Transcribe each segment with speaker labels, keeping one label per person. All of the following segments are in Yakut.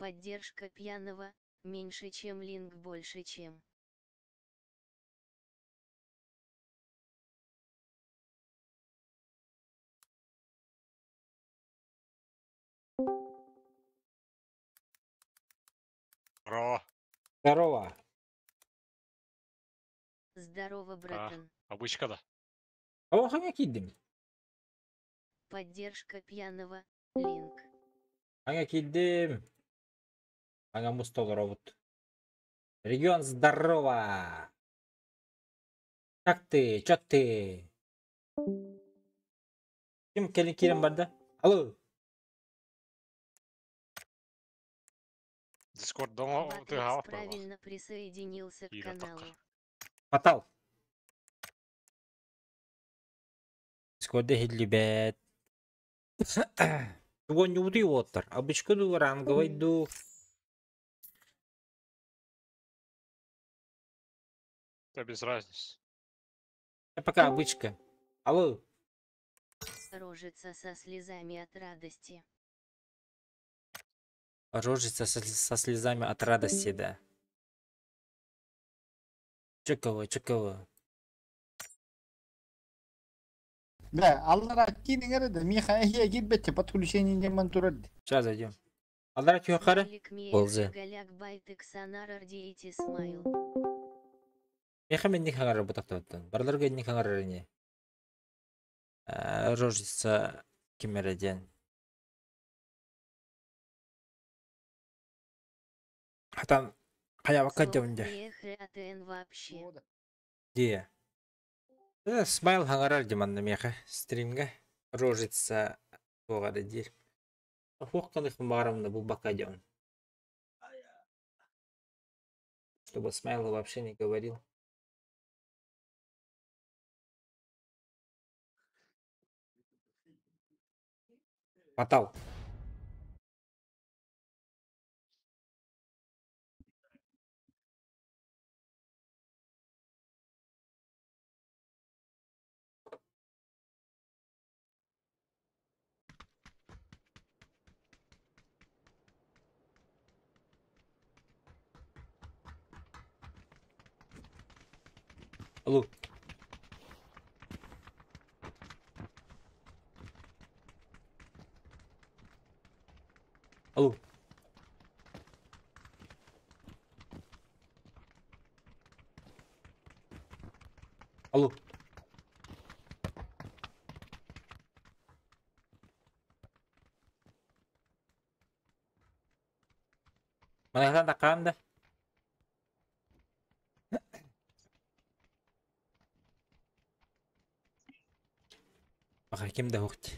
Speaker 1: Поддержка пьяного, меньше чем линк больше чем.
Speaker 2: Здорово.
Speaker 3: Здорово.
Speaker 1: Здорово, братан.
Speaker 2: Обычка да.
Speaker 3: О, хаҥа киирдим.
Speaker 1: Поддержка пьяного, линк.
Speaker 3: Хаҥа киирдим. Хаҥа муста олоробут. Регион здорово. Как ты? Чё ты? Ким кэлин киирэн барда? Алло.
Speaker 2: Дискорд дома
Speaker 1: Батрикс
Speaker 2: тыаһаабат буолла.
Speaker 1: правильно присоединился к
Speaker 2: Киирэ
Speaker 1: каналу.
Speaker 2: тахха.
Speaker 3: Фатал. Дискорда иһиллибэт. Тугонньубутуй уолаттар. Обычка дуу, ранговай дуу.
Speaker 2: Да без разницы.
Speaker 3: Я пока обычка. Алло.
Speaker 1: Рожица со слезами от радости.
Speaker 3: Рожица со слезами от радости, да. Чё кого, чё кого?
Speaker 4: Да, аллара киин да Миха эхе кирбетче подключение демон турар.
Speaker 3: Сейчас зайдем. Аллара тюхары?
Speaker 1: Смайлик мех,
Speaker 3: Ползы.
Speaker 1: голяк байтык санар ардейти смайл.
Speaker 3: Миха мен не хаңар бутактабыттан. Барларга не хаңар не. Рожица кимереден. Хатан хаябакка дьонде.
Speaker 1: Мех вообще.
Speaker 3: Дие. Смайл хаңарар диманна меха стримге. Рожица туоҕа диир. Хуох каных баарымна булбакка дьон. Чтобы Смайл вообще не говорил. Потал. Алло. Алло. Алло. Манайхан такаанда. Баха ким да хухти.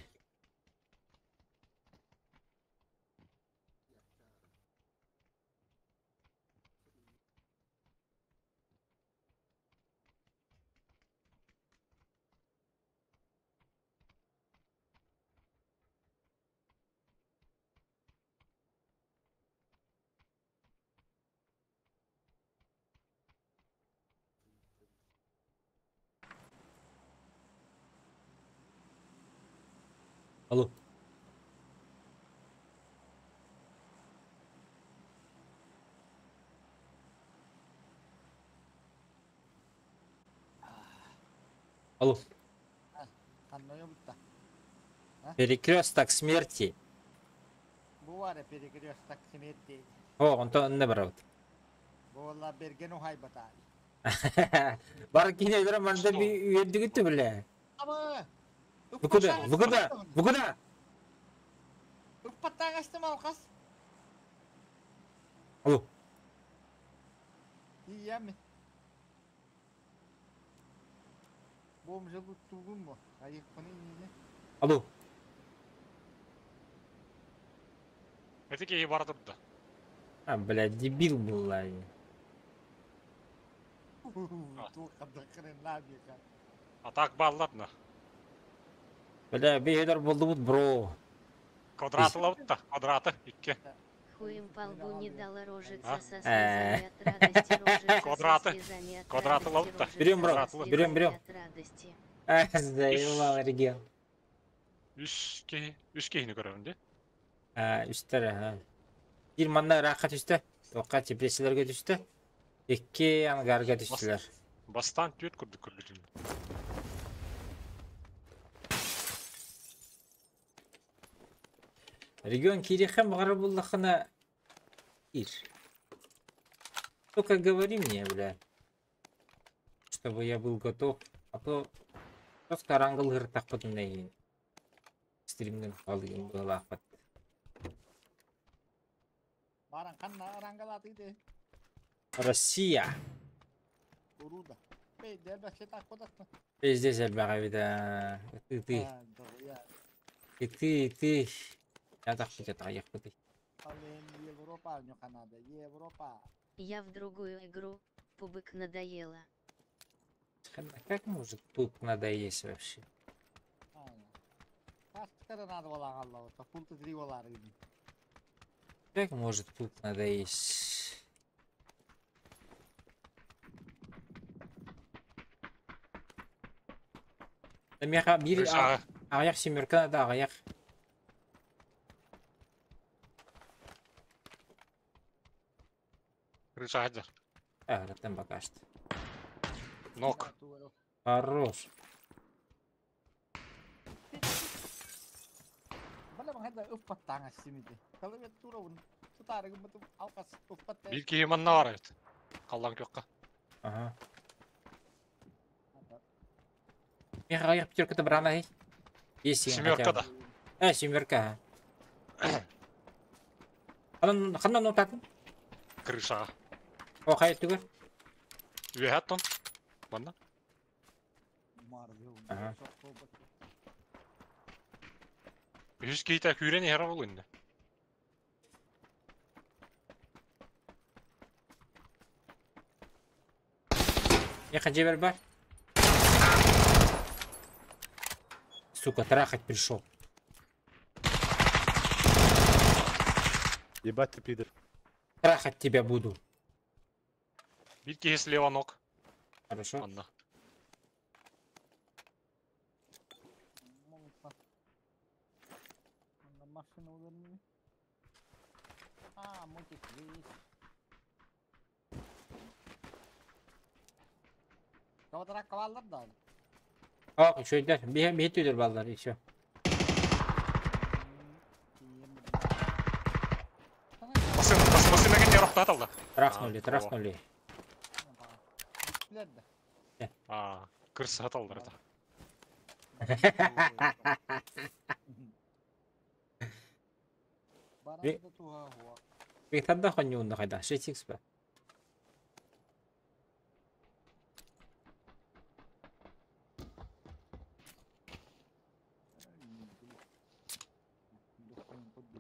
Speaker 3: Алло. Алло. Перекресток смерти.
Speaker 4: Бувара перекресток смерти.
Speaker 3: О, он то не брал.
Speaker 4: Була берген ухай батай.
Speaker 3: Бар кине манда би үйердигитти биле.
Speaker 4: Ама.
Speaker 3: Вы куда? Вы куда? Вы куда?
Speaker 4: Уппаттагастым алкас.
Speaker 3: Алло.
Speaker 4: Иями. Бом жылы тугун бу. Айык не.
Speaker 3: Алло.
Speaker 2: Это киһи бара турда.
Speaker 3: А, блядь, дебил был, ладно.
Speaker 2: А так баллатна.
Speaker 3: Бля, бейдер болдубут, бро.
Speaker 2: Квадраты лабытта, квадраты, икки.
Speaker 1: Хуем по лбу не дала рожица
Speaker 2: А?
Speaker 1: со слезами от радости, рожица со
Speaker 2: Квадраты.
Speaker 1: слезами от
Speaker 2: Квадраты
Speaker 1: радости,
Speaker 2: лабытта.
Speaker 1: рожица
Speaker 3: Берем, бро,
Speaker 1: со
Speaker 3: берем, берем.
Speaker 1: слезами от радости.
Speaker 3: А, заебал регион.
Speaker 2: Үс киһи, үс киһини көрөбүн дии.
Speaker 3: А, үстер, ага. Биир манна ыраахха түстэ. Туохха теплицаларга түстэ. Икки ангарга түстүлэр.
Speaker 2: Бастаан түөрт курдук көрбүтүм.
Speaker 3: Регион киириэххэ баҕарар буоллаххына киир. Только говори мне, бля, чтобы я был готов, а то просто арангылыһыртахпытына иһин стримнин халыгын быһалаахпат.
Speaker 4: Баран ханна арангалааты
Speaker 3: Россия.
Speaker 4: Уруда.
Speaker 3: Пиздец элбэх эбит аа. Ытыы. Ытыы, ытыы. Ятахпыт ятаҕайахпытый.
Speaker 4: Европа, Канада, Европа.
Speaker 1: Я в другую игру, пубык надоело.
Speaker 3: Как может пуп надоесть вообще? Как может пуп надоесть? Меха биир аҕыйах семерка да аҕыйах.
Speaker 2: Крыша хадьар.
Speaker 3: Аттан пока что.
Speaker 2: Нок.
Speaker 3: Хорош.
Speaker 2: Биир киһи манна бар эбит. Халлаан күөххэ.
Speaker 3: Ага. Меха аҕыйах пятерката брана Есть
Speaker 2: Семерка да.
Speaker 3: Семерка. Ханан ханан нотатын?
Speaker 2: Крышаҕа.
Speaker 3: О, хайа түгэр?
Speaker 2: Үөһэ оттон. Манна.
Speaker 3: Ага.
Speaker 2: Үһүс киһитэ күүрэн иһэр ол иннэ.
Speaker 3: Меха дьиэбэр бар. Сука, трахать пришел.
Speaker 5: Ебать ты пидор.
Speaker 3: Трахать тебя буду.
Speaker 2: Биир киһи слева ног.
Speaker 3: Хорошо.
Speaker 2: Манна.
Speaker 4: Машина увернули. А, мультик есть. Каватрак каваллар да.
Speaker 3: О, үчүгэйдэр. Биһи биһи түдэр баллар еще.
Speaker 2: Басын, бас, басын кенне рохтаталла.
Speaker 3: Трахнули, трахнули.
Speaker 2: А, кырса аталлар это.
Speaker 3: Бектанда хоньюнда хайда. 6 ба.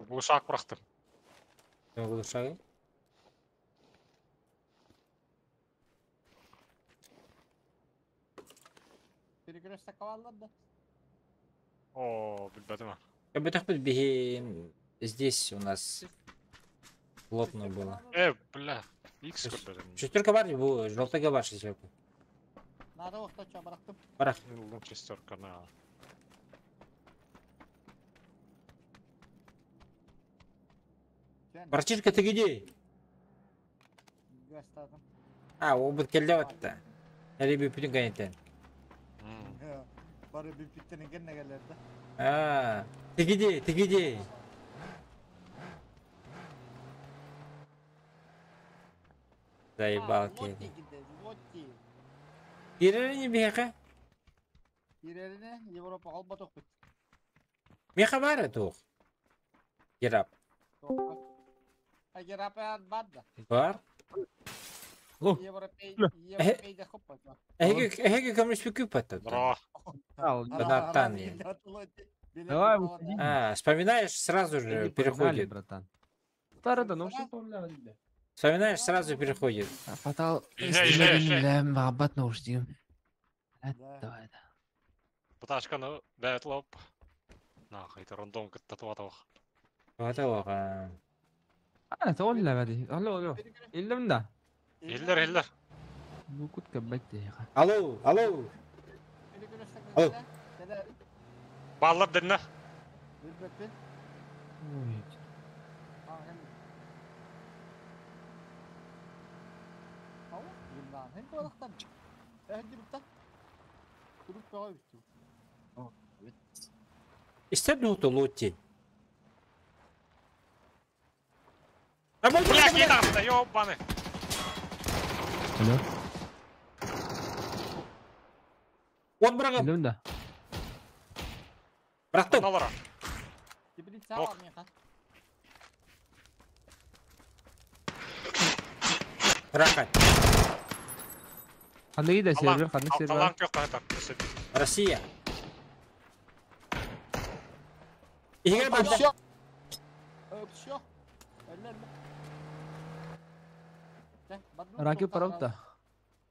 Speaker 2: Глушак бырахтым.
Speaker 3: Глушагы?
Speaker 4: Перекресток каваллар да.
Speaker 2: О, билбэтим.
Speaker 3: Бөтөхпүт биһи здесь у нас плотно было.
Speaker 2: Бля. Икс көрбөтүм.
Speaker 3: Шестерка бар, бу желтыга бар шестерка.
Speaker 4: Надо охтача бырахтым.
Speaker 3: Барах.
Speaker 2: Шестерка на.
Speaker 3: Братишка, ты где? А, обыт келде батта. Әлі бүпүтүн кайнеттен.
Speaker 4: Бары бүпүттен кенне келерdi.
Speaker 3: А, ты где? Ты где? Заебал келди. Кирерини биһэхэ?
Speaker 4: Кирерини Европа холботох бит.
Speaker 3: Меха бар туох. Герап.
Speaker 4: А герап бар да.
Speaker 3: Бар.
Speaker 4: Европей, Европей да хоппа.
Speaker 3: Эһиги эһиги көмүспүкү паттат.
Speaker 2: Бра.
Speaker 3: Братан.
Speaker 6: Давай, выходи.
Speaker 3: А, вспоминаешь, сразу же переходит.
Speaker 6: братан.
Speaker 7: Старый ну что помню.
Speaker 3: Вспоминаешь, сразу переходит.
Speaker 7: Фатал.
Speaker 2: Езжай, езжай, езжай.
Speaker 7: Махаббат наушник. Давай, да.
Speaker 2: Пташканы бәйт лоп. Нахуй, это рандом кытта туатах.
Speaker 3: Туатах.
Speaker 7: انا تقول بدي الو الو اللي من ده
Speaker 2: Иллер, иллер.
Speaker 7: Ну كنت كملت يا اخي
Speaker 3: Алло, алло. Алло.
Speaker 2: Баллар дэннэ.
Speaker 3: Истэр дуһута лотти.
Speaker 2: Бля, не там, да ёбаны.
Speaker 7: Алло.
Speaker 3: Он быраҕым.
Speaker 7: Өллүм да.
Speaker 3: Бырахтым.
Speaker 2: Олоро. Ок.
Speaker 3: Рахат.
Speaker 7: Ханныгы да сервер, ханнык сервер?
Speaker 2: Аллаң кök кайтар.
Speaker 3: Россия. Игорь банда.
Speaker 4: Все.
Speaker 7: Ракет паралта.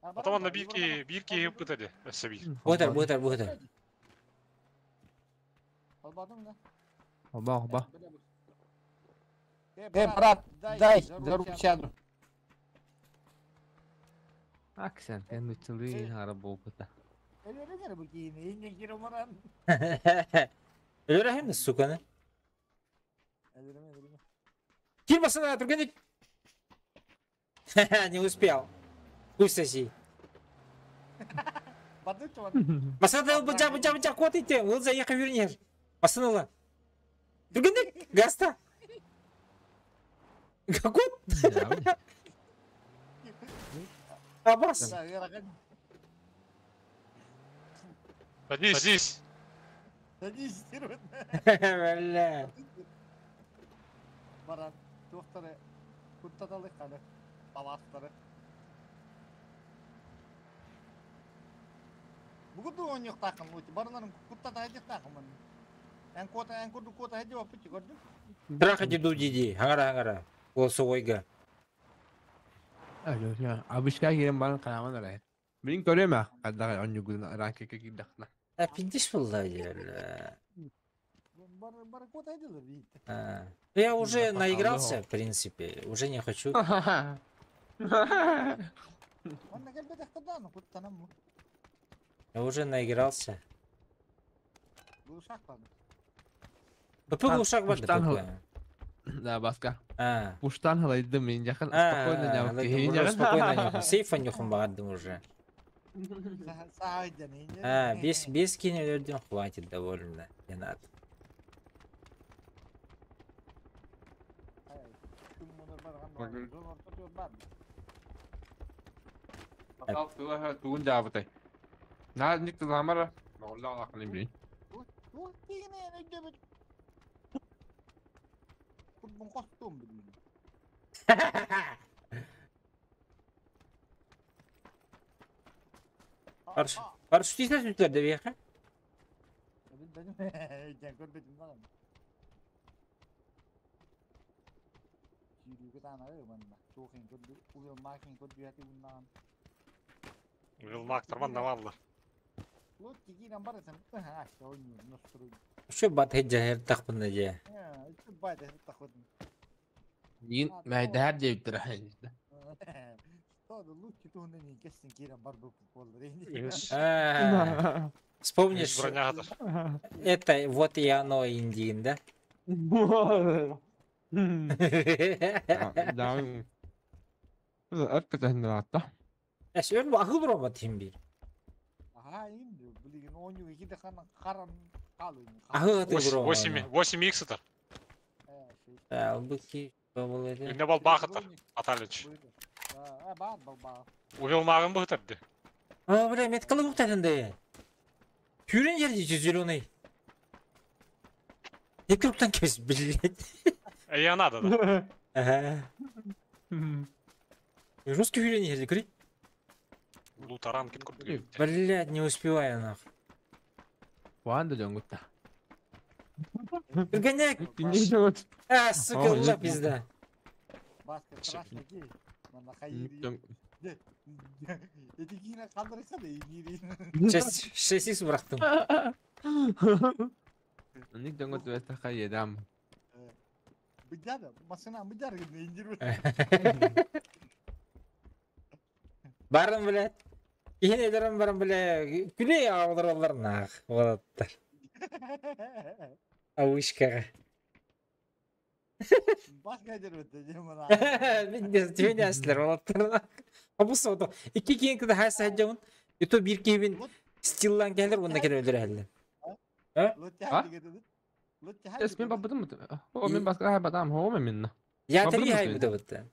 Speaker 2: Потом на бирки, бирки пытали. Саби.
Speaker 3: Буһутар, буһутар, буһутар.
Speaker 7: Оба, оба.
Speaker 4: Э, брат, дай, за руку сяду.
Speaker 7: Аксен, эн үчүлүй хара болбута.
Speaker 3: Өлөрөһүн, суканы. Кир басына, түргенник. Не успел. Хуй соси. Басына быча, быча, быча, кот идти. Ол заехал вернешь. Басына. Түргенник, гаста. Какой? Абас.
Speaker 2: Садись. Садись.
Speaker 4: Садись,
Speaker 3: Бля.
Speaker 4: Баран, туохтары, куттаталык аны, баластары. Бугуду ойнуохтааххын, барыларын куттата сылдьыахтааххын. Эн кота, эн курдук кота сылдьыбаппыт көрдүм.
Speaker 3: Трахати ду диди. Хангара, хангара. Голосовойга.
Speaker 7: Алло, абышка киирэн баран хааман эрэ. Мин көрүөм ээ, хайдах оонньуугун ракетка киирдэххинэ.
Speaker 3: А пиздишь буолла бля.
Speaker 4: Бар, бар кота сылдьаллар бит.
Speaker 3: А. Я уже наигрался, в принципе. Уже не хочу.
Speaker 4: Онно кэлбэтэхтэр куттанам.
Speaker 3: Я уже наигрался.
Speaker 4: Глушак баар.
Speaker 3: ПП глушак бар
Speaker 7: Пуштан
Speaker 3: да
Speaker 7: Да, баска.
Speaker 3: А.
Speaker 7: Пуштан халайдым мин жахан спокойно
Speaker 3: А,
Speaker 7: ньяу
Speaker 3: спокойно нюхам. Сейфа нюхам баҕардым уже.
Speaker 4: Саайдан.
Speaker 3: А, без кинелерден хватит довольно. Не надо.
Speaker 7: Тугун жаабытай. На ник тызамара. Молла алакны билин.
Speaker 4: Туох тигинэ өйдөбүт. Курбун костум билин.
Speaker 3: Парш, парашютистер сүтлер де бияқа?
Speaker 4: Билбедим. Көрбөтүм даҕаны. Сүүрүүгэ таанары манна. Туохин көрдү, уйулмаакин көрдү яти уннаан.
Speaker 2: Уилмак тарман навалла.
Speaker 4: Лот тигинэн барысан аша ойнуур ностуруй.
Speaker 3: Şu бат хеджа тахпында же.
Speaker 4: Э, байда тахудун.
Speaker 7: Ин мәйдәр дип тора.
Speaker 4: Что, лучше туһунан кессин киирэн бар боллар.
Speaker 3: А, Вспомнишь,
Speaker 2: Броня
Speaker 3: это вот и оно Индиин, да?
Speaker 7: Да. Өркөтөн атта.
Speaker 3: Эс өр ахыл рома тимбир.
Speaker 4: Аха, им билигин оонньуу икки хан харан хаалын.
Speaker 3: Ахыл аты рома.
Speaker 2: 8 8 икс тар.
Speaker 3: Албыки бабыл
Speaker 2: Инне бол баахытар. Аталыч.
Speaker 4: А, баар бал баа.
Speaker 2: Уилмагын быһытарды.
Speaker 3: А, бля, меткалы буктатынды. Хүрен жерде зеленый. Екруптан кес, блядь.
Speaker 2: Эй, надо, да.
Speaker 3: Ага. Русский хүрен жерде, көрей.
Speaker 2: Лутаран кит курдук.
Speaker 3: Блядь, не успеваю нахуй.
Speaker 7: Ван да жонгутта.
Speaker 3: Гоняк!
Speaker 7: Не жонгут.
Speaker 3: А, сука,
Speaker 7: О,
Speaker 3: ла пизда.
Speaker 4: Баска страшно ки. Манна хайыр. Эти киинэ калдырыса да инири.
Speaker 3: Шесть, шесть икс бырахтым.
Speaker 7: Ник жонгут веста хайедам.
Speaker 4: Быдяда, машина быдяр гына индир.
Speaker 3: Барын, блядь. Иһин барын, бля, күле алдыралар нах. Волаттар. Авышкаға.
Speaker 4: Баска дербетте жемана.
Speaker 3: Мен әслер олаттар. Абы сода. Икки киин кыда хайса хаджамын. Ито бир киибин стиллан келер, онда келе өлдүрө хәлле.
Speaker 7: А? Эс мен бабыдым. О, мен баска хай бадам, хо мен минна.
Speaker 3: Я три хай буда бутта.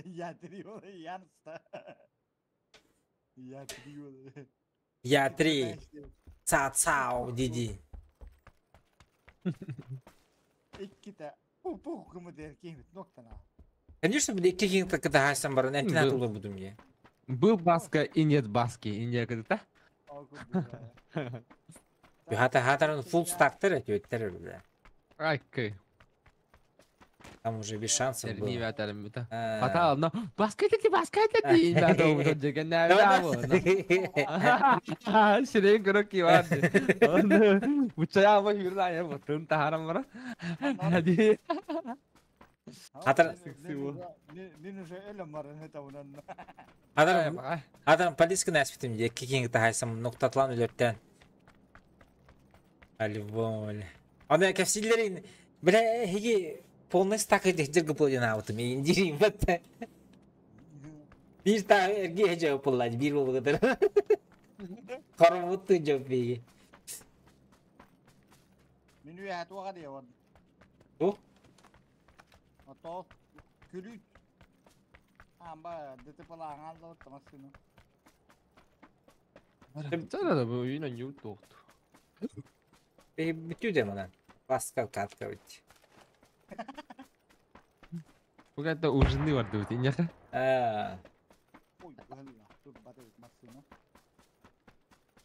Speaker 4: Я три, янста. Я три.
Speaker 3: Я три. Ца цао диди.
Speaker 4: Икките. Пу пу кымы кийбит ноктана.
Speaker 3: Конечно, бile икки киин кыда хайсан барын энтин атылыр будум я.
Speaker 7: Был баска и нет баски. И не да?
Speaker 3: Хата хатарын full стактыр өттер бile.
Speaker 7: Ай, кэй.
Speaker 3: Там уже без шансов было.
Speaker 7: Не вятарым это. Фатал, но баска это баска это ты. Да, да, да, да, Сирен көрөк кивар. Бучая ма хүрда я бутын тахарам бара. Хади.
Speaker 3: Хатар
Speaker 4: Мен уже элем бар это унан.
Speaker 3: Хатар Хатар полиска наспитим де кикинг тахайсам ноктатлан үлөттен. Альбом. Ана кәфсиллерин бля хиги полный стак этих дергоплодин аутым индирим бат. Бир та эрге жауап боллады, бир болғыдыр. Қармутты жауап беги.
Speaker 4: Мен үйе хатуға де вар.
Speaker 3: О?
Speaker 4: Ато күлүт. Амба ДТП-ла аңалды тамасыны.
Speaker 7: Цара да бу үйүнөн юут токту.
Speaker 3: Бүтүү де манан. Паскал катка бит.
Speaker 7: Бугатта ужины бар деп инеха.
Speaker 3: А.
Speaker 4: Ой, бахалла. Тут бата машина.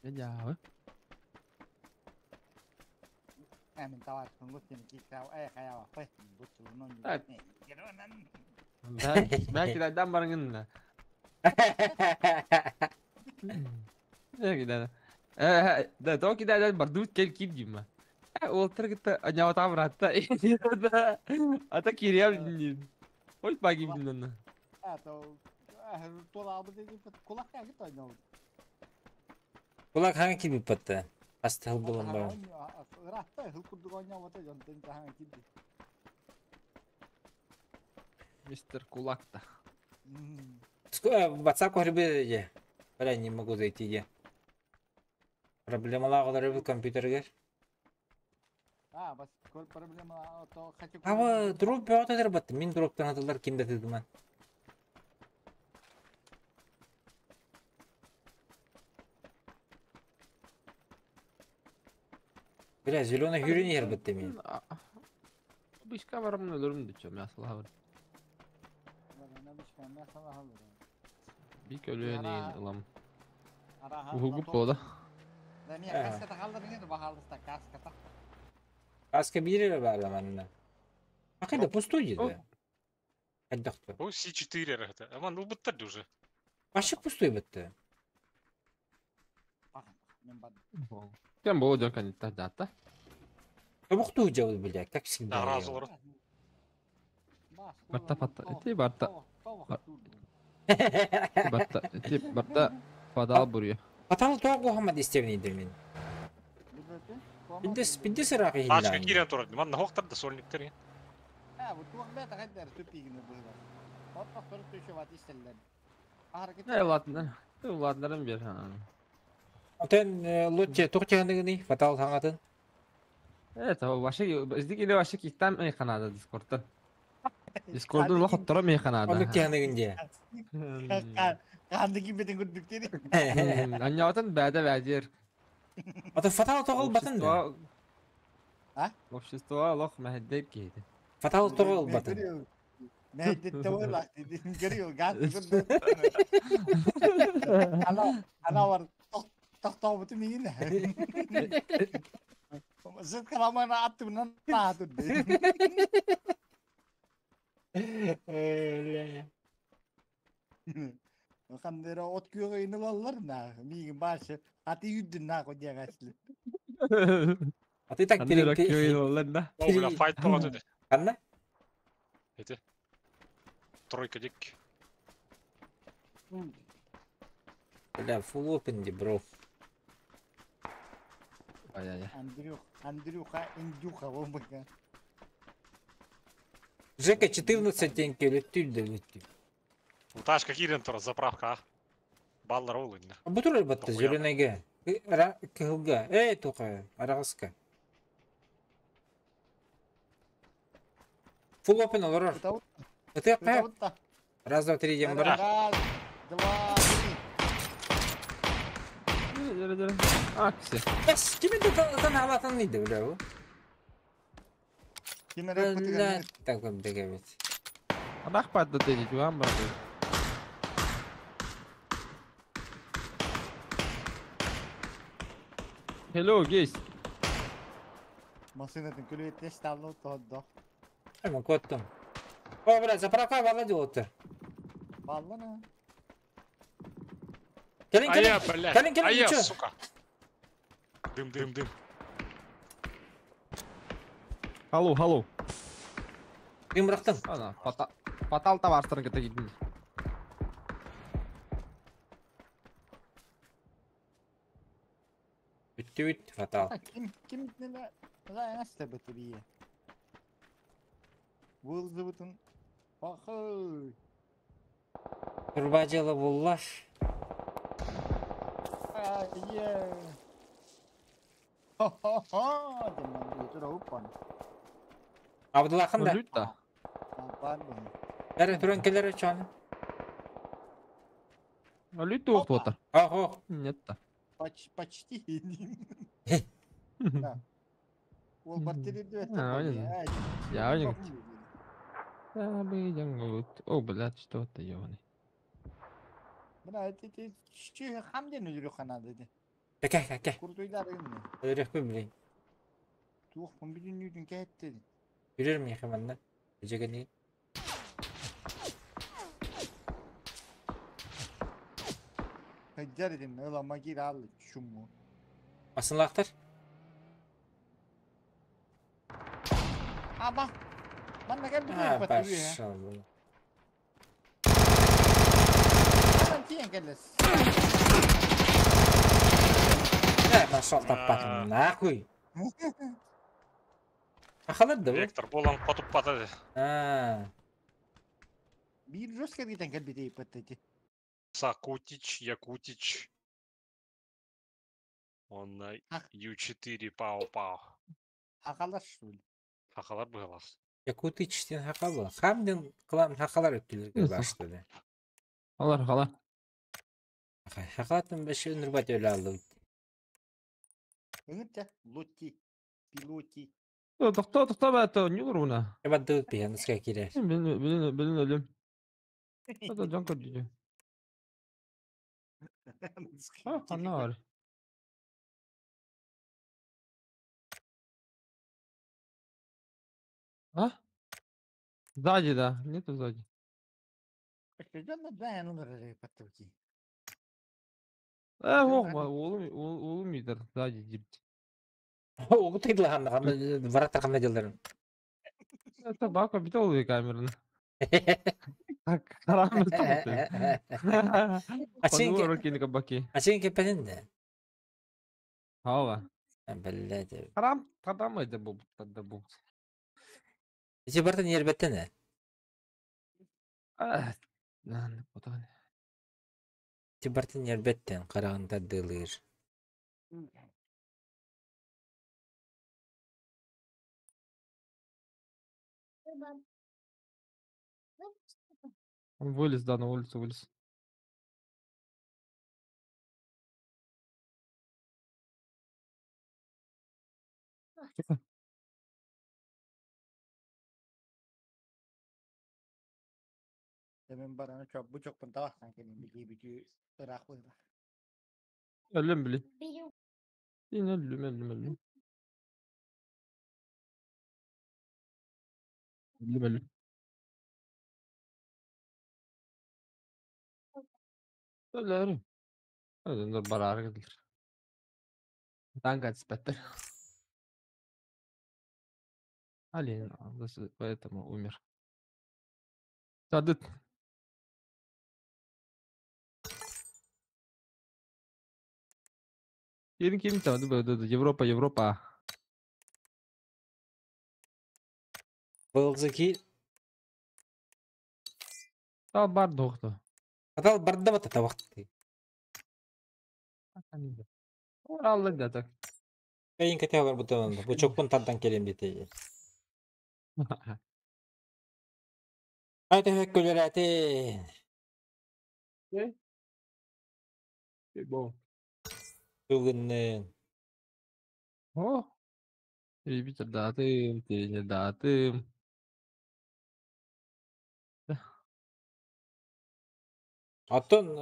Speaker 7: Я.
Speaker 4: Мен товар күнгөт кикрау ай хаява фай бутчулунун.
Speaker 7: Belki de барыңын. Да. Да, то кида бардут кел кип дима. Ол тыргытта анява братта. Ата кириям дин. Ой багим дин.
Speaker 4: А то тола алды деди кулак кагы тойнол.
Speaker 3: Кулак ханга кип патта. Астыл болон бар.
Speaker 4: Ратта хыл курдук ойнап жонтон ханга кип.
Speaker 7: Мистер Кулакта.
Speaker 3: WhatsApp көрбе Бля, не могу зайти я. Проблемалар олар компьютерге.
Speaker 4: А, бас кол проблема то хочу.
Speaker 3: Аба дроп бөтөдөр бат. Мин дроптан атылар кимде тыдыман. Бля, зеленый хүрүн ер битти мен.
Speaker 7: Бишка барамын өлөрүм дечем, ясыл хабар. Бик өлөйөн ылам. Ухугуп бода.
Speaker 4: Каската қалдырың бахалыста каската.
Speaker 3: Каска бире бар манна. Акайда пустой деді. Айдакты.
Speaker 2: О, С4 это. Аман, ну буттар уже.
Speaker 3: Вообще пустой бітті.
Speaker 7: Кем болу жок анитта дата.
Speaker 3: Тобукту жабыл бля, как всегда.
Speaker 2: Да, раз олар.
Speaker 7: Барта патта, эти барта. Барта, эти барта падал бурья.
Speaker 3: Патал тоғы хамад истевни мен. Бидес бидес рaqи
Speaker 2: Тачка кирен турат. Ман хоқтар да сольниктер.
Speaker 4: А, вот туох бета кайдар тупигини быгар. Отпак туруп түшүп ат истеллер.
Speaker 7: Не ладно. Ладнарым бер.
Speaker 3: Отен лутче тухчаныгыны фатал хаңатын.
Speaker 7: Это вообще издик или вообще киттам эй канада Дискордтан. Дискордун вакыт тура мей канада.
Speaker 3: Оны кяныгынде.
Speaker 4: Канды кимбетен көрдүк дери.
Speaker 7: Аньятын бәдә бәдер.
Speaker 3: Ата фатал тогол батын да.
Speaker 4: А?
Speaker 7: Общество лох мәһдәп кейде.
Speaker 3: Фатал тогол батын.
Speaker 4: Мәһдәп тогол диди. Көрү газ көрдү. Ана ана бар токтоо миин. Зыт каламана аттымнан наатыр. Хандера от күйөгө иналалар на. Миин башы аты юддүн на кодя гаслы.
Speaker 3: А ты так
Speaker 7: Андера күйөө да.
Speaker 2: О, бля, файт болады де.
Speaker 3: Канна?
Speaker 2: Эти. Тройка дик.
Speaker 3: Бля, full open ди, бро.
Speaker 7: Ай-ай.
Speaker 4: Андрюх, Андрюха, Индюха, болбака.
Speaker 3: Жека 14 тенге өлөттүүр да өлөттүүр.
Speaker 2: Ташка киирэн турар заправка а. Баллар ол иннэ.
Speaker 3: Бу турар батта
Speaker 2: Дохуя.
Speaker 3: зеленайга. Кыһылга. Эй, тока, араҕаска. Full open олорор.
Speaker 4: Ытабыт
Speaker 3: Ытыахха.
Speaker 4: ытабыт да.
Speaker 3: Раз, два, три диэн барар.
Speaker 4: Раз, два, три.
Speaker 7: А, все.
Speaker 3: Бас, ким это ытан халатын ыйды бля бу?
Speaker 4: Ким эрэ
Speaker 3: Бля,
Speaker 4: ыппытыгар
Speaker 3: такой беговец.
Speaker 7: Анах падда дени, жуан барды. Hello, guys.
Speaker 4: Масынатын күлүөттес таллы тоодо.
Speaker 3: Hemen kottum. О, бля, заправка бала диотыр.
Speaker 4: Баллана.
Speaker 3: Келин, келин.
Speaker 2: Ая, блядь.
Speaker 3: Кэлин, кэлин,
Speaker 2: Ая,
Speaker 3: ничего.
Speaker 2: сука. Дым, дым, дым.
Speaker 7: Hello, hello.
Speaker 3: Ким бырахтым?
Speaker 7: Ана, пата патал табарстарын кете кидин.
Speaker 3: Бүттү бүт, фатал.
Speaker 4: Ким ким неме ла эс бие. Вылзыбытын. Пахы.
Speaker 3: Турба дьыала булла.
Speaker 4: Ае. Хо-хо-хо. Демон тура упан.
Speaker 3: Абдуллахан да.
Speaker 7: Өлүт да.
Speaker 4: Апан бу.
Speaker 3: Бәрі туран келер чаны.
Speaker 7: Өлүт укту отар.
Speaker 3: Ах,
Speaker 7: Нет да.
Speaker 4: Почти. Да. Ол баттерейді
Speaker 7: А, понятно. Я не О, блядь, что это, ёбаный.
Speaker 4: Мына эти чү хамден өлүрү ханады ди.
Speaker 3: Кәкә, кәкә.
Speaker 4: Куртуйлар эмне.
Speaker 3: Өрөкпү билейин.
Speaker 4: Туох бүтүн кәтти.
Speaker 3: Үрер миэхэ манна. Эжегени.
Speaker 4: Хәҗәр идем, ыла магир ал чуму.
Speaker 3: Масынлахтар.
Speaker 4: Аба. Манна кәл
Speaker 3: А,
Speaker 4: бүтүн баттерейді.
Speaker 3: пошел.
Speaker 4: Манна тиен кәлес.
Speaker 3: Э, пошел таппатым, нахуй. Ахалар да бу.
Speaker 2: Вектор болан потуп патады.
Speaker 3: А,
Speaker 4: Бир жестко гитен кәл битей паттети.
Speaker 2: Сакутич, Якутич. Он на
Speaker 4: Ах.
Speaker 2: Ю4 пау-пау.
Speaker 4: Хакалар что ли?
Speaker 2: Хахалар быгалас.
Speaker 3: Якутич ден хакалы. Хамден кылам хакалар өттүлөргө
Speaker 7: Несі?
Speaker 3: баштады.
Speaker 7: Алар хала.
Speaker 3: Хакатын беши нурбат өлө алды.
Speaker 4: Өңүттә лоти. Пилоти.
Speaker 7: Тохто, тохто бә, не уруна.
Speaker 3: Эбадды пияныска кирер.
Speaker 7: Билин, билин, билин өлүм. Это жонко дүйдү. А, кана бар. А? Сзади, да. Нету сзади. Э, ох, олум, олум идер, сзади дипти.
Speaker 3: Огу тыйдылаханна вараттар кандай жылдарын.
Speaker 7: Это бака бит ол камераны. Так, карамы
Speaker 3: Ачен
Speaker 7: Рукини кабаки.
Speaker 3: Ачен кепенин да.
Speaker 7: Хава.
Speaker 3: Блядь.
Speaker 7: Харам, харам это бу, да бу.
Speaker 3: Ичи бартын ербеттен.
Speaker 7: А, нан, потом.
Speaker 3: Ичи бартын ербеттен карагында дылыр.
Speaker 7: Он вылез, да, на улицу вылез. Тихо.
Speaker 4: Мен бараны чоп бу чокпун табахтан келин били бүтү ырак быра.
Speaker 7: Өлүм били. Ин өлүм, өлүм, өлүм. Өлүм, өлүм. Өлөрүм. Өлүмдөр барары келдир. Танк атыспаттыр. Алин, поэтому умер. Садыт. Кирин, кирин, там, Европа, Европа.
Speaker 3: Былзыки.
Speaker 7: Хатал бар дуохту.
Speaker 3: Хатал барда бата табахты.
Speaker 7: Ораллы да так.
Speaker 3: Кайын кете алар бутан. Бу чокпун тардан келем дете. Айта хөккөлөр.
Speaker 7: Бо.
Speaker 3: Бүгүннен.
Speaker 7: О. Ребята, датым, тренер датым.
Speaker 3: Оттон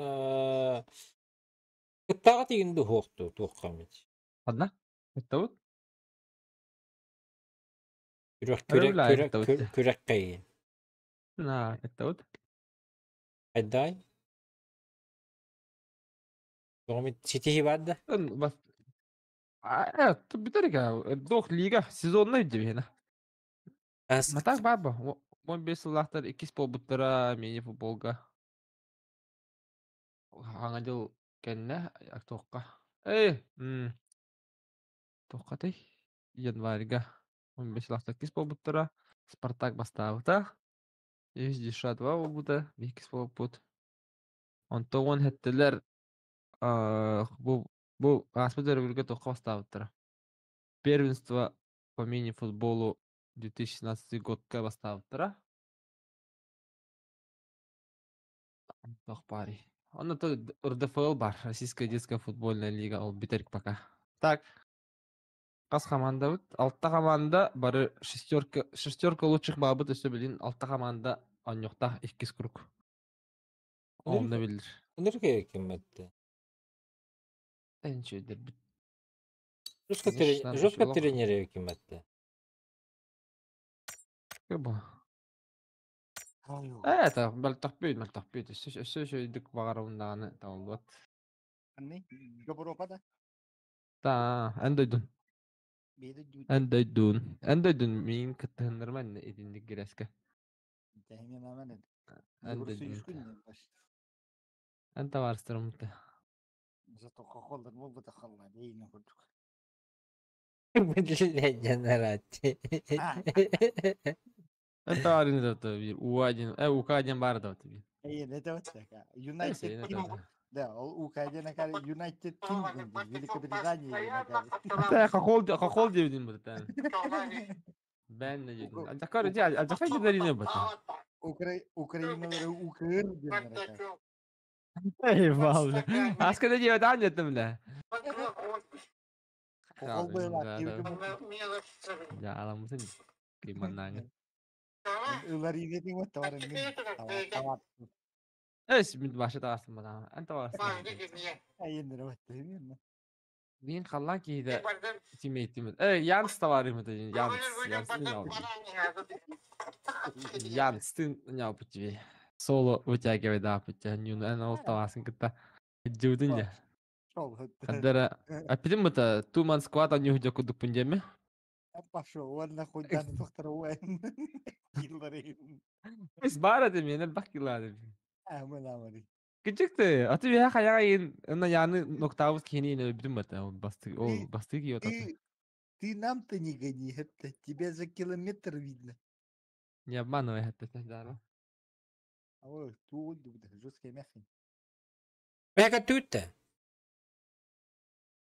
Speaker 3: кыттаға тигинди хуохту туоххаммит.
Speaker 7: Одна? Это вот?
Speaker 3: Күрэх күрэх күрэх күрэх кайын.
Speaker 7: На, это вот.
Speaker 3: Айдай. Тоғымит ситихи барды.
Speaker 7: Бас. А, бүтерге, дох лига сезонный дебена. Матак баба. 15 сыллахтар 2 полбуттара мини футболга. Хаңа кэннэ тоққа. Эй, тоққа январьга. 15 сыллахтар 2 полбуттара. Спартак бастабыта. Үс 2 болбута, 2 полбут. Онтон хеттелер бу аспыт өрөбүлгэ тоққа бастабыттара. Первенство по мини-футболу 2017 годка бастабыттара. Тох пари. Он то РДФЛ бар, Российская детская футбольная лига, ол битерик пока. Так. Қас команда бит. Алта команда бары шестерка лучших бабыт өсө билин алта команда аньохта иккис круг. Онна билир.
Speaker 3: Өнөргө кимметти.
Speaker 7: Энчөдер бит.
Speaker 3: Жестко тренер кимметти.
Speaker 7: Кыбы. Это балтахпүйт, балтахпүйт. Өсө өсө багарымдаганы табылбат.
Speaker 4: Анны, Европада.
Speaker 7: Та, эндойдун. Эндойдун. Эндойдун мин кыттыһыннарман этиндик гереске.
Speaker 4: Эндойдун.
Speaker 7: Энта барыстырымты.
Speaker 4: Зато хохолдар болбута халла дейин курдук.
Speaker 3: Блядь, жанарати.
Speaker 7: Энта барин да бир У1, УК1 бар да бир.
Speaker 4: Эй, это вот так. Юнайтед Кингдом. Да, ол УК1 акар Юнайтед Кингдом, Великобритания.
Speaker 7: Та хохол дебдин бу та. Бен не дедин. Ажакар же, ажакар же дарине бата.
Speaker 4: Украиналары УКР дедин.
Speaker 7: Эй, бал. Аска да дебет ан жеттим бля.
Speaker 4: Хохол была.
Speaker 7: Я аламысың. Киманнаңы.
Speaker 4: Ылар инетиң вот товарын.
Speaker 7: Эс мин башы тағасың бана. Ан тағасың.
Speaker 4: Айындыр вот.
Speaker 7: Мин халлан кейде тиммейтимин. Эй, Янс товарым это Янс. Янс не Янс, ты не пути. Соло вытягивай, да, пути. Не, ну, ол тағасың кытта. Дюдын я. Кадара, апидим это two man squad они уйдет куду пундеме?
Speaker 4: Пошел, он нахуй дан доктор Уэн. Киллерин.
Speaker 7: Эс бара де мен бак киллады.
Speaker 4: Амын амын.
Speaker 7: Кичикти, аты бия хаяга ин, на яны ноктавус кени не битим бата, ол басты, ол басты киот аты.
Speaker 4: Ты нам-то не гони, это тебя за километр видно.
Speaker 7: Не обманывай, это да.
Speaker 4: А ой, тут жесткая мяхань.
Speaker 3: Бэка түтте.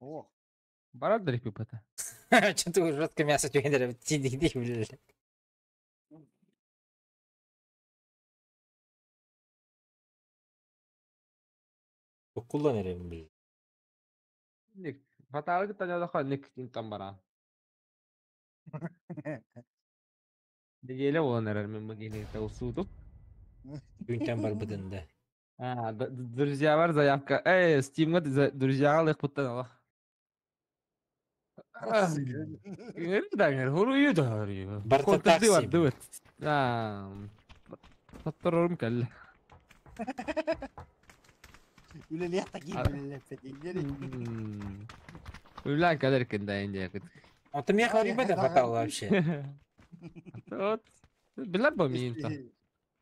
Speaker 4: О.
Speaker 7: Барар дерек пипата.
Speaker 3: Что-то жесткое мясо түйендер тиди блядь. Kullan эрем бил.
Speaker 7: Ник, фаталы таня ник там бара. Неделе болан эрер мен мгини усуду.
Speaker 3: Күнтен бар быдында.
Speaker 7: А, друзья бар заявка. Эй, Steam'га друзья лых буттан ала. Хурую да хурую.
Speaker 3: Барта такси.
Speaker 7: А, Татторорум кэллэ.
Speaker 4: Үлелиэх такие
Speaker 7: Үлән кэлэр кэндэйин диэкит.
Speaker 3: А ты меня ребята хватало вообще.
Speaker 7: Вот. Билер бу миин та.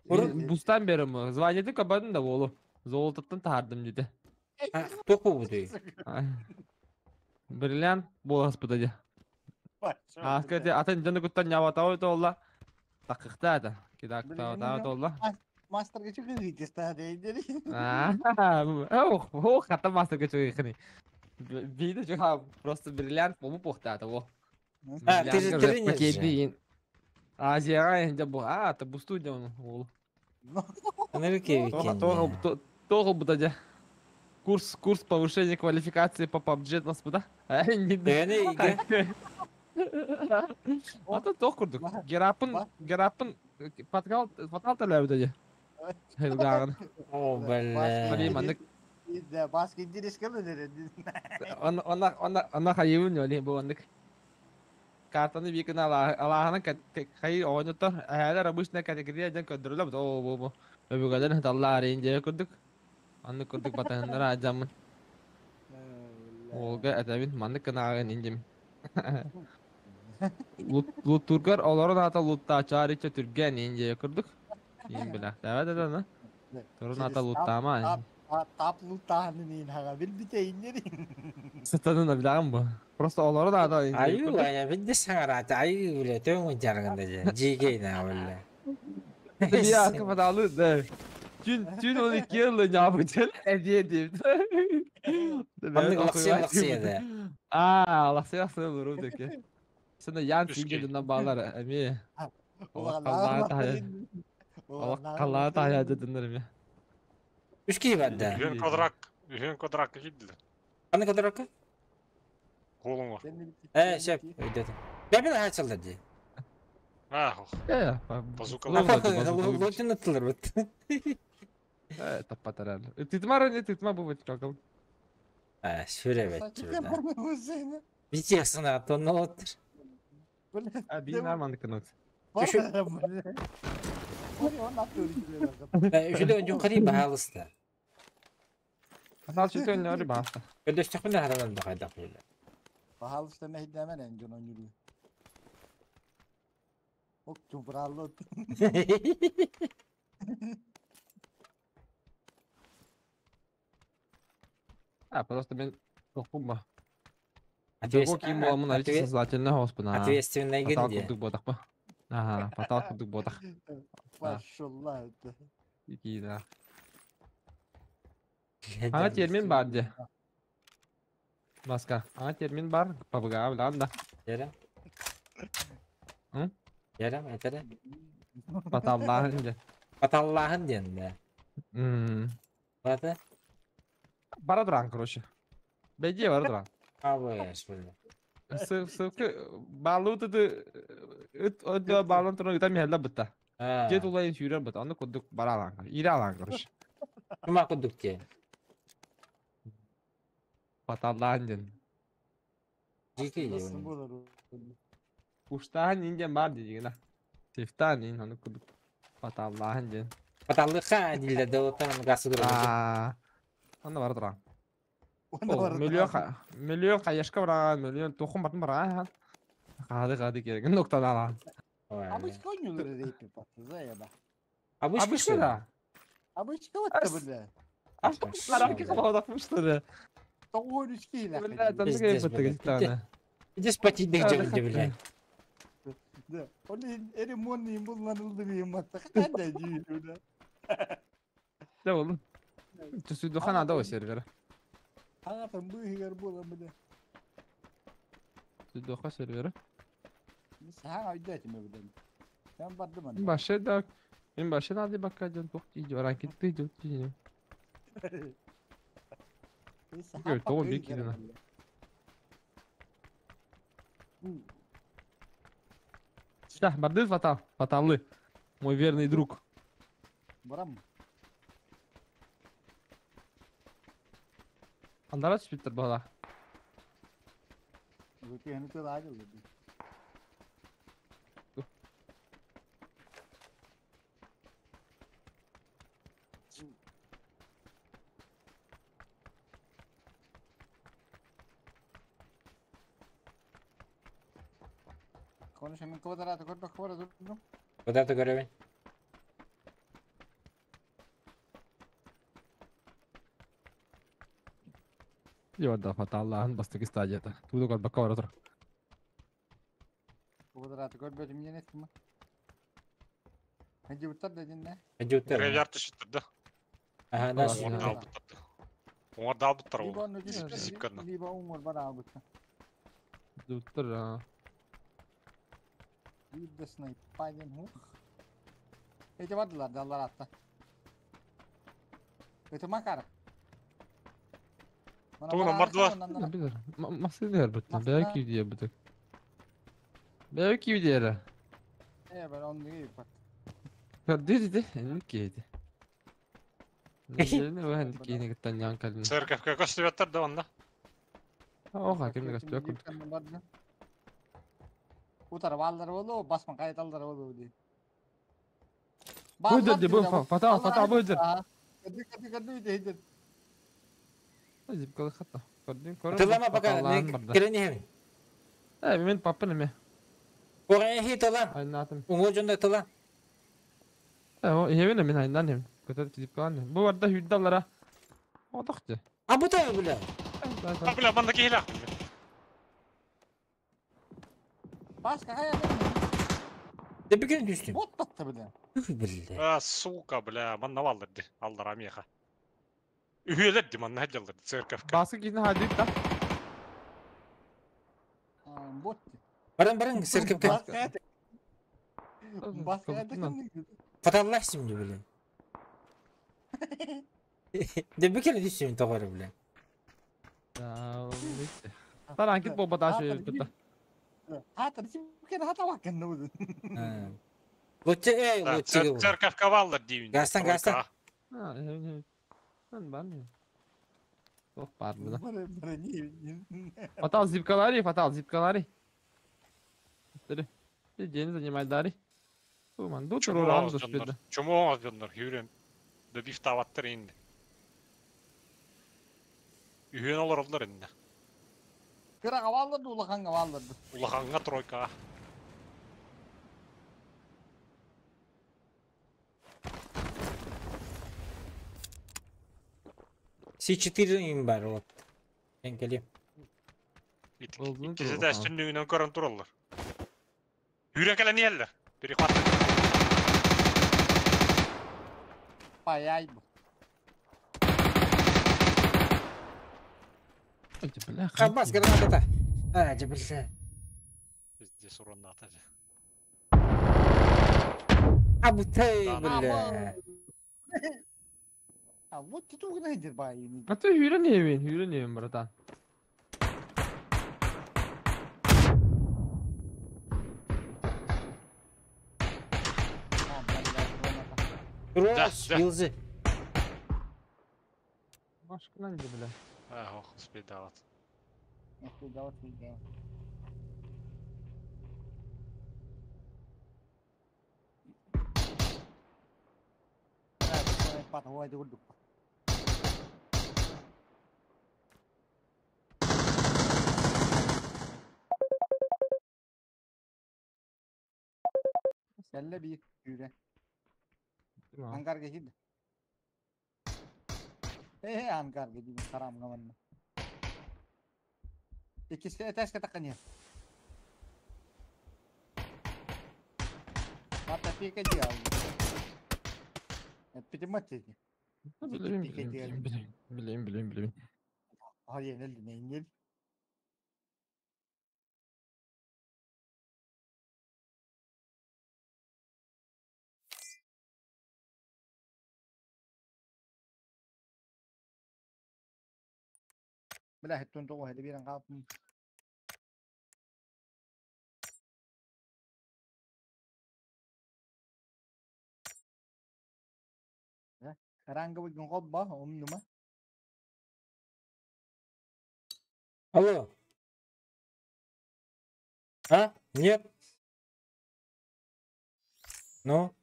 Speaker 7: Бустан берем. Звание кабадын да болу. Золототтан тахардым диде.
Speaker 3: Току буду.
Speaker 7: Бриллиант болас бу А кстати, атын жаны куттан няватау толла. Такыкта да. Кидактау толла.
Speaker 4: Мастерга чугуйдыстаа дейдери.
Speaker 7: Ох, ох, хата мастерга чугуйхыны. Биде чуга просто бриллиант болу похтата во.
Speaker 3: А, ты же тренер же.
Speaker 7: Азияга инде бу. А, та бу студия он ол.
Speaker 3: Америка
Speaker 7: Того бу да. Курс, курс повышения квалификации по PUBG нас буда.
Speaker 3: Не
Speaker 7: Ата тох курдук. Герапын, герапын паткал, патал талабы да. Хилгагын.
Speaker 3: О, бля.
Speaker 7: Маннык
Speaker 4: Да, баск интерес кылы
Speaker 7: Она она она она хайыбын öyle бу аннык. Картаны бикин алаһаны хай ооньоттор әһәлер обычная категория ден көддөрүлөп о бу бу. Өбүгэлер таллаар инде көрдүк. Анны көрдүк батаһыннар ажамын. Олга әтәбин маннык кынаагын индим. Луттургар олорун ата лутта чарыча түрген инде көрдүк. Ин биле. Да да да. Турун ата луттама.
Speaker 4: Тап луттаһын хага бил бите иннери.
Speaker 7: Сытанын билагын бу. Просто олорун ата
Speaker 3: Аю, я бидде саңарата, аю биле, төң жаргында же. Жигей на биле.
Speaker 7: Я капаталы да. Түн түн оны келді нябы әдие деп.
Speaker 3: Маннык лаксия лаксия да.
Speaker 7: А, лаксия лаксия болор деке. Сен ян сиңге балар эми. Алла тая дединер эми.
Speaker 3: Үч киши бар да.
Speaker 2: Үһүн квадрат, үһүн квадратка кидилер.
Speaker 3: Кандай квадратка?
Speaker 2: Колуңар.
Speaker 3: Э, шеп, өйдөтүм. Бәбин ачылды ди.
Speaker 2: А,
Speaker 7: Э,
Speaker 2: базука.
Speaker 3: Лотин аттылар бит.
Speaker 7: Э, таппатар. Титмар не титма бу бит какыл.
Speaker 3: А, сүрә бит. Бит ясына тоннолоттыр.
Speaker 7: А, би нормально кынат.
Speaker 3: Үшүдө жукари баалыста.
Speaker 7: Асал чүтөн нөрү баалыста.
Speaker 3: Өдөстөхүнө харанан бакайда куйла.
Speaker 4: Баалыста мехдемен энжон онюру. Ок чумпраллы.
Speaker 7: А, просто мен тохпумба. Ответственный господа.
Speaker 3: Ответственный
Speaker 7: Патал
Speaker 3: где?
Speaker 7: курдук бодах ба. Ага, патал курдук бодах.
Speaker 4: Пошла это.
Speaker 7: Иди, да. Ага, термин бар де. Маска. Ага, термин бар. Пабга, билан да.
Speaker 3: Ярам.
Speaker 7: М?
Speaker 3: Ярам, айтара.
Speaker 7: Паталлахын де.
Speaker 3: Паталлахын ден да. Бата?
Speaker 7: Бара туран, короче. Бәйде бара туран.
Speaker 3: Абыш, бля.
Speaker 7: Ссылка балу ты ыт өдө балын туран ыта мехелле бытта. Жет улайын сүйрен быт. Аны кудук бара алан. Ире алан, короче.
Speaker 3: Кума кудук те.
Speaker 7: Паталлахын ден.
Speaker 3: Жеке
Speaker 7: Уштахан инден бар дегена. Сефтан ин аны кудук. Паталлахын ден.
Speaker 3: Паталлыха дилде долотан гасы
Speaker 7: Аа. Аны бара туран. Миллион миллион каяшка баран, миллион тохум батын баран. Кады кады керек. Ноктан алан.
Speaker 4: Обычка ойнулар рейпи патты, заяба.
Speaker 7: Обычка да.
Speaker 4: Обычка вот бля.
Speaker 7: Араки каладакмыштыр.
Speaker 4: Тоғыз кейле.
Speaker 7: Бля, там такая
Speaker 3: Здесь потидых жогунду, бля.
Speaker 4: Да. Оны эремонный булланылды бейм атта. Кандай дейм да.
Speaker 7: Да ол. Түсүдү хана да сервер.
Speaker 4: Аңатан быһыгар була бля.
Speaker 7: Түсүдү сервері.
Speaker 4: Саң айдатым бля. Мен бардым анда.
Speaker 7: Башы да. Мен башы да бакка жон тохти баран кетти жок. Тоғыз бек кидина. Да, барды фатал, фаталы. Мой верный друг.
Speaker 4: Барам.
Speaker 7: Андара түспүттер бала.
Speaker 4: Өкені тыл ажыл. Конuşamın квадраты көрбөк квадрат урдум.
Speaker 3: Квадраты көрөбүн.
Speaker 7: Жорда фаталлаһын бастыгы стадията. Туду көрбөк квадрат тур.
Speaker 4: Квадраты көрбөтүм жен эттим. Хадьыбыттар да динне.
Speaker 3: Хадьыбыттар.
Speaker 2: Гравиар түспүттэр да.
Speaker 3: Аха, да.
Speaker 2: Уҥуорда албыттар да. Уҥуорда албыттар
Speaker 4: Либо
Speaker 2: ол.
Speaker 4: онно
Speaker 2: Зипканна.
Speaker 4: Либо уҥуор бар албыттар.
Speaker 7: Дуттар а.
Speaker 4: Биир да снайпа диэн ух. Эти бардылар даллар атта. Это Макар.
Speaker 2: Тугунан бардылар?
Speaker 7: Билер. Масыны бит. Бәки видео бит. Бәки видео.
Speaker 4: Э, бар он не бат.
Speaker 7: Көрдү диди. Энник кейди. Не вән кейни гыттан ян калын.
Speaker 2: Церковка көстүбэттэр да онно.
Speaker 7: Оха кимне көстү курдук.
Speaker 4: Утар баллар болу, басман кайталдар болу ди.
Speaker 7: Бу деді, бу фатал, фатал бу деді.
Speaker 4: Кәді кәді кәді дейді.
Speaker 7: Зипкалы хатта. Көрдүң, көрдүң.
Speaker 3: Тылама пока, кирен иһэбин.
Speaker 7: Э, мен паппын эме.
Speaker 3: Оҕа эһи тыла.
Speaker 7: Айнатым.
Speaker 3: Уҥуор дьонно тыла.
Speaker 7: Э, о, иһэбин мен айнан хем. Көтөр зипкалан. Бу барда хүрдаллара. Отохты.
Speaker 3: А бу та бля.
Speaker 2: А, бля, манна киһилээх.
Speaker 4: Баска кая.
Speaker 3: Дебиген түстүм.
Speaker 4: Вот батты бile.
Speaker 3: Үх бля.
Speaker 2: А, сука, бля, манна баллар ди. Аллар амиха. Үһүөлэр ди манна хадьаллар церковка.
Speaker 7: Басы киһин хадит да.
Speaker 4: Бот.
Speaker 3: Баран баран церковка.
Speaker 4: Баска. Баска
Speaker 3: Фаталлах şimdi бля. Дебиген түстүм тоҕор бля.
Speaker 7: Таран кит болба да шөй бит.
Speaker 4: Хатыр ким хата вакын ну.
Speaker 3: Лучше эй, лучше.
Speaker 2: Церковка баллар диюн.
Speaker 3: Гастан, гастан.
Speaker 7: А, мен бар не. Ох, бар бу да. Фатал зипкалари, фатал зипкалари. Тери. День занимай дари. Уман, ду туруран дуспеда.
Speaker 2: Чому оңаз дьоннор хүрен. Дөбиф таваттар инде. Үһүөн олороллор инде.
Speaker 4: Кыра кавалларды, улахан кавалларды.
Speaker 2: Улаханга тройка.
Speaker 3: С4 им бар вот. Мен келем.
Speaker 2: Иккиси да үстүннүгүнөн көрөн тураллар. Хүрен кэлэн иһэллэр. Перехват.
Speaker 4: Паяй бу.
Speaker 3: Хабас граната. А, бля.
Speaker 2: Пиздец уронната.
Speaker 3: А бу ты, бля.
Speaker 4: А вот ты тугна идет бай.
Speaker 7: А ты хүрен евин, хүрен евин, братан.
Speaker 3: Рос, Билзи.
Speaker 7: Башкынан иди, бля.
Speaker 2: А, ох, успей давать.
Speaker 4: Успей давать, да. Selle bir yürü. Ankar geçildi. Э, Анкар geçildi. Харам гаманна. Иккиске этажка таккан я. Мата пика диал. Питематики.
Speaker 7: Билем, билем, билем, билем, билем.
Speaker 4: Hayır, ne ne ne. Бля, хеттон тоҕо хели биэрэн хаалбын. Ранговый гонхобба, умнума.
Speaker 3: Алло. А? Нет? Ну?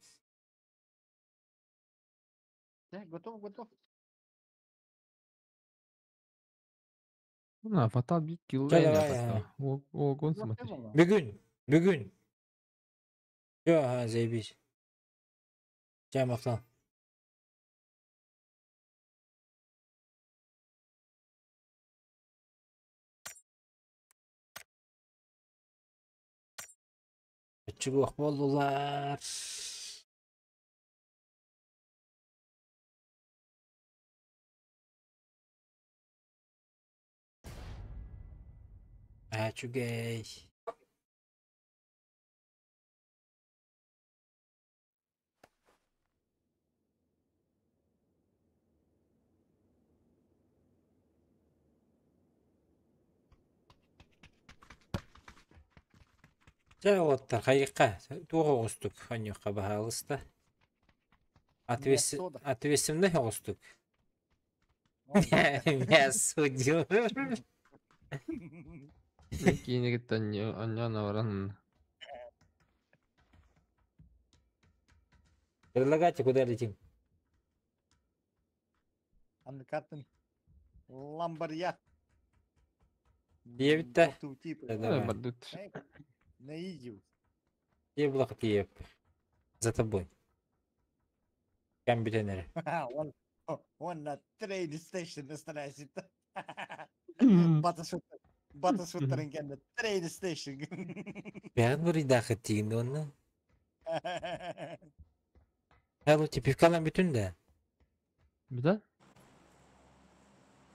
Speaker 4: Да, готов, готов.
Speaker 7: На, фатал бит килл.
Speaker 3: Давай,
Speaker 7: О, гон смотри.
Speaker 3: Бүгүн, бүгүн. Всё, ага, заебись. Чай махтал. Чугух болдулар. Үчүгэй. Чэ, уолаттар, хайыахха, туох оҕустук анньыахха баһаалыста.
Speaker 4: Мясо да.
Speaker 3: Ответственный оҕустук. Мясо дьыл.
Speaker 7: Мен киинигит анньан баран
Speaker 3: Предлагайте, куда летим?
Speaker 4: Анныкатын ламбарья.
Speaker 3: Диэбит да.
Speaker 4: Тутип.
Speaker 3: Да, давай.
Speaker 7: Бардут.
Speaker 4: Наидил.
Speaker 3: Еблах тиеп. За тобой. Кэм бүтэн эрэ.
Speaker 4: Он, он на train station старайся. Батасуттарын кэннэ train station.
Speaker 3: Бэҕин буруйдаахыт тиигин уонна. Hello, пивкалан бүтүн да.
Speaker 7: Да?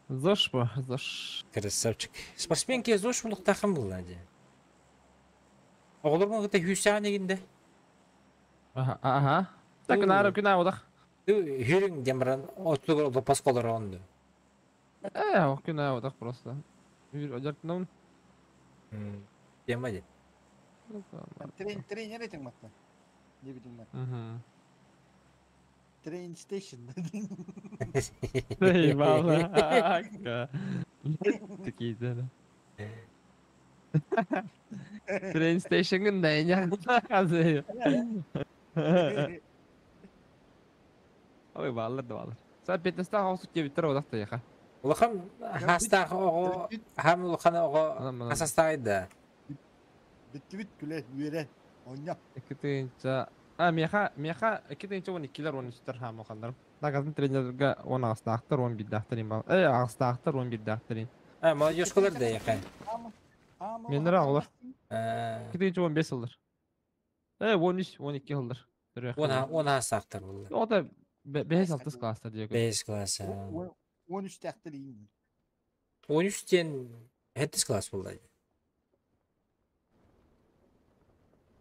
Speaker 7: ЗОЖ по, ЗОЖ.
Speaker 3: Красавчик. Спортсменки ЗОЖ булуктаахын булла дии. Оҕолоргун кытта күүстэҕин игин да.
Speaker 7: Ага, ага. Так, нары күн аудах.
Speaker 3: Хүрүҥ диэн баран оттугар лопас олороҕун дуо?
Speaker 7: Э, күн аудах просто. Үр одертнун.
Speaker 3: Тема дии.
Speaker 4: Тренер этиң матта. Дебитиң матта.
Speaker 7: Угу.
Speaker 4: Train station.
Speaker 7: Эй, балака. Такие да. Train station да не. Ой, баллар да баллар. Са 15 хаусу кебиттер одақта яха.
Speaker 3: Улахан хастаах оҕо хам улахан оҕо хасастаах да.
Speaker 4: Бүттүбүт күлэ үөрэ онньо.
Speaker 7: Иккитинче А, меха, меха, иккитинче 12-лер, 13-тер хаам ухандарым. Дагазын тренерге 10 ағыстақтар, 11-дақтар ин бал. Эй, ағыстақтар, 11-дақтар ин.
Speaker 3: А, молодежкалар да яха.
Speaker 7: Менлер ағылар. Иккитинче 15 ылдар. Эй, 13, 12 ылдар.
Speaker 3: Он хастаахтар булла.
Speaker 7: О да 5-6 класстар диэк.
Speaker 3: 5 класс.
Speaker 4: 13 тәхтер ин.
Speaker 3: 13-тен 7 класс булла.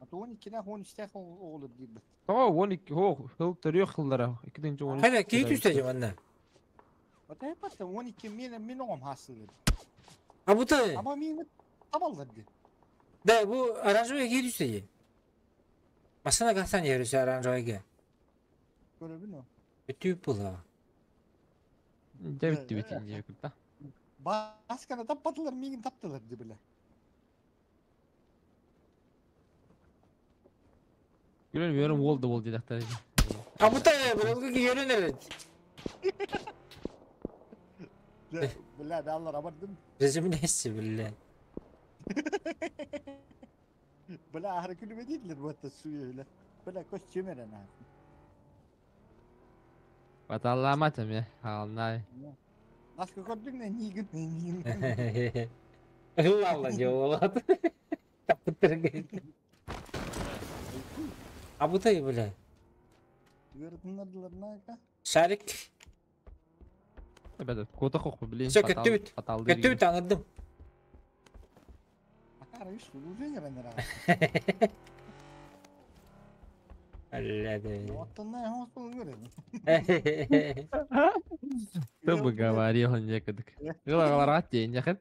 Speaker 4: Ата 12-нә 13 тәх оғылыр дейбит.
Speaker 7: О, 12, хо, хыл төрүөх хыллара. Иккитинче 13.
Speaker 3: Хайда, кии түстэ жаманна.
Speaker 4: Ата хепатта 12 мен мен оғым хасылыр.
Speaker 3: А бу та.
Speaker 4: Ама мен табалдар ди.
Speaker 3: Да, бу оранжевый кии түстэ дии. Масына гасан ерүсэ оранжевыйга.
Speaker 4: Көрөбүн о.
Speaker 3: Бүтүүп була.
Speaker 7: Дебит дебит диэк да.
Speaker 4: Баскана таппатылар мигин таптылар ди биле.
Speaker 7: Күлөн өрүм болду бол дедактар.
Speaker 3: А бу та булга көрөнөр.
Speaker 4: Биле баллар абардым.
Speaker 3: Резюмнеси биле.
Speaker 4: Биле ахыры күлүбө дейдилер бу атта суyu эле. Биле көз чөмөрөн ахыр.
Speaker 7: Баталлама теме, халнай.
Speaker 4: Наска көрдүң не нигин нигин.
Speaker 3: Алла жолат. Тапыттырга. А бу та биле.
Speaker 4: Көрдүңөр нака.
Speaker 3: Шарик.
Speaker 7: Эбэт, кота хокпу билин.
Speaker 3: Всё, көттүбүт. Көттүбүт аңырдым.
Speaker 4: Акара үч уже геренер.
Speaker 3: Алла да.
Speaker 4: Оттонна хос көрөм.
Speaker 7: Кто бы говорил некогда. Гылагаларга тейин яхын.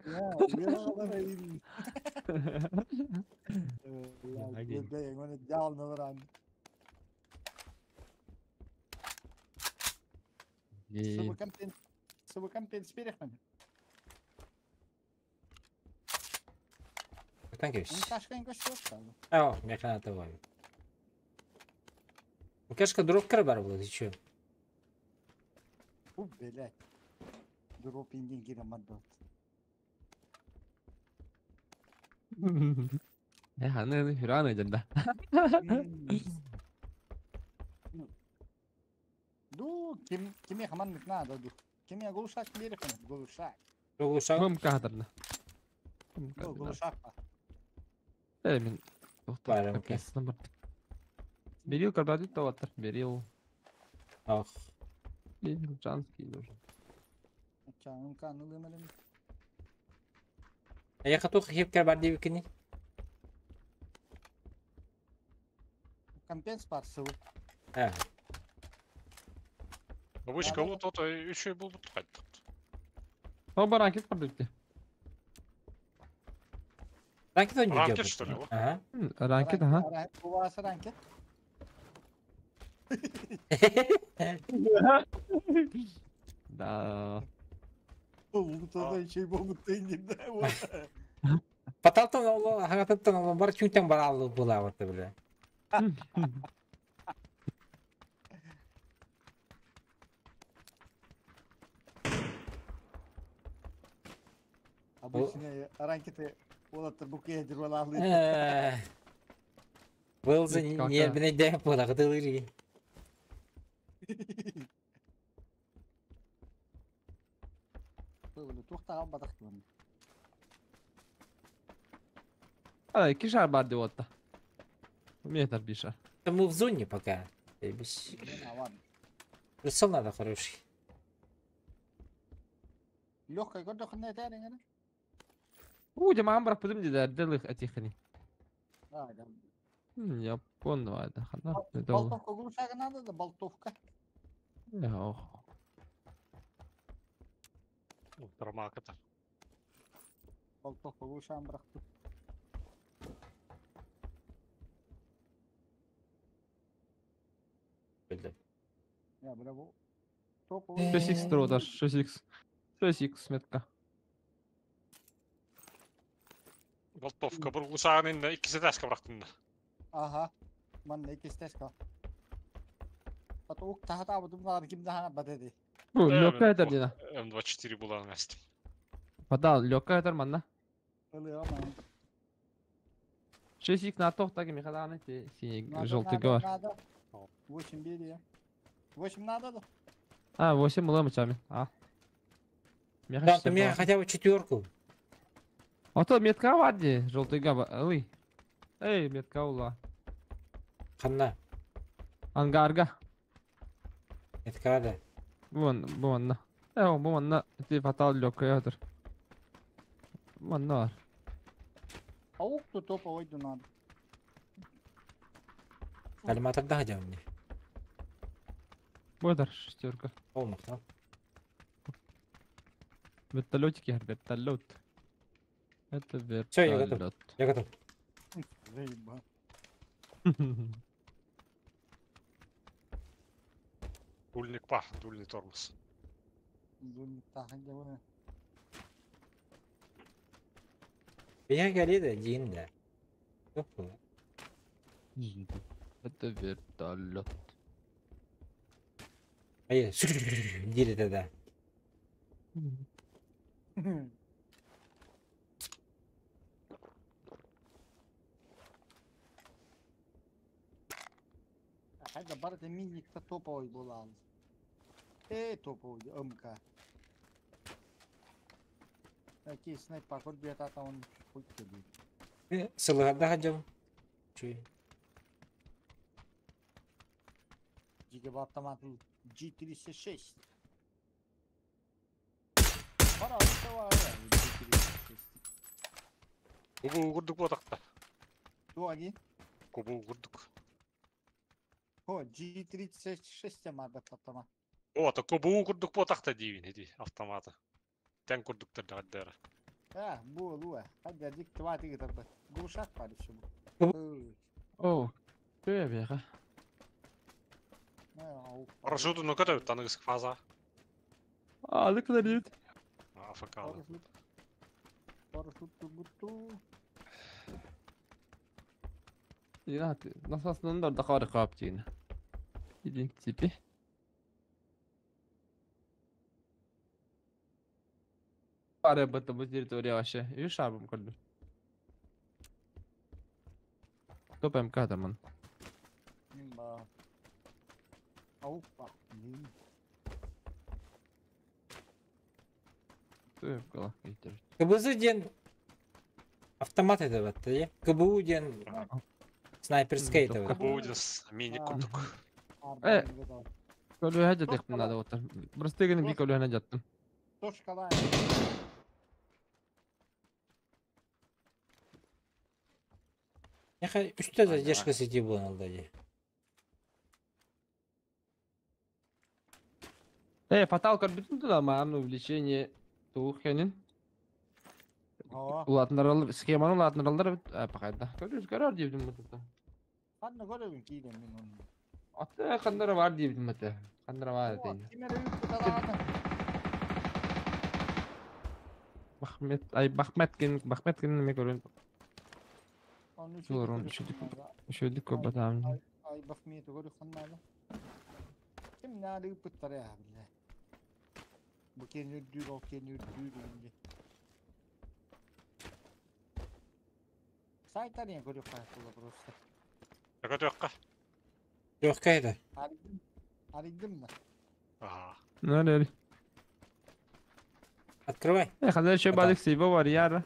Speaker 3: Thank you. О, механа того. Кешка дроп бар было, ты чё?
Speaker 4: У, блядь. Дроп индин кирамад бат.
Speaker 7: Э, аны хураны жанда.
Speaker 4: Ду, ким киме хаман надо ду. Киме голушак берекен, голушак.
Speaker 3: Голушак.
Speaker 7: Кым кадарна.
Speaker 4: Голушак.
Speaker 7: Э, мен
Speaker 3: Барым.
Speaker 7: Берил карбадит таваттар, берил.
Speaker 3: Ах.
Speaker 7: Берил Жанский должен.
Speaker 4: Чаң канылы мелем.
Speaker 3: Эйиэхэ туох хиэпкэр бар диэбиккиний?
Speaker 4: Компенс бар сылы.
Speaker 3: Э,
Speaker 2: Обычка лут ото үчүгэй буолбут хайдах.
Speaker 7: О, баранкет продукты.
Speaker 3: Ранкет он
Speaker 2: Ранкет, что ли, вот?
Speaker 3: Ага.
Speaker 7: Ранкет, ага.
Speaker 4: У вас ранкет?
Speaker 7: Да.
Speaker 4: Лутада чей могут ты не да.
Speaker 3: Поталтан ол хагатыттан ол бар чүнтэн бар аллы булаабыт бile.
Speaker 4: Обычные ранкеты олаттар букет журналы.
Speaker 3: Был за нервный дэ булагыдылыр.
Speaker 4: Туохтаҕа батах ким.
Speaker 7: А, кишар бар деп отта. Метр биша.
Speaker 3: Мы в зоне пока. Прицел надо хороший.
Speaker 4: Легкая көрдөхүнэ этээриҥ
Speaker 7: У, жамаан барап бутум диде делых атихани.
Speaker 4: А, да.
Speaker 7: Я понял, это хана. Это ол.
Speaker 4: Болтовка глушага надо, да, болтовка.
Speaker 7: Ох.
Speaker 2: Драмаката.
Speaker 4: Болтовка глушаан бырахты.
Speaker 3: Бile.
Speaker 4: Я, бля, бу. Топовый.
Speaker 7: 6х трудаш, 6х. 6х метка.
Speaker 2: Болтовка бір глушағын инде иккisi тәшке бырақтын да.
Speaker 4: Ага. Манна иккис тэска. Ата ук тахата абытым дар ким да хана бадеди.
Speaker 7: Бу, лёгкая это дина.
Speaker 2: М24 булан әстім.
Speaker 7: Подал, лёгкая это манна.
Speaker 4: Ылы аман.
Speaker 7: 6х на тох так и мехаданы те синий
Speaker 4: Надо,
Speaker 7: желтый
Speaker 4: надо,
Speaker 7: говор.
Speaker 4: Надо. 8 бери. 8 надо да?
Speaker 7: А, 8 лэмчами. А. Меха
Speaker 3: Да, у меня хотя бы четверку.
Speaker 7: А то метка вади, желтый габа, ылый. Эй, метка ула.
Speaker 3: Ханна.
Speaker 7: Ангарга.
Speaker 3: Это когда?
Speaker 7: Вон, вон на. Э, вон на. Ты фатал лёгкая это. Вон на.
Speaker 4: А ук то топовый ду надо.
Speaker 3: Коллиматор да хотя бы мне.
Speaker 7: Бодр, шестерка.
Speaker 3: О, махнул.
Speaker 7: Вертолетики, вертолет. Это вертолет.
Speaker 3: Всё, я готов. Я готов.
Speaker 4: Заеба.
Speaker 2: Дульник пах, дульный тормоз.
Speaker 3: Меня горит один, да. Опа.
Speaker 7: Это вертолет.
Speaker 3: А я дири тогда.
Speaker 4: Хайда барыта минникта топовый буолан. Э, топовый, МК. Такие снайпер көрбүт он хуй тебе.
Speaker 3: Сылыгарда ходил. Чуй.
Speaker 4: Жиге автомат G36. Пора G36.
Speaker 2: Кубу курдук ботақта.
Speaker 4: Туаги?
Speaker 2: Кубу курдук.
Speaker 4: О, G36 мадат автомат.
Speaker 2: О, то кубу курдук ботақта дейін, иди, автоматы. Тән курдуктар да
Speaker 4: А, бу луа. Хадя дик твати гитарба. Глушак пари все. бу.
Speaker 7: О, что я бега?
Speaker 2: Парашюту ну көтөбүт аныгыс фаза.
Speaker 7: А, ну куда идет?
Speaker 2: АФК.
Speaker 4: Парашют. Парашют буту.
Speaker 7: Я, нас основном да хары каптин. Иди, типи. Пара об этом территория вообще. И шарбом колю. Топ МК там он.
Speaker 4: Имба. Аупа.
Speaker 3: КБЗ ден автомат это вот, я? КБУ ден снайперская это вот.
Speaker 2: Кубу ден мини курдук.
Speaker 7: Э, Колю хәҗә надо вот. Просто генә бик колю хәҗә аттым.
Speaker 4: Точка.
Speaker 3: Миэхэ үстэ задержка сити буолан ылла дии.
Speaker 7: Э, фатал көрбүтүн туда маан увлечение туох кэнин.
Speaker 4: Оо.
Speaker 7: Улаатынаралар, схеманы улаатынаралар эбит. А, пахайда. Көрүс көрөр диэбитим бу.
Speaker 4: Ханна көрөбүн киирэн мин онно.
Speaker 7: Аты ханнара бар диэбитим этэ. Ханнара бар
Speaker 4: Оо,
Speaker 7: этэ.
Speaker 4: ким эрэ ыыппыта
Speaker 7: Бахмет, ай Бахмет кин, Бахмет кин эме көрөн.
Speaker 4: Оны
Speaker 7: Суорун, Үчүгүйдүк көрбөтөм.
Speaker 4: Ай Бахмет көрү ханнала. Ким наада ыыппыттара я биллэ. Бу кен үрдүүр, ол кен үрдүүр инде. Сайтар көрү ханнала просто.
Speaker 2: Көтүөххэ.
Speaker 3: Yok kayda.
Speaker 4: Арыйдым. Арыйдым да.
Speaker 2: Аа.
Speaker 7: Нары.
Speaker 3: Открывай.
Speaker 7: Э, ханнара еще
Speaker 3: Фатал.
Speaker 7: бадык сейба бар яра.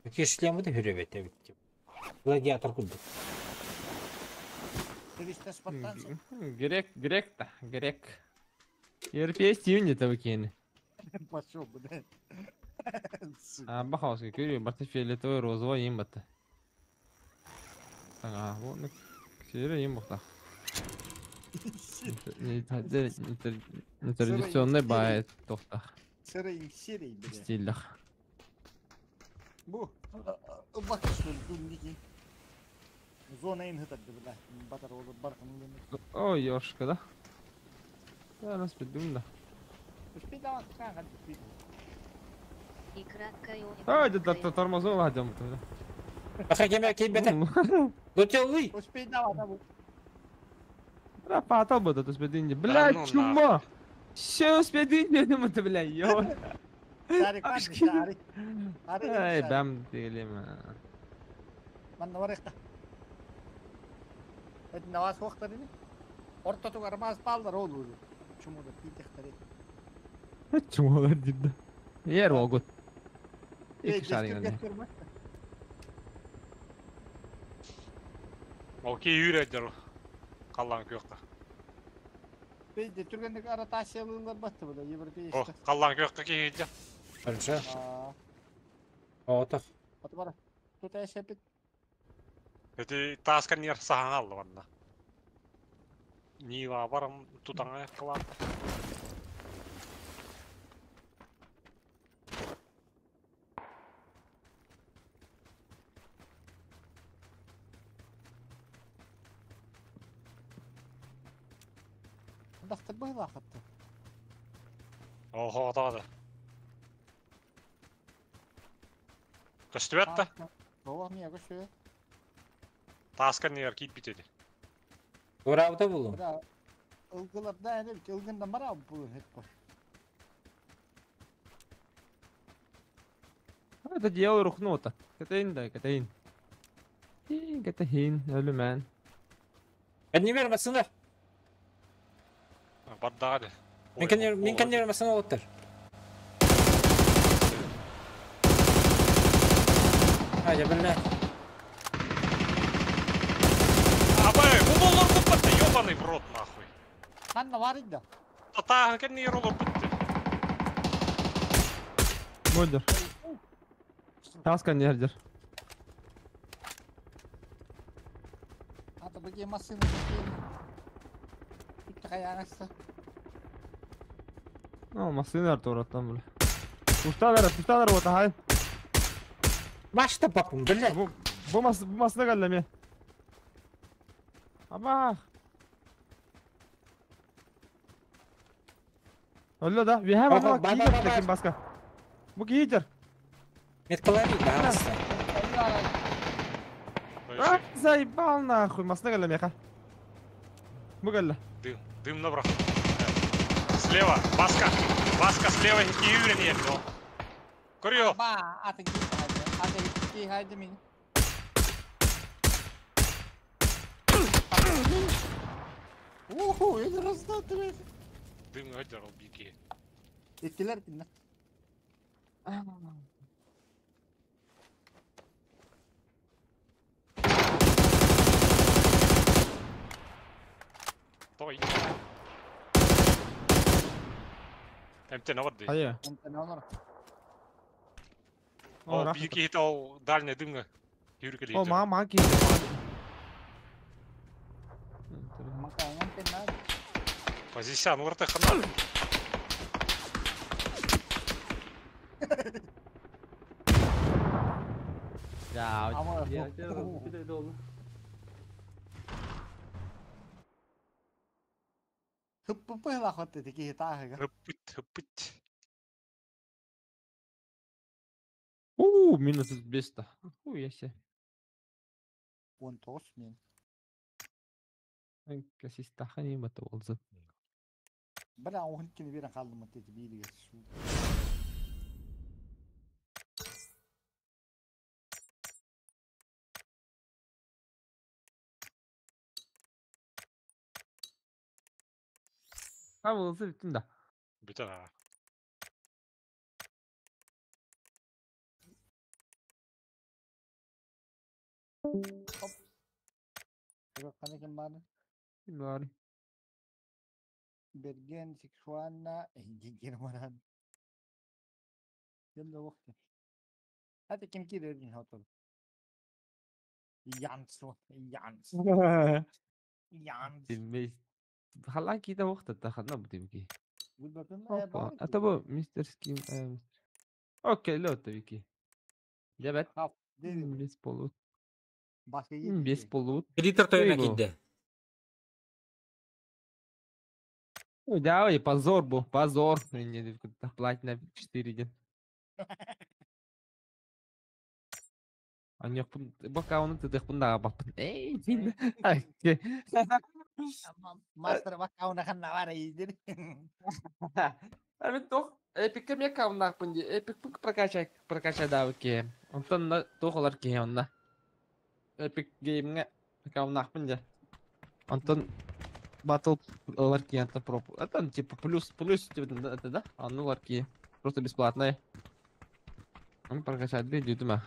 Speaker 3: Какие шлемы ты хүребет эбит. Гладиатор курдук.
Speaker 4: Туристер спартанцы.
Speaker 7: Грек, грек та, грек. Европейский юнит абыкени.
Speaker 4: Пошел, блядь. Сука.
Speaker 7: А, бахауска көрү, барты фиолетовый, розовый им батты. Ага, вот, сире им бухта. Нетрадиционный байт тохта
Speaker 4: Сырый серый, блядь.
Speaker 7: стилях.
Speaker 4: Бу. Бак что ли, Зона ин хытар, бля. Батар olur баркын.
Speaker 7: Ой, ёшка, да? Да, нас придумал, да.
Speaker 4: Успей давай, как успей.
Speaker 1: И краткая, и
Speaker 7: Ай, да, да,
Speaker 1: краткая.
Speaker 7: тормозол адем.
Speaker 3: Аха кеме кейбете. Лутелый.
Speaker 4: Успей давай, давай.
Speaker 7: Да, патал бы, тут успединди. Бля,
Speaker 2: ну
Speaker 7: чума! Все успединди, это, бля, ё.
Speaker 4: Шарик,
Speaker 7: Ашки.
Speaker 4: шарик.
Speaker 7: Ай, бам, ты
Speaker 4: Манна барыхта. Это на вас вахтарини? Орто армаз палдар ол уже. Чумуда питехтари.
Speaker 7: Чумалар дидда. Ер могут. Iki шарик.
Speaker 2: Ол ки үйрәдер. Қаллан көккә.
Speaker 4: Бейде түргендик ара ташылылар батты буда
Speaker 2: О,
Speaker 4: европейский.
Speaker 2: қаллан көккә ки
Speaker 3: Хорошо.
Speaker 4: Аа,
Speaker 3: Отох.
Speaker 4: аты бара. Тут эшепит.
Speaker 2: Эти таскан нер сахан алды ванна. Нива барам тутаңа кылан.
Speaker 4: Дактыр быйла хатты.
Speaker 2: Охо, тады. Көстүбәт та?
Speaker 4: Ооба, мия көстүбөт.
Speaker 2: Таскан нер кип битеди.
Speaker 3: Урабыта булу.
Speaker 4: Бра ылгыларда эне бит ылгындан бара бу хет бар.
Speaker 7: Это дело рухнута. Катейн да, катейн. Катейн, өлүмэн.
Speaker 3: Каднемер масына.
Speaker 2: Бардагы.
Speaker 3: Мин каднемер масына оттар. Ажа бля.
Speaker 2: Абай, бу болор бу ёбаный в рот нахуй.
Speaker 4: Ханна бар иди.
Speaker 2: Та каднемер олор бутты.
Speaker 7: Модер. Таска нердер.
Speaker 4: Ата бу машина. Битте каянасы.
Speaker 7: Ну, машина артураттан бля. Пушталар, пушталар вот, ай.
Speaker 3: Башта папым, бля.
Speaker 7: Бу бу мас бу масына калла Абах. Өллө да, виһә
Speaker 3: Баба,
Speaker 7: баба
Speaker 3: баба,
Speaker 7: киитер
Speaker 3: баба.
Speaker 7: ким баска. Бу киитер.
Speaker 3: Меткалари, баҕаста.
Speaker 7: А, заебал нахуй, масына калла меха. Бу калла.
Speaker 2: Дым, дым набрал. Слева, Баска. Баска слева киюрен ел. Көрүө.
Speaker 4: Ба, аты ки хайды. Аты ки хайды мин. Уху, это раздатыр.
Speaker 2: Дым өдөр ол бики.
Speaker 4: Эткилер кимде?
Speaker 2: Той. Эмтэн олор дии.
Speaker 7: Хайа?
Speaker 4: Эмтэн олор.
Speaker 2: Ол биир киһитэ ол дальний дымҥа
Speaker 7: О, маа маа киһи.
Speaker 2: Позиция олорто ханна.
Speaker 7: Я,
Speaker 4: Ama- Хыппыппы хылахот ити киһи тааһыга.
Speaker 2: Хыппыт, хыппыт.
Speaker 7: У, минус 200. Хуя себе.
Speaker 4: 19 мен.
Speaker 7: Касистахани батолза.
Speaker 4: Бля, он кини берен қалдым ити биилиге.
Speaker 7: Там ылсы бүттүн да.
Speaker 2: Бүтэн аа.
Speaker 4: Қана кем бары?
Speaker 7: Бар.
Speaker 4: Берген сексуальна гигер маран. Yalla вақт. Hadi ким кирерин хотор. Янс, Янс, Янс.
Speaker 7: Тиммей. Халан кита вақт та ханна бутимки.
Speaker 4: Опа,
Speaker 7: А то мистер Скин. Окей, лёта вики. Дебет. Без полут. Без полут.
Speaker 3: Кредитор тойона кидде.
Speaker 7: Ну, давай, позор был, позор. Мне платина 4 день. Они пока он ты пunda бапын. Эй, дин.
Speaker 4: Мастер бакауна ханна бар идир.
Speaker 7: Мен тох эпикке ме каунак пынди. Эпик пык прокачай, прокачай давки. Онтон на тохолар ки онна. Эпик геймге каунак пынди. Онтон батл ларки это проп. Это типа плюс плюс типа это да? А ну ларки просто бесплатные. Он прокачать дүйдүмө.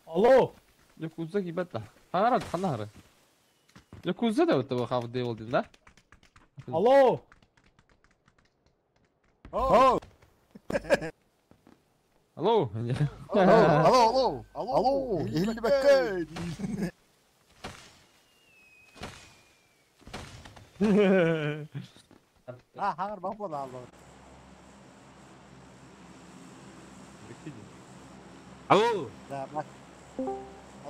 Speaker 6: Алло!
Speaker 7: Якуза гибата. Ханара ханара. Якуза да это хав деволдин, да?
Speaker 6: Алло!
Speaker 4: Алло!
Speaker 7: Алло!
Speaker 4: Алло, алло, алло, Илбекке! А, хаңар бак бола алло.
Speaker 3: Алло!
Speaker 4: Да, бак.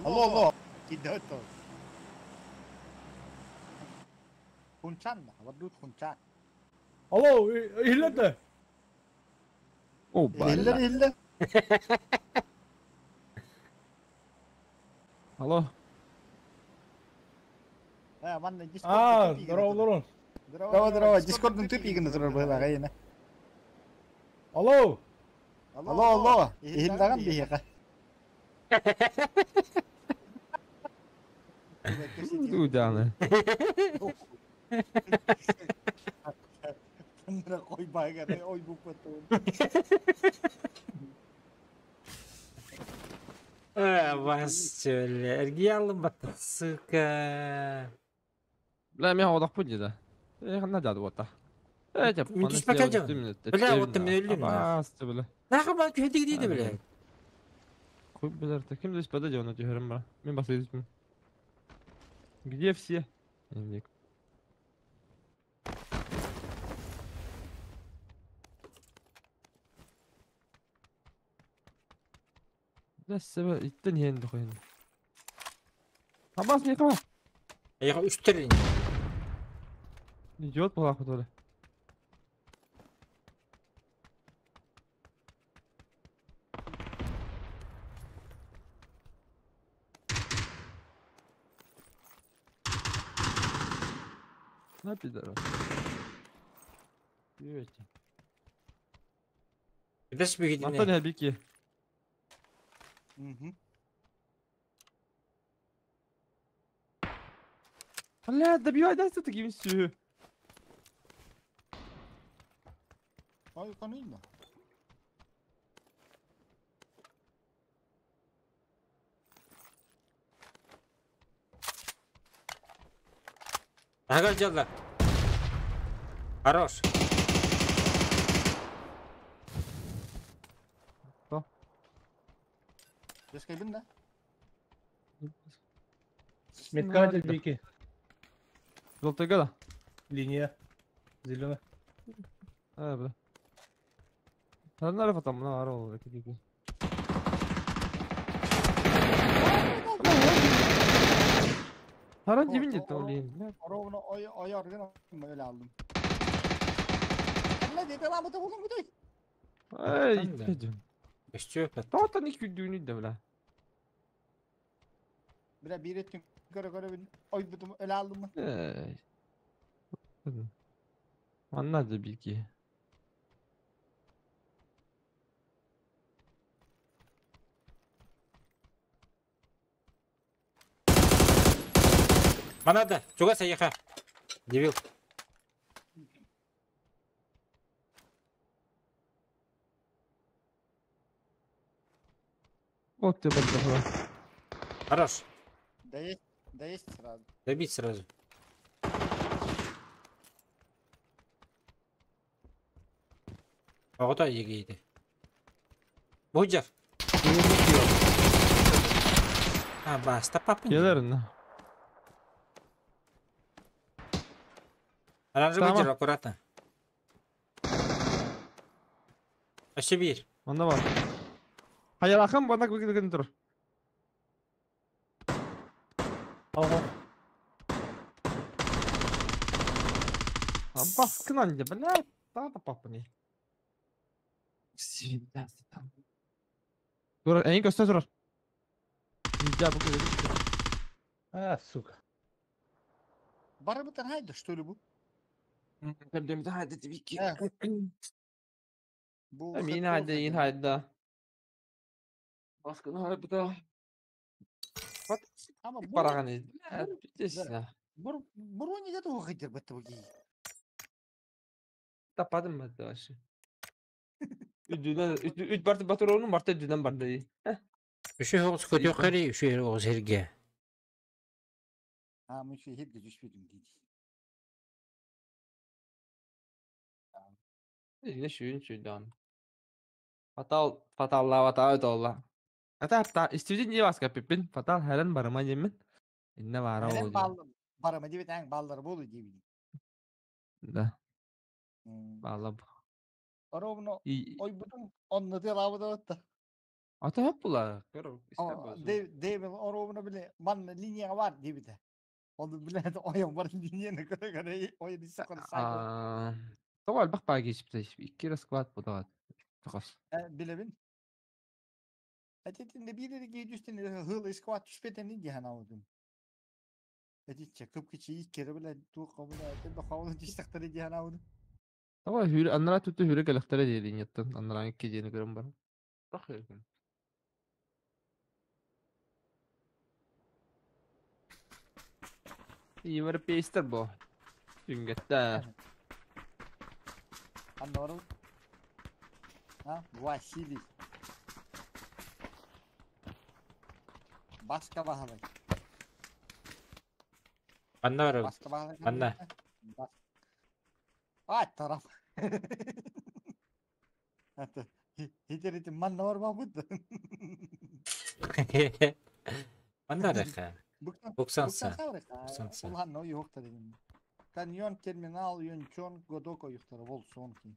Speaker 4: Алло, алло. Кидото. Хунчан, вадут хунчан.
Speaker 6: Алло, иһиллерде.
Speaker 7: О,
Speaker 4: Иллер, иллер.
Speaker 7: Алло.
Speaker 4: А, манна Discord.
Speaker 6: А, здорово, олорун.
Speaker 4: Здорово, здорово. Discord'un tüp игini турар быһыла гайына.
Speaker 6: Алло!
Speaker 4: Алло, алло. Иһилдаган биһиэхэ.
Speaker 7: Уданы.
Speaker 4: Ой байгар, ой букватун.
Speaker 3: Вас эргиялым баттар, сука.
Speaker 7: Бля, мен одақ пүнде да. Э, ханна дады ота. Э, деп.
Speaker 3: Мен түспәкә жан. Бля, вот мен өлдüm.
Speaker 7: Асты, бля.
Speaker 3: Нахуй бан күһәдик диде, бля.
Speaker 7: Хуй билер, ким түспәде жана түһәрем ба. Мен баса түспім. Где все? Эмдек. Бля, себе иттен хенди қойын. Абас не қама?
Speaker 3: Аяғы үстер.
Speaker 7: Идиот была хоть На пидорас. Приветик.
Speaker 3: Деш бигидине.
Speaker 7: Антония Бики.
Speaker 4: Угу.
Speaker 7: Бля, добивай, да, все-таки все.
Speaker 4: Ой, канина.
Speaker 3: Ага дьалла. Хорош.
Speaker 4: Дескайбын да?
Speaker 6: Метка дельбики.
Speaker 7: Золотойга да?
Speaker 6: Линия. Зеленая.
Speaker 7: А, бля. Таннары потом мына ара ол эки Taran kimin gitti o liyin?
Speaker 4: Ровно ой ой organ öyle aldım. Ne dedi lan bu da oğlum bu da.
Speaker 7: Ey
Speaker 3: Там да.
Speaker 7: itmedim.
Speaker 3: Өстө пат.
Speaker 7: Тоғытан iki düğünü de bile.
Speaker 4: Bire bir ettim. Göre göre bir oy butum öyle aldım mı?
Speaker 7: Ey. Anladı bilgi.
Speaker 3: Манада, чугас аяха. Дебил.
Speaker 7: Вот тебе бардахла.
Speaker 3: Хорош.
Speaker 4: Да есть, да есть сразу.
Speaker 3: Добить сразу. Оҕото егейdi. Буджар. А, баста папа.
Speaker 7: Келерин.
Speaker 3: Оранжевый
Speaker 7: Tamam.
Speaker 3: Буджар, аккуратно. Вообще bir.
Speaker 7: Onda var. Hayır akın bana koyun dur.
Speaker 6: Ага.
Speaker 7: Baskın anca bile. Daha da papını. Dur, en göster dur. Ya bu kadar.
Speaker 6: А, сука.
Speaker 4: Барыбытан haydi что ли bu?
Speaker 7: Tabii hadi tabii ki.
Speaker 4: He. Bu
Speaker 7: Emin hadi in hadi. Baskın harbi
Speaker 4: Ama bu
Speaker 7: Параганы. Bitişne.
Speaker 4: bu bu ne de o gider bitti bu giy.
Speaker 7: Tapadım ben de aşı. Üdüden üd bartı batır onun bartı üdüden bartı.
Speaker 3: Үші оғыз көтө қары, үші оғыз herге.
Speaker 4: Ha bu şey hep güç bir dedi.
Speaker 7: Yine şuyun şuydan. Fatal fatalla fatal olla. Hatta hatta istediğin niye baskı yapıp fatal her an barıma yemin. İnne var
Speaker 4: Neden
Speaker 7: oldu.
Speaker 4: ballı barama diye en balları bolu diye.
Speaker 7: Da.
Speaker 4: Hmm.
Speaker 7: Vallahi bu.
Speaker 4: Ровно
Speaker 7: İyi.
Speaker 4: oy bütün onunla lava da.
Speaker 7: Ata hep bular. Kör ister
Speaker 4: Dev dev ровно bile man linya var diye bir de. Onu bile de oyun var linyanı göre göre oyun istekleri saygı.
Speaker 7: Тоҕо элбэх баа киһиптэй икки расклад будаат тоҕос
Speaker 4: Билебин. Этитинде бири гейдүстен хыл искват түшпетен диһан алдым. Этитче көп кичи ик кere биле туу кабыла этен бахавы дистактары диһан алдым.
Speaker 7: Тоҕо хүрэ аннара түттэ хүрэ кэлэхтэрэ диэдин яттан аннараа икки диэни көрөн баран. Тох хүргүн. Европейстер бу. Түнгеттэ.
Speaker 4: Аннору. А, Василий. Баска бахалай.
Speaker 3: Анна бар.
Speaker 4: Баска бахалай.
Speaker 3: Анна.
Speaker 4: А, тарап. Ата, хитерити манна бар бабыт.
Speaker 3: Анна рәхә. Буксанса.
Speaker 4: Буксанса. Улан но юктар дедим. Каньон терминал юнчон годоко юктар болсон ки.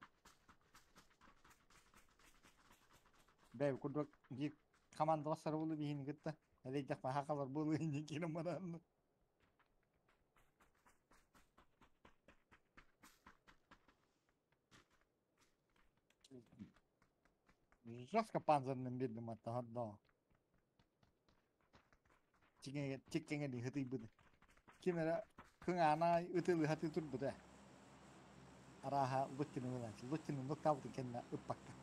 Speaker 4: Бәй курдук бир команда басар болу бихин гытта. Әле жакма хакалар болу инде кирим баран. Жестко панзерным бердим атта хадда. Тиккене тиккене ди хытый буды. Кимера күн ана ытылы хаты тур буды. Араха луттину була. Луттину луттабы кенна ыппакка.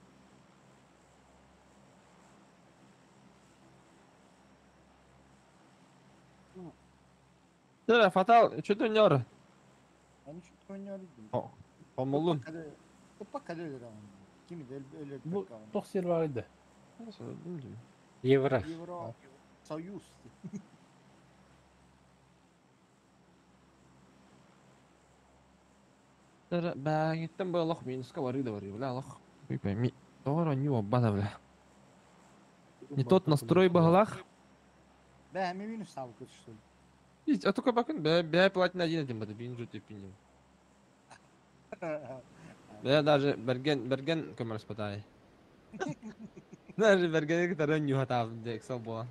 Speaker 7: Дэ фатал чөтөн нөр.
Speaker 4: Мен şu oynuyorum.
Speaker 7: Помолун.
Speaker 4: Ыппакка өлөр Кими де өлөр
Speaker 6: Бу тох сир бар иде.
Speaker 3: Евро.
Speaker 4: Евро Союз.
Speaker 7: Бэҕэҥҥиттэн бу олох минуска барыы да барыы, бля, олох. Хуй пойми, тоҕо эрэ оонньуу буолбата, бля. Не тот настрой баһылаах.
Speaker 4: Бээ, ми минус саабыккыт что ли?
Speaker 7: А только бакын, бээ, бээ платина один один бата, бин жути пинем. Бээ даже Берген, Берген көмөлөспөтаай. Даже Бергени кытары ньуһатаабын дии, Excel буолан.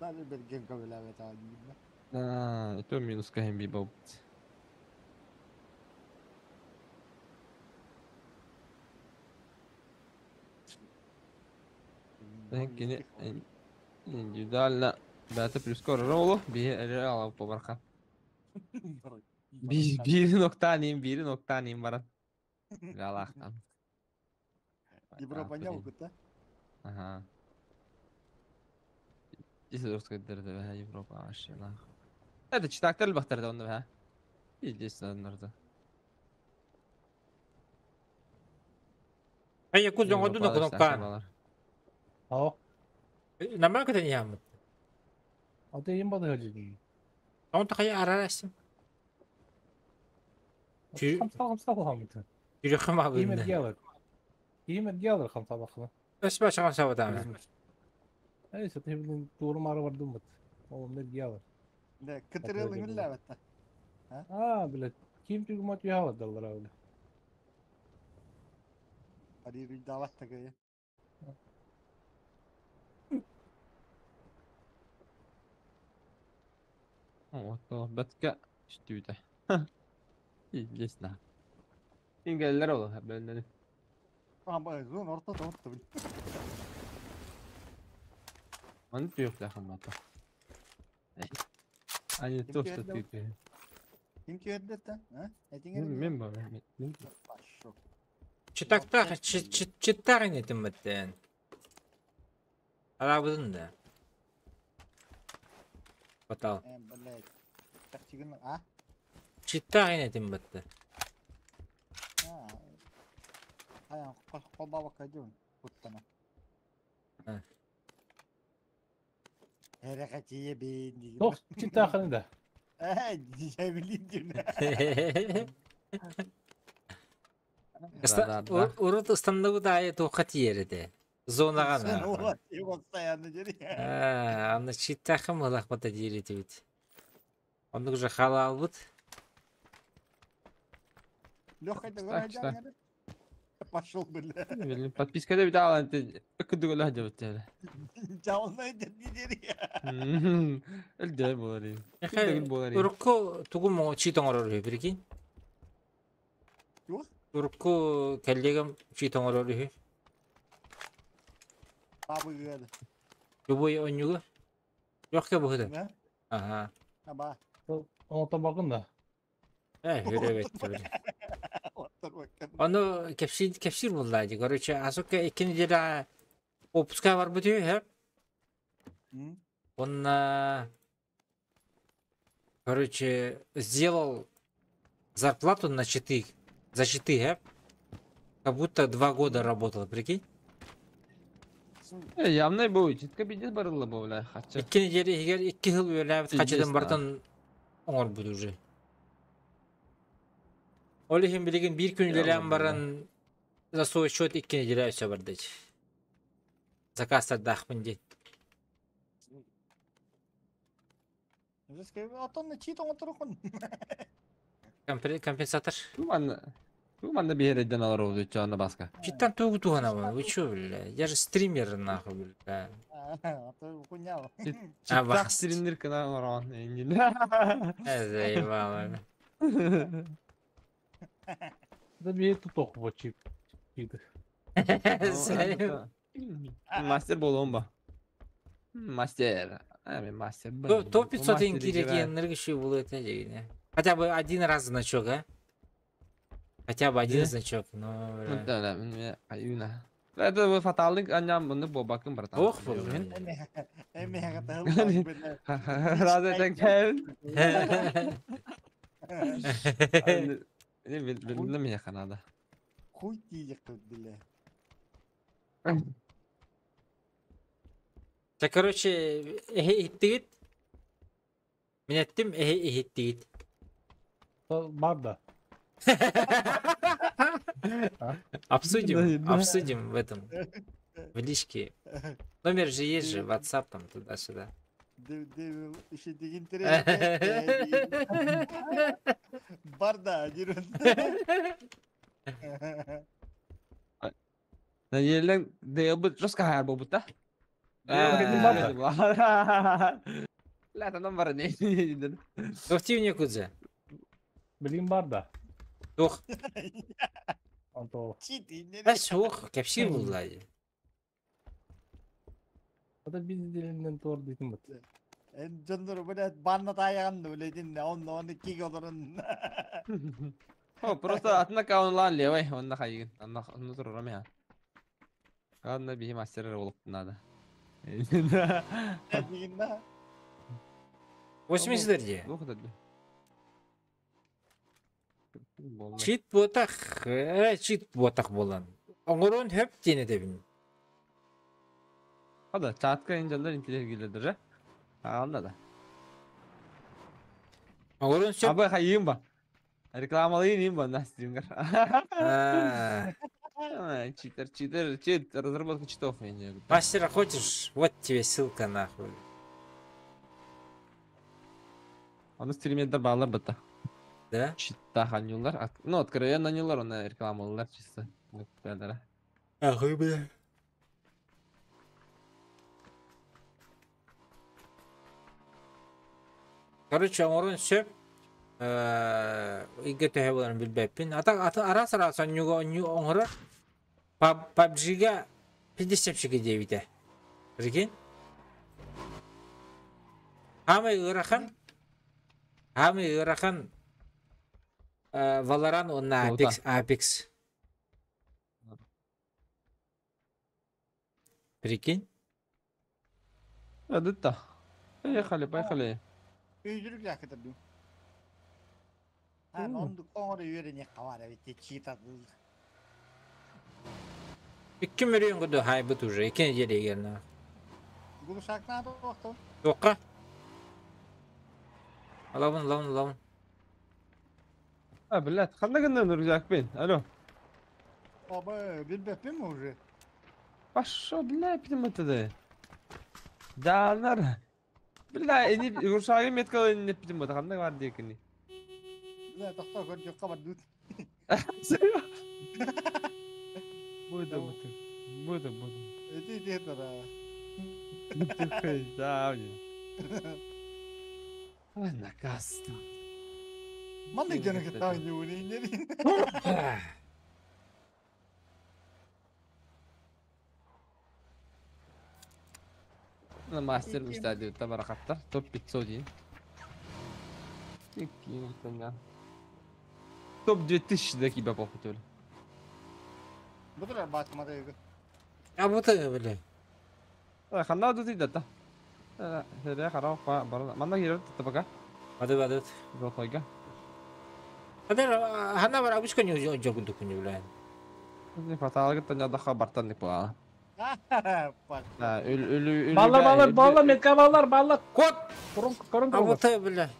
Speaker 4: Даже Берген көмөлөөбөтөҕө диибин.
Speaker 7: Аа, это минуска хем би болбут. Кини индивидуально бэйэтэ плюска орор оҕолу, биһи эрэ алаппа бархан. Биирин октаан иин, биирин октаан иин баран. Галаахтан.
Speaker 4: Европа не кытта.
Speaker 7: Ага. Европа Европа вообще нах. Это читактар элбэхтэр да онно бэһэ. Пиздец оннорду.
Speaker 3: Ай, якут дьоҥодун
Speaker 7: Европа
Speaker 3: кнопкаан.
Speaker 6: Ау.
Speaker 3: Наман көтөн иһаммыт.
Speaker 6: Аты им бады хадьы.
Speaker 3: Оон тахая арарасым.
Speaker 6: Хамса хамса хамыты.
Speaker 3: Жүрөхөм
Speaker 6: Кимер
Speaker 3: абынна.
Speaker 6: гелер. Кимер гелер хамса бакына.
Speaker 3: Өс башаган сабатааны.
Speaker 6: Эй, сәт хебилин тууру мары бардым бит. Ол мер гелер.
Speaker 4: Да, кытырылың үлләбәттә.
Speaker 6: А, блядь, ким түгүмат ява даллар абы.
Speaker 4: Ари рүйдалат такая.
Speaker 7: Ото бэтка үстүүтэ. Пиздец на. Ингеллер ол бэлнени.
Speaker 4: А, ба, зон орта да орта.
Speaker 7: Маны түйөктәхым бата. Они то, что ты ты.
Speaker 4: Ким күйөрдөттө? А? Этиңер.
Speaker 7: Мен ба мен.
Speaker 4: Пошел.
Speaker 3: Читактах, читтагын этим беттен. Арабыдын да. Батал.
Speaker 4: Э, блядь. Так чигин, а?
Speaker 3: Читтагын этим бетте.
Speaker 4: А. Ая, колбаба кайдын. Куттана.
Speaker 3: А.
Speaker 4: Эрекатие бин деген.
Speaker 6: Тох читтаханы да.
Speaker 4: Э, дижебилин дин.
Speaker 3: Урут ыстандыбыт айы туққа тиереді. Зонаға
Speaker 4: Sen
Speaker 3: на.
Speaker 4: ола постоянно жери.
Speaker 3: Аны читтахым ылах бата диереді бит. Онды уже хала албыт.
Speaker 4: Лёха, это
Speaker 7: Так, так.
Speaker 4: Пошел, бля.
Speaker 7: Подписка да бит ты кыдыгы деп өттө.
Speaker 4: Жабылмай деп жери.
Speaker 7: Элде болар. Кыдыгы болар.
Speaker 3: Урукку тугу моңо чит оңорор үһү, прикинь.
Speaker 4: Туох?
Speaker 3: Урукку кэллегем чит оҥорор үһү.
Speaker 4: Бабы гыды.
Speaker 3: Любой онньуга. Лёгкэ быһыта.
Speaker 4: Да?
Speaker 3: Ага.
Speaker 4: Аба.
Speaker 6: Оңото багын да.
Speaker 3: Э, хүрөбөт били. Ону кэпсиир кэпсиир буолла дии. Короче, асукка икки неделя отпуска барбыт үһү, һэ? Он, короче, сделал зарплату на читы, за читы, һэ? Как будто 2 года работал, прикинь?
Speaker 7: Э, явно бу читка пиздец барылла бу бля, хача.
Speaker 3: Икки неделя иһигэр икки сыл үөрээбит хачытын
Speaker 7: Пиздец,
Speaker 3: барытын оҥорбут уже. Ол иһин билигин биир күн үлэлээн баран за свой счет икки неделя өссө барда Заказтардаахпын диэн.
Speaker 4: Отон чит оҥоторукун.
Speaker 3: Компенсатор.
Speaker 7: Ту манна биһэрден алар оду чаана баска.
Speaker 3: Читтан тугу туһанабын, вы чё, бля? Я же стример, нахуй, бля.
Speaker 4: А то хуйня.
Speaker 3: А,
Speaker 7: Читтах
Speaker 3: бас.
Speaker 7: стримнер кына орон.
Speaker 3: Э, заебало.
Speaker 6: Да би туток бу чип. Читы.
Speaker 7: Мастер болуом ба. Мастер. А, мен мастер.
Speaker 3: Топ 500 кирекеннерге еще было это дегене. Хотя бы один раз значок, а? Хотя бы один
Speaker 7: Да.
Speaker 3: значок, но... бля.
Speaker 7: Да, да, мен аюна. Это фаталдык аням буну бобакын братан.
Speaker 3: Ох, бу.
Speaker 4: Эми хагата.
Speaker 7: Разы теккен. Не билдим я канада.
Speaker 4: Хуй тиек бля.
Speaker 3: Так, короче, эхе иттигит. Мен эттим, эхе иттигит.
Speaker 6: Бар да.
Speaker 3: Обсудим, обсудим в этом, в личке. Номер же есть же, WhatsApp там туда-сюда.
Speaker 4: Барда, дирун.
Speaker 7: Нэдиэлэн ДЛбыт жестко хайар буолбут да? Ла танан баран
Speaker 3: Туох Якудза?
Speaker 6: Билигин баар да?
Speaker 3: Туох?
Speaker 6: Онто
Speaker 3: А суох, кэпсиир буолла дии.
Speaker 6: Ата биир нэдиэлэнэн туордуйтун бат.
Speaker 4: Эн дьоннору блядь банна таайаҕын да блядь онно онно киги олорон.
Speaker 7: О, просто атын аккаунлаан левый, онно хайыгын. Онно онно турарам я. Ладно, биһи мастер эрэ буолуохпун наада.
Speaker 4: Дигинна.
Speaker 3: 80 дии.
Speaker 7: Туох да
Speaker 3: Чит буотах, чит буотах буолан. Оҥоруон хөп диэн этэбин.
Speaker 7: Хада, чатка инженер интеллигилер Аҕална да.
Speaker 3: Оҥоруон сөп.
Speaker 7: Абы хайыым ба. Рекламалыйын им ба на стримгар. Читер, читер, чит, разработка читов.
Speaker 3: Мастера хочешь? Вот тебе ссылка нахуй.
Speaker 7: Аны стримердер баалар быта.
Speaker 3: Да?
Speaker 7: Читтах анньулар. Ну, откровенно анньулар, оны рекламалылар чисто.
Speaker 3: Ахуй, бля. Короче, оҥорон сөп. Ыйга төһө буоларын билбэппин. Ата ата араас араас онньуга онньу оҥорор. PUBG-га 50 диэбитэ. Прикинь? Хаамай ыарахан Хаамай ыарахан Valorant уонна Apex Apex. Прикинь?
Speaker 7: Адытта. Поехали, поехали.
Speaker 4: Өйдүрүк лаакытыр Хан ондук оҥоро үөрэниэххэ баар эбит чиитатыл.
Speaker 3: 2 миллион году хайбыт уже, 2 неделя егерна.
Speaker 4: Гулушакна туохтун.
Speaker 3: Туохха? Алабын, алабын, алабын.
Speaker 7: А, блядь, ханна гыннан рюкзакпын? Алло.
Speaker 4: Оба билбэппин уже.
Speaker 7: Пошел, бля, питем это. Да, нар. Бля, эни рюкзагы меткалы не питем это, ханна бар диэкини.
Speaker 4: Бля, тохтоо көрдөххө бардут.
Speaker 7: Буду, буду. Буду, буду.
Speaker 4: Эти ити тара.
Speaker 7: Да, мне. Ой, наказ.
Speaker 4: Маннык дьону кытта оонньуубун иннери.
Speaker 7: Мастер мечта диэбит барахаттар. Топ 500 диэн. Топ 2000 да киба похутур.
Speaker 4: Бутура баатмада
Speaker 3: А вот это, бля.
Speaker 7: Ханна дути дата. Серия харау па барна. Манна кирер пока.
Speaker 3: Бады бады.
Speaker 7: Жотойга.
Speaker 3: Хадер ханна бар абышка не жогун тукуни, бля.
Speaker 7: Не фаталга таня даха бартан не па. Да, үл үл үл.
Speaker 6: Баллар, баллар, баллар, метка баллар, баллар.
Speaker 3: Кот!
Speaker 6: Корон, корон,
Speaker 3: А вот это, бля.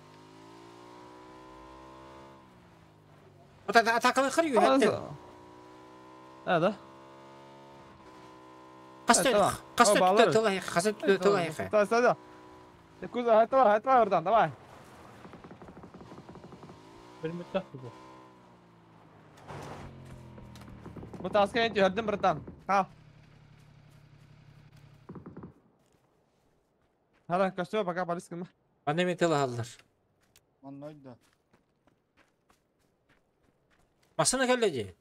Speaker 3: Атакалы хырью, хәтте.
Speaker 7: Да, да.
Speaker 3: Касты, касты тылай, касты тылай.
Speaker 7: Да, да, да. Куза, давай, давай, Ордан, давай.
Speaker 6: Бир бу.
Speaker 7: Бутаска түһэрдим, братан. Ха. Хара, костюм пока полис кылма.
Speaker 3: Аны мен тылы аллар.
Speaker 4: Манна да.
Speaker 3: Масына келледи.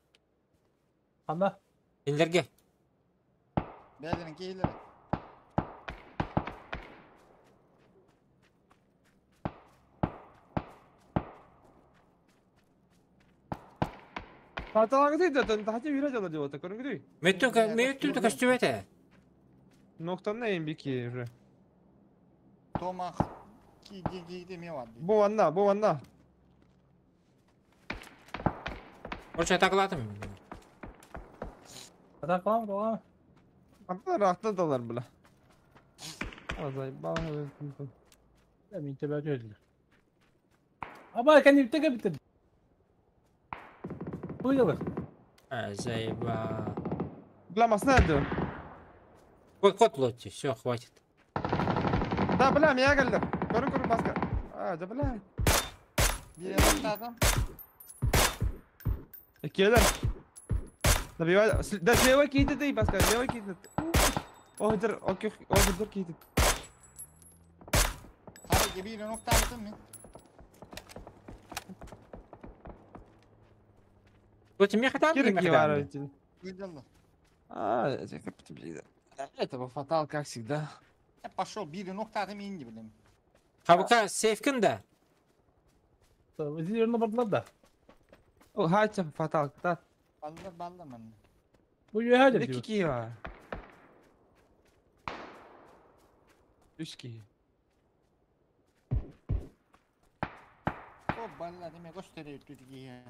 Speaker 6: Ханна?
Speaker 3: Инлерге.
Speaker 4: Бәдерин кейлер.
Speaker 7: Фаталага тейден, тахти үйрә жала деп отыр, көрүнгү.
Speaker 3: Меттү меттү костюм это.
Speaker 7: Ноктан не бики уже.
Speaker 4: Тома ки ди ди ме вады.
Speaker 7: Бу анна, бу анна.
Speaker 3: Короче, атакалатым.
Speaker 6: Атакалам, атакалам.
Speaker 7: Ата рахта далар била. Азай, ба.
Speaker 6: Мен тебе өтөдүлөр. Аба, кәне битте битте. Выделых.
Speaker 3: А, заеба.
Speaker 7: Бля, масна это.
Speaker 3: Кот, кот, Лотти, все, хватит.
Speaker 7: Да, бля, меня галлер. Көрү көрү маска. А, да бля.
Speaker 4: Бире баттадым.
Speaker 7: Келер. Добивай. Да, слева киди ты, Паска, слева киди. О, дыр, окей, о, дыр киди.
Speaker 4: Хара бире ноктаатым мен.
Speaker 3: Лотти, мне хотя бы
Speaker 7: Кир кивар.
Speaker 4: Выделла.
Speaker 7: А, это фатал, как всегда.
Speaker 4: Я пошел, бире ноктаатым инди билем.
Speaker 3: Хабука, сейфкин да.
Speaker 6: Зеленый бардылар да.
Speaker 7: О, хача фатал, да.
Speaker 4: Баллар баллар мен.
Speaker 6: Бу юһәдер
Speaker 7: Iki
Speaker 6: диyor.
Speaker 7: kişi var. Üç kişi.
Speaker 4: О, баллар неме gösteriyor türkiye.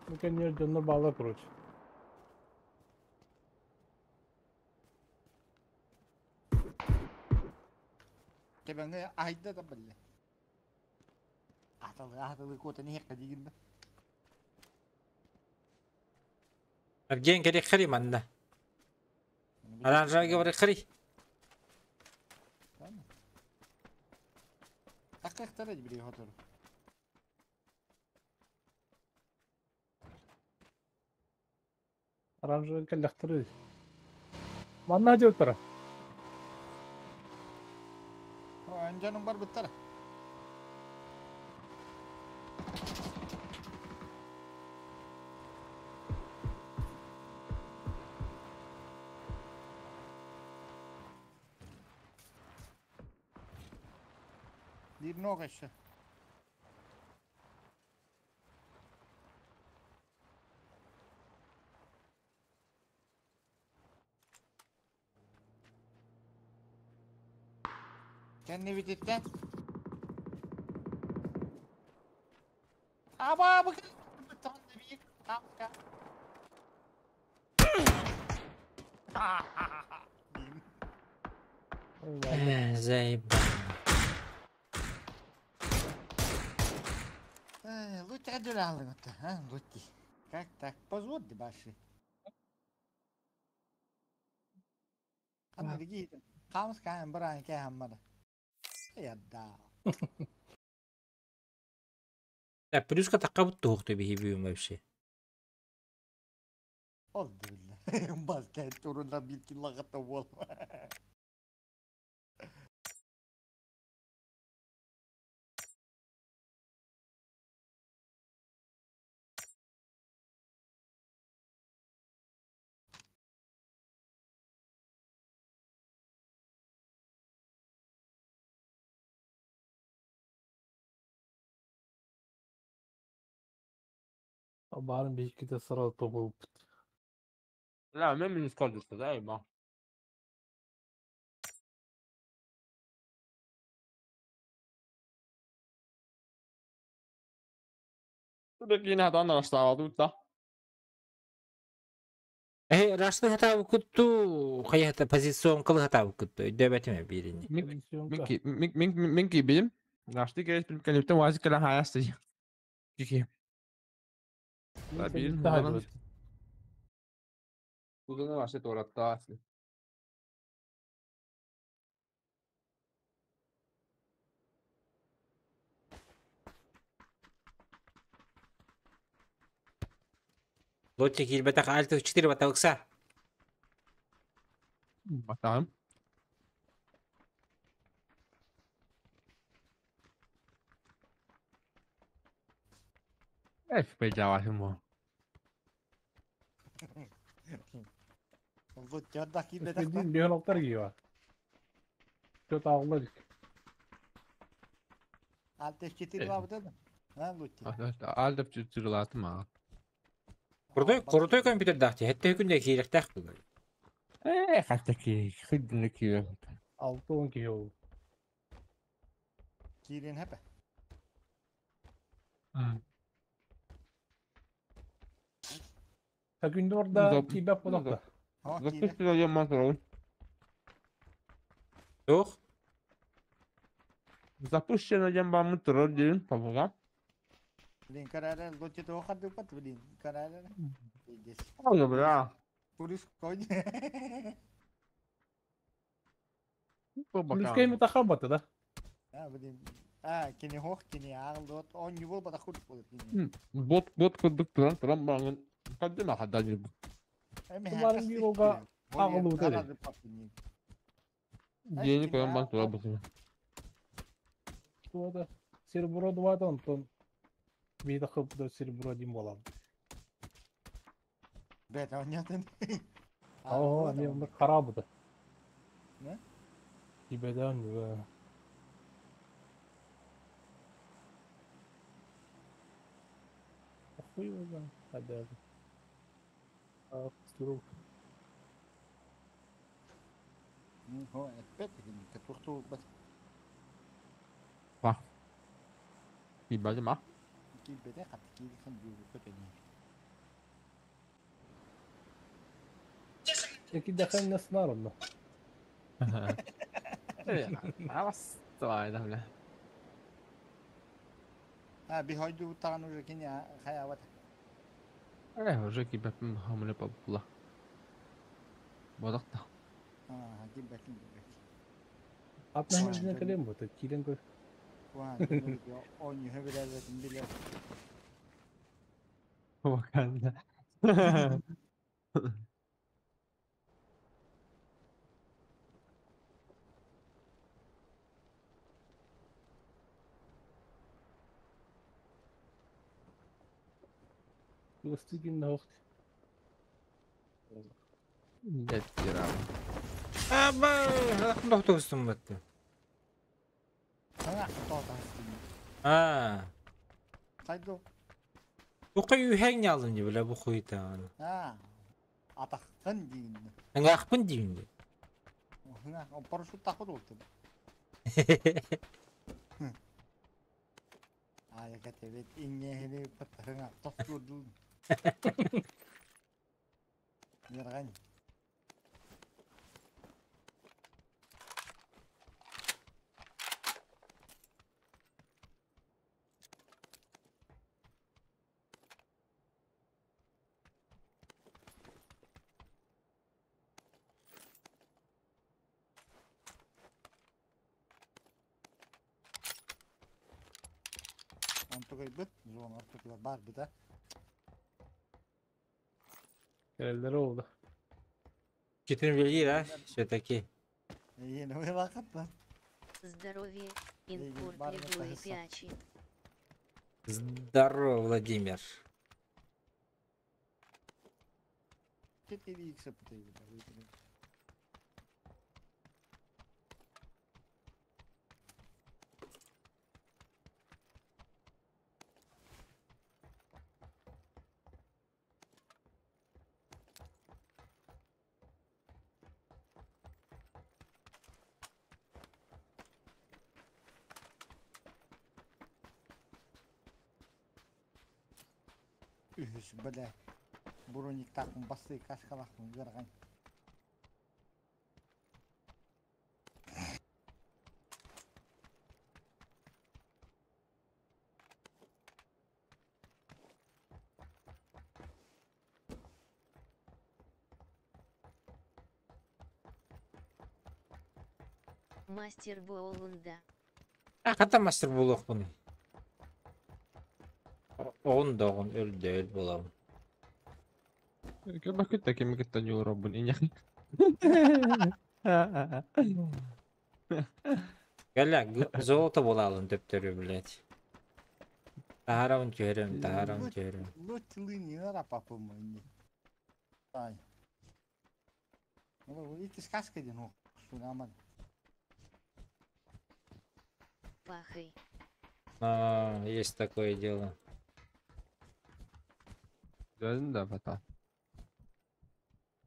Speaker 6: Бу кеннер дьоннор баалар короче.
Speaker 4: Тебеңе айда да биле. Аталы аталы кота не хекка дигинде.
Speaker 3: Арген керек хри манна. Оранжевый говорит хри.
Speaker 4: Такактар бири хотор.
Speaker 6: Оранжевый кэллэхтэрэ. Манна диэбиттэрэ.
Speaker 4: О, анжаның бар буттар. Bir nok aşağı. Kendini bitirtten. Ama bu bir kanka.
Speaker 3: Заеба.
Speaker 4: Лучше одуралым это, а, Лути. Как так? Позволь баши. Аны дигит. Камс кайм баран кайм Я да.
Speaker 3: Так, плюска такка будто ух ты бихибием вообще.
Speaker 4: Oldu billah. Bas kent turunda bir kilo bol.
Speaker 6: Баарын биһикките сарал тобулбут.
Speaker 7: La, men minus kaldı da eyvah. Buradaki yine hatadan başlamadı da.
Speaker 3: Э, рашлы хата кутту, хая позицион кылы хата кутту. Дөбәтеме бирини.
Speaker 7: Minki, min minki bilim. Našli geç bilim kelipten vazi kelen hayastı. Kiki. La bir Kullanı başlat oratta aslı.
Speaker 3: Лотти килбетах альт 4 баталыкса.
Speaker 7: Bakalım. F becavahım o.
Speaker 4: Лути отдах кибе
Speaker 6: Үспедин биһон гиба. Чот ағылар.
Speaker 4: Alt F4 var burada. Ha Лути.
Speaker 7: Aldım çırçırlatım ha.
Speaker 3: Крутой, крутой компьютер дахти. Хетте күндә кирәктәх булыр.
Speaker 7: Э, hatta ki, hıddını ki.
Speaker 6: 6-10 киһи ол.
Speaker 4: Кирин хепе.
Speaker 6: Та күндө орда кибеп болоқта.
Speaker 4: Ha кирин.
Speaker 7: Запустил я масрол.
Speaker 3: Юк.
Speaker 7: Запущено я вам трол дин, папа.
Speaker 4: Блин, карара, лучше того хадыпат, блин, карара. Здесь.
Speaker 7: Ой, бля.
Speaker 4: Курис конь.
Speaker 6: Плюскай мутахабата да.
Speaker 4: А, блин. А, кини хох, кини ағыл, он не был, бата хурис болот кини.
Speaker 7: Бот бот курдук туран туран баҕын. Каддыма хаддан бу.
Speaker 6: Туларын бир олга ағылы өтеді.
Speaker 7: Дени коян бан тура бу.
Speaker 6: Туода серебро двада онтон бейда хыпда серебро дим болам.
Speaker 4: Бет, а онятын.
Speaker 6: Aa, ne onlar karabıdı.
Speaker 4: Ne?
Speaker 6: Gibeden ve Хуй его знает. Обязан. А, здорово.
Speaker 4: Хо, опять катухту бат.
Speaker 7: Кибади ма.
Speaker 4: Кибеде хат киби хан бу көтени.
Speaker 6: Эки дахан нас нарынна.
Speaker 7: Авас давай да бля.
Speaker 4: А, бихойду таган уже кини хаяват.
Speaker 7: Э, уже кибепим хамле пабла. Бодакта.
Speaker 4: А, кибетин кибет.
Speaker 6: Атна хизне калем бу, килен көр.
Speaker 4: Ва, он не хебелер биле.
Speaker 7: Ваканда.
Speaker 6: Ластигин на охт.
Speaker 7: Нет, кирам.
Speaker 3: Аба, доктор бетти.
Speaker 4: А, то
Speaker 3: А.
Speaker 4: Хайду.
Speaker 3: Бу кой үһәң ялын ди биле бу хуйта.
Speaker 4: А. Атахын дин.
Speaker 3: Аңахпын дим.
Speaker 4: Хына, парашют тахы болду. А, я катебет инне паттарыңа тостурду. Ярган. Онтугай быт, зона ортотугар бар быта.
Speaker 6: Келелер oldu.
Speaker 3: Кетин билгир, а, все-таки.
Speaker 4: Ене ойлакат
Speaker 1: Здоровье,
Speaker 4: Эй,
Speaker 1: инкор
Speaker 4: барна
Speaker 1: плебои
Speaker 4: тахыса.
Speaker 1: пячи.
Speaker 3: Здорово, Владимир.
Speaker 4: 4 икса пытайбыт. Үһүс бля. Броник тақын басы кашкалақпын жарған.
Speaker 1: Мастер Боулунда.
Speaker 3: А, ката мастер булук буну. Оғын да оғын, өл да өл боламын.
Speaker 7: Кебакыт такими кытта юробун иня.
Speaker 3: Гәлә, золото болалын төптөрү, блядь. Тахарам көрөм, тахарам көрөм.
Speaker 4: Лотилы не надо папа мой. Ай. Ну, ити сказка ден о, сунаман.
Speaker 1: Пахай.
Speaker 3: А, есть такое дело.
Speaker 7: Да, бата.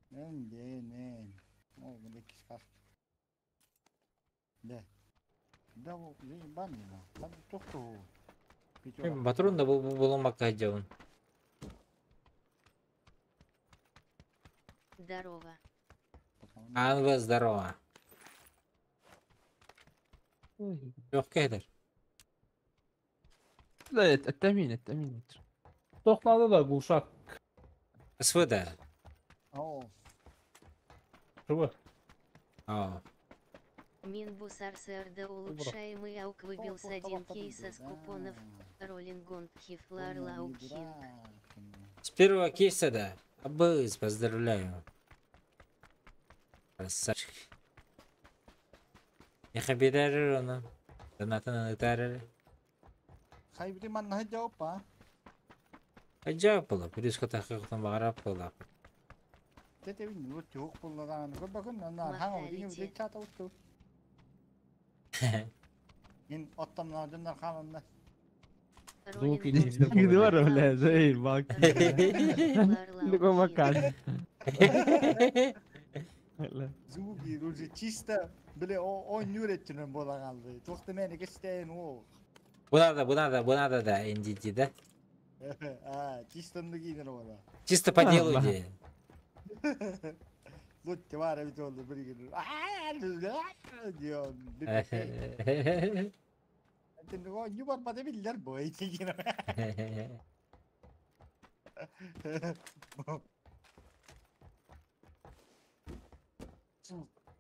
Speaker 4: Не, не. О, бля, сказка. Да. Да, заебали, на. Там тохту.
Speaker 3: Патрон да был буламакка делан.
Speaker 1: Здорово.
Speaker 3: Анва, здорово. Легкий.
Speaker 7: Да, это мин, это мин.
Speaker 6: Туох наада да глушак.
Speaker 3: СВД.
Speaker 4: Оо.
Speaker 6: Живы.
Speaker 3: О.
Speaker 1: Мин бу сарсрда улучшаемый аук выбил с один кейса с купонов. Роллингон Хифлар Лаукхинг.
Speaker 3: С первого кейса, да. Абыз, поздравляю. Красавчик. Не хабидарыр оны. Донатын ытарыр.
Speaker 4: Хайбри манна жауап
Speaker 3: Ажа була. Плюс катахы бағарап була.
Speaker 4: Тете бин вот жок буллаган. Көбөкүн анан хаң дигин
Speaker 1: Морталити.
Speaker 4: чата утту. Мен оттамнан жондар халында.
Speaker 7: Звук
Speaker 1: Роллингон
Speaker 7: не бар, бля, эй, бак. Любой макан.
Speaker 4: Звуки уже чисто биле о нүреттүнөн бола калды. Тохты мени кестен о.
Speaker 3: Бу надо, бу надо, бу надо, да, NDD, да?
Speaker 4: А, чисто кийдер бола.
Speaker 3: Чисто по делу де.
Speaker 4: Лутти бар бит oldu bir gün. Diyor. Şimdi o yuvar bada biller bu eğitim.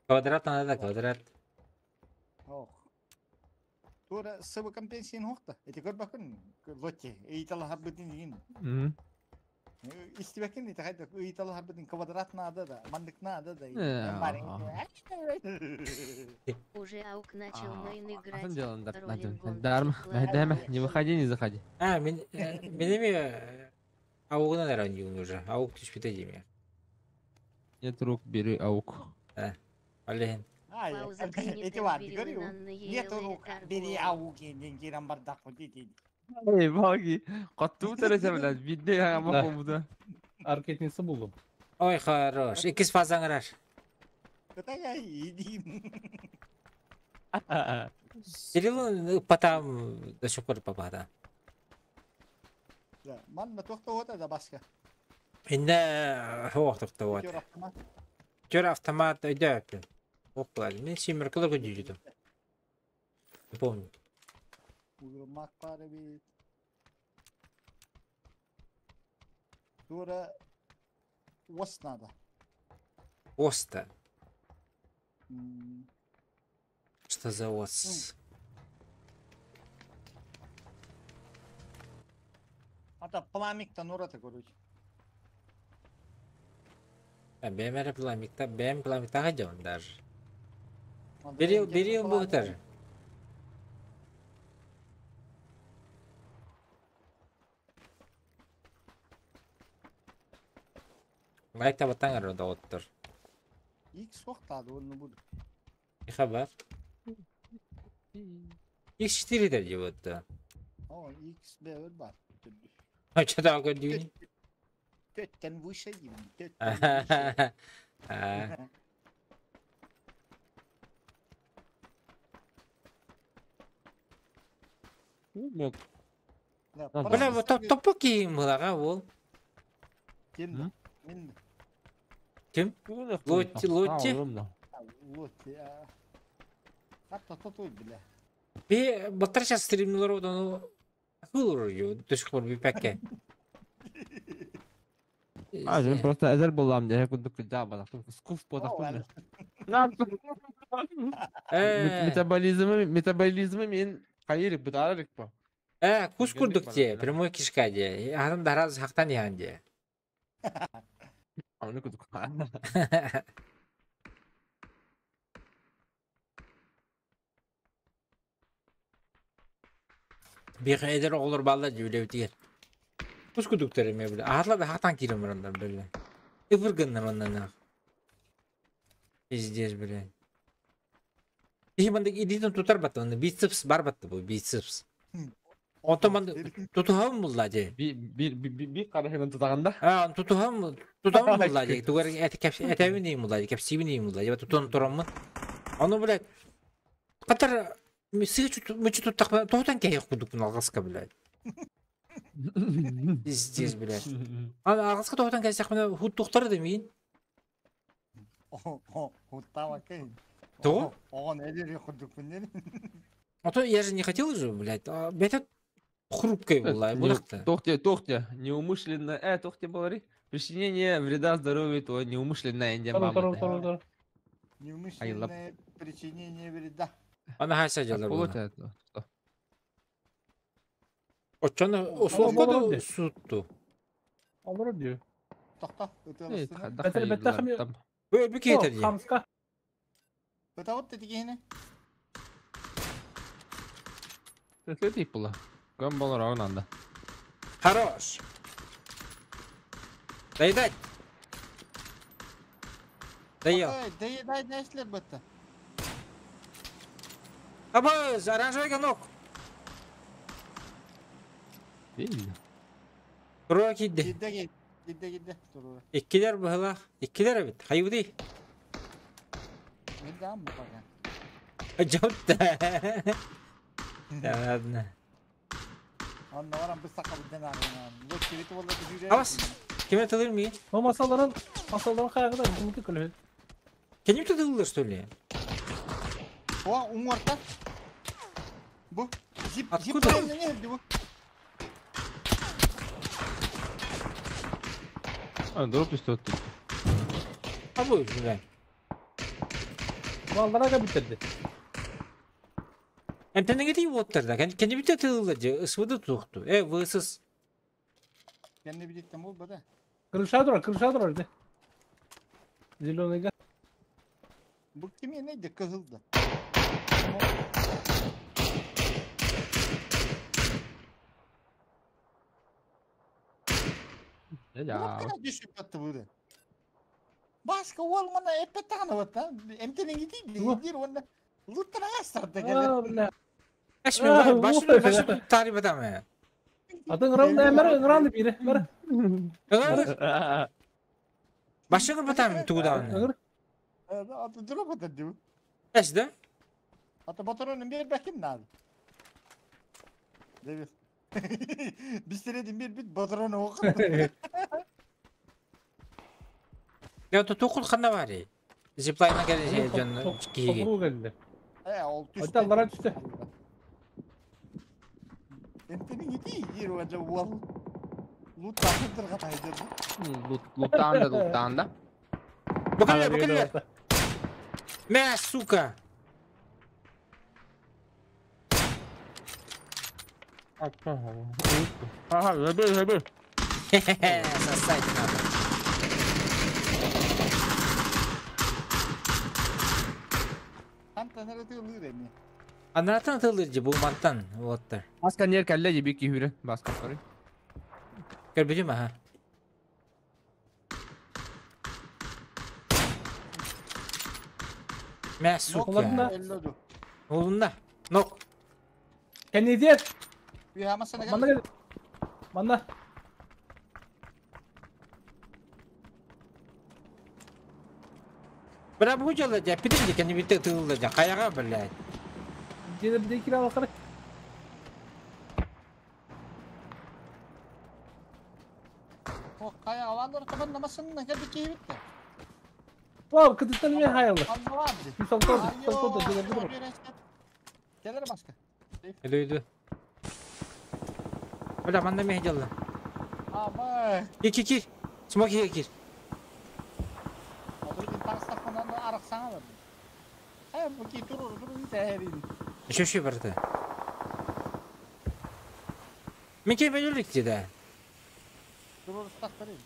Speaker 3: Квадрат надо, квадрат.
Speaker 4: Ох. Тура сыбы компенсин хокта. Эти көр бакын лотти. Эйтала хабытын деген. Истибекин ите хайда эйтала хабытын квадрат надо да, мандык надо да.
Speaker 1: Уже аук начал мейн
Speaker 7: А
Speaker 1: играть.
Speaker 7: дело,
Speaker 1: Роллингон
Speaker 7: Дарма,
Speaker 1: Хифлар
Speaker 7: Дайма, не
Speaker 1: Лаукхинг.
Speaker 7: выходи, не заходи.
Speaker 3: А, мен, мен аугына наран уже. Ауг түшпіті деймін.
Speaker 7: Нет рук, бери аук.
Speaker 3: Алейхин.
Speaker 4: Ай,
Speaker 1: Пауза
Speaker 4: эти
Speaker 1: принята
Speaker 4: бар,
Speaker 1: в
Speaker 4: görüyor. Нет рук, бери аук деген бардак дейди.
Speaker 7: Эй, балги, каттуу тересе, блядь, видне ама кобуда.
Speaker 6: Аркетница булдум.
Speaker 3: Ой, хорош. Икис фазаңырар.
Speaker 4: Кытая идим.
Speaker 3: Кирилл потам до сих пор попада.
Speaker 4: Манна тохта да башка.
Speaker 3: Инде хоқтықты вот.
Speaker 4: Көр автомат.
Speaker 3: Көр автомат өйдө. Оқылар. Мен семіркілі күдүйдім. Не помню.
Speaker 4: Уйрмак бар бит. Тура ос надо.
Speaker 3: Оста. Что за ос?
Speaker 4: Ата пламиктан урата короче.
Speaker 3: Бэмэр пламикта, бэм пламикта хадён даже. Берил, берил бутер. Лайк табаттаңар да оттор.
Speaker 4: X вақтады оны буду.
Speaker 3: Не хабар? X4 да деп отты.
Speaker 4: О, X бер бар.
Speaker 3: А что такое дюни?
Speaker 4: Төттен выше деймін. Төттен выше.
Speaker 3: Бля, вот топо киим булага ол.
Speaker 4: Ким? Мен.
Speaker 3: Ким? Лотти, Лотти.
Speaker 4: Лотти. Хатта тотуй бля.
Speaker 3: Би батар сейчас стримлер одан хулур ю до сих пор би пәкке.
Speaker 7: А, мен просто әзер болам деп күндүк жаба, скуф бодақ. Метаболизмы, метаболизмы мен кайыр бутарык ба.
Speaker 3: Кус курдук те, прямой кишка де. Адам дараз хактан ян де.
Speaker 7: Аны күдүк.
Speaker 3: Бир эдер оғлар балда жүүлеп тигер. Кус курдук тереме биле. Ахла да хактан кирем барандар биле. Ипыр гыннар оннан. Пиздец, блядь. И манда идитен тутар батты, онда бицепс бар батты бу, бицепс. Онтон манда тутухам булла же.
Speaker 7: Би би би би карахынан тутаганда.
Speaker 3: А, тутухам, тутам булла же. Тугар эт кеп этебин дейм булла же, кепсибин дейм булла же. Тутун тураммын. Аны, блядь, катар сыгы мүчү туттак тоотан кей кудук алгаска, блядь. Пиздец, блядь. Аны алгаска тоотан кайсак мына хуттуктар демейин.
Speaker 4: Хуттава кей.
Speaker 3: То?
Speaker 4: Оған элер курдук мен.
Speaker 3: А то я же не хотел же, блядь. А, блядь, Хрупкай буолла, булахта.
Speaker 7: Тохте, тохте, неумышленно, тохте говори. Причинение вреда здоровью, то неумышленное индем
Speaker 6: Тору, тору, тору, тору.
Speaker 4: Неумышленное причинение вреда.
Speaker 3: Ана хайса дьалар була.
Speaker 7: Получается.
Speaker 3: Оччону условка да сутту.
Speaker 6: Олорор диyor.
Speaker 4: Тохто, ытыаластына.
Speaker 6: Бетер, бетер хами-
Speaker 3: Бу өлбү киһитэ дии.
Speaker 6: Хамска.
Speaker 4: Ытабыт тетигиһини.
Speaker 7: Это типа. Ком был ровно надо.
Speaker 3: Хорош. Доедать. Доел.
Speaker 4: Ой, доедай нэслер бытта.
Speaker 3: Абыз, оранжевый ног.
Speaker 7: Видно.
Speaker 3: Туруга киирдэ.
Speaker 4: Киирдэ киирдэ киирдэ. Туруга.
Speaker 3: Иккилэр быһылаах. Иккилэр эбит. Хайыбытый?
Speaker 4: Мен даам пока.
Speaker 3: Дьон-та. Да ладно.
Speaker 4: Онно баран быстакка бүттен аарынан. Бу кибити болла түһүүрэ.
Speaker 3: Абас. Ким тылыр ми?
Speaker 6: O masaların masaların kayağıda bunu kölö.
Speaker 3: Кеним тылыр что ли?
Speaker 4: О, уңорта. Бу зип зип
Speaker 3: Откуда?
Speaker 4: не бу.
Speaker 7: А, дроп из тут.
Speaker 3: А бу, бля.
Speaker 6: Mallara da bitirdi.
Speaker 3: Эмтенеге тиіп оттар да. Кенди бите тылыр же. Ысвыды тухту. Э, высыз.
Speaker 4: Кенди битеттен бул бада.
Speaker 6: Крыша durar, крыша durar de. Зеленый газ.
Speaker 4: Бу ким нейди кызылды.
Speaker 7: Я.
Speaker 4: Түшүп жатты бу. Башка ол мана эппе таганы бат. Эмтенен гидир дир онда. Луттан астарды келер.
Speaker 6: Бля.
Speaker 3: Эшме башын башын тариф атам.
Speaker 6: Adın равно эмер равно бири. Мер.
Speaker 3: Башын батам тугудан.
Speaker 4: Аты дроп атат дибу.
Speaker 3: Эш да?
Speaker 4: Аты батаронун бер беким нады. Дебит. Бистередин бер бит батарону окут.
Speaker 3: Я то тукул ханна бари. Зиплайна келе жон киги.
Speaker 6: Топру geldi.
Speaker 4: Э, ол түштү.
Speaker 6: Ата аллара түштү.
Speaker 4: Эмтенин гиди жер важа уал. Лут тахындырга тайдыр.
Speaker 7: Луттан да, луттан да.
Speaker 3: Букале, букале. Мә, сука.
Speaker 7: Ага, забей, забей.
Speaker 3: Хе-хе-хе, сосать надо. Анратан тылыржы бу мантан вот.
Speaker 7: Баска нер кәллә җибек киһүрә. Баска сорый.
Speaker 3: Көрбүтүм аха. Мә, сука.
Speaker 6: Оларна.
Speaker 3: Олунна. Нок.
Speaker 6: Кенедер.
Speaker 4: Манна
Speaker 6: Манна gel. Манна.
Speaker 3: Бра бу жала жа пидин кени битте тылды жа каяга блядь.
Speaker 6: Жеде bir de kira bakar.
Speaker 4: О, кая авалар табан намасын кәби кийбитте.
Speaker 6: Вау, кытыттан мен hayallı.
Speaker 4: Аллах.
Speaker 6: Yüz altı oldu, 106 oldu,
Speaker 4: Келер башка.
Speaker 3: Иду иду. Бля, манда мен жала.
Speaker 4: Ама.
Speaker 3: Кир кир кир. Смоки кир кир.
Speaker 4: Адырдын таңстакманан араксаңа бар. Ай, бу ки турур турур тәһәрин.
Speaker 3: Еще еще барда. Мен кем бөлүк деди.
Speaker 4: Турур стактырын.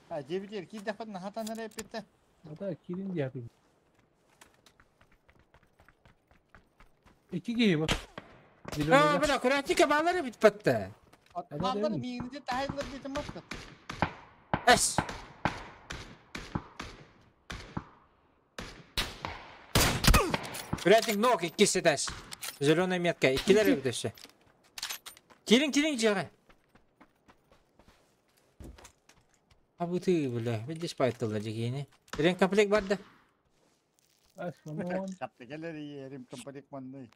Speaker 4: А, жебитер ки дапан хатан репетте.
Speaker 6: Ата кирин diye yapayım. İki giyi bu.
Speaker 3: А, бля, куратика балары бит батты.
Speaker 4: Аллар миңде тәһәрләр битен башка.
Speaker 3: Эс. Куратик ног иккиси тас. Зеленая метка. Иккилер бит Кирин кирин жага. А бу ты, бля, видишь байтылды жегени. Ремкомплект бар да.
Speaker 4: Катты келер ремкомплект манны.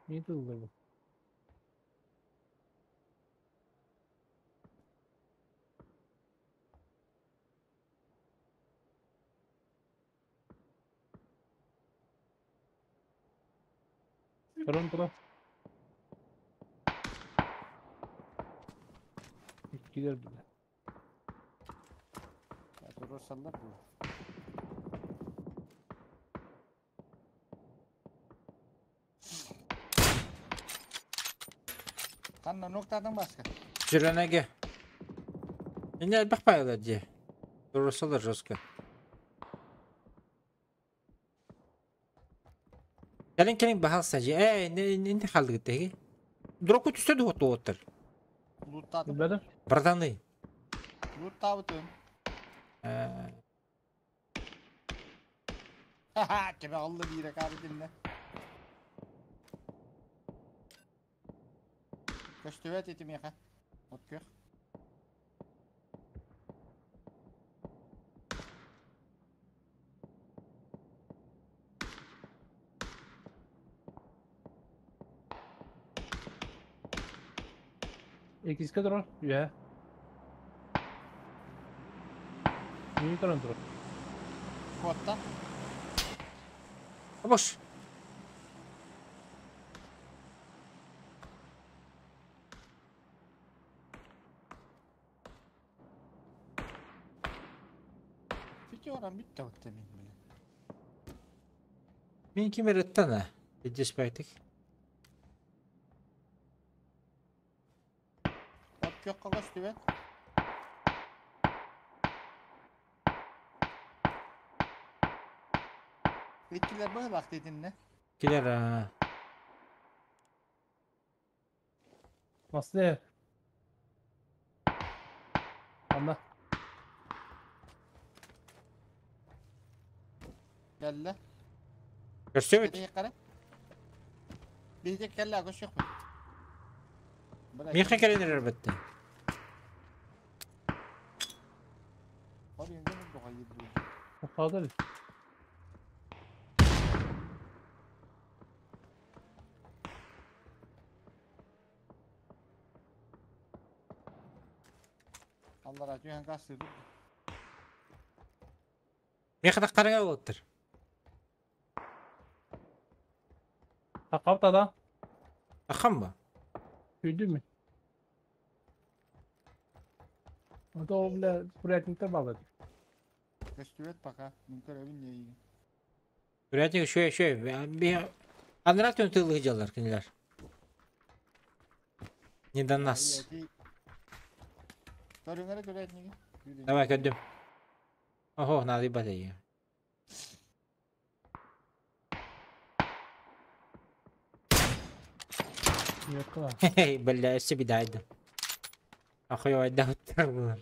Speaker 6: Не тылды бу. Туран туран. Иккилэр бile.
Speaker 4: Туруорсаллар дуо? Ханна нуктаатыҥ Бааска?
Speaker 3: Зеленэгэ. Инньэ элбэх баайылар дии. Туруорсаллар жестко. Кэлин кэлин баһаалыста дьиэ. Ээ, инни инни хааллыгыт эһиги. Дроку түстэ дуо туоттар?
Speaker 4: Лууттаатым.
Speaker 6: Билбэтим.
Speaker 3: Братаны.
Speaker 4: Лууттаабытым.
Speaker 3: Ээ,
Speaker 4: Ха-ха, кэбэ алла биирэ каабытынна. Көстүбэт ити миэхэ. От күөх.
Speaker 6: Иккискэ турар, үөһэ. Миин көрөн турар.
Speaker 4: Куотта.
Speaker 3: Бош.
Speaker 4: Фитёрам бүттэ бутта мин бile.
Speaker 3: Мин ким эреттен а? Илдьиспэйтик.
Speaker 4: От күөххэ көстүбэт. Иккилэр быһылаах диэтиннэ.
Speaker 3: Килер а.
Speaker 6: Масты. Анна.
Speaker 4: Кэллэ.
Speaker 3: Көрсөбүт.
Speaker 4: Кэтиһиэххэ эрэ. Биһиги кэллэ көрсүөхпүт.
Speaker 3: Миэхэ кэлэн эрэр бэтте.
Speaker 6: Хадыр.
Speaker 4: Аллара түһэн кастыы
Speaker 3: Миэхэ таххарыҥа буолуттар.
Speaker 6: Хапта да.
Speaker 3: Ахам ба?
Speaker 6: Күйдү мü? Ото ол бile курятниктер балады.
Speaker 4: Көстүбэт пока. Мин көрөбүн эйигин.
Speaker 3: Курятник шөй шөй. Анараа түн тылы дьаллар кинилэр. Не до нас.
Speaker 4: Көрүҥ эрэ курятниги.
Speaker 3: Давай көрдүм. Охо, наадыйбат эйиэ. Бля, өссө бидаайдым. Ахуйайдаһыттар булар.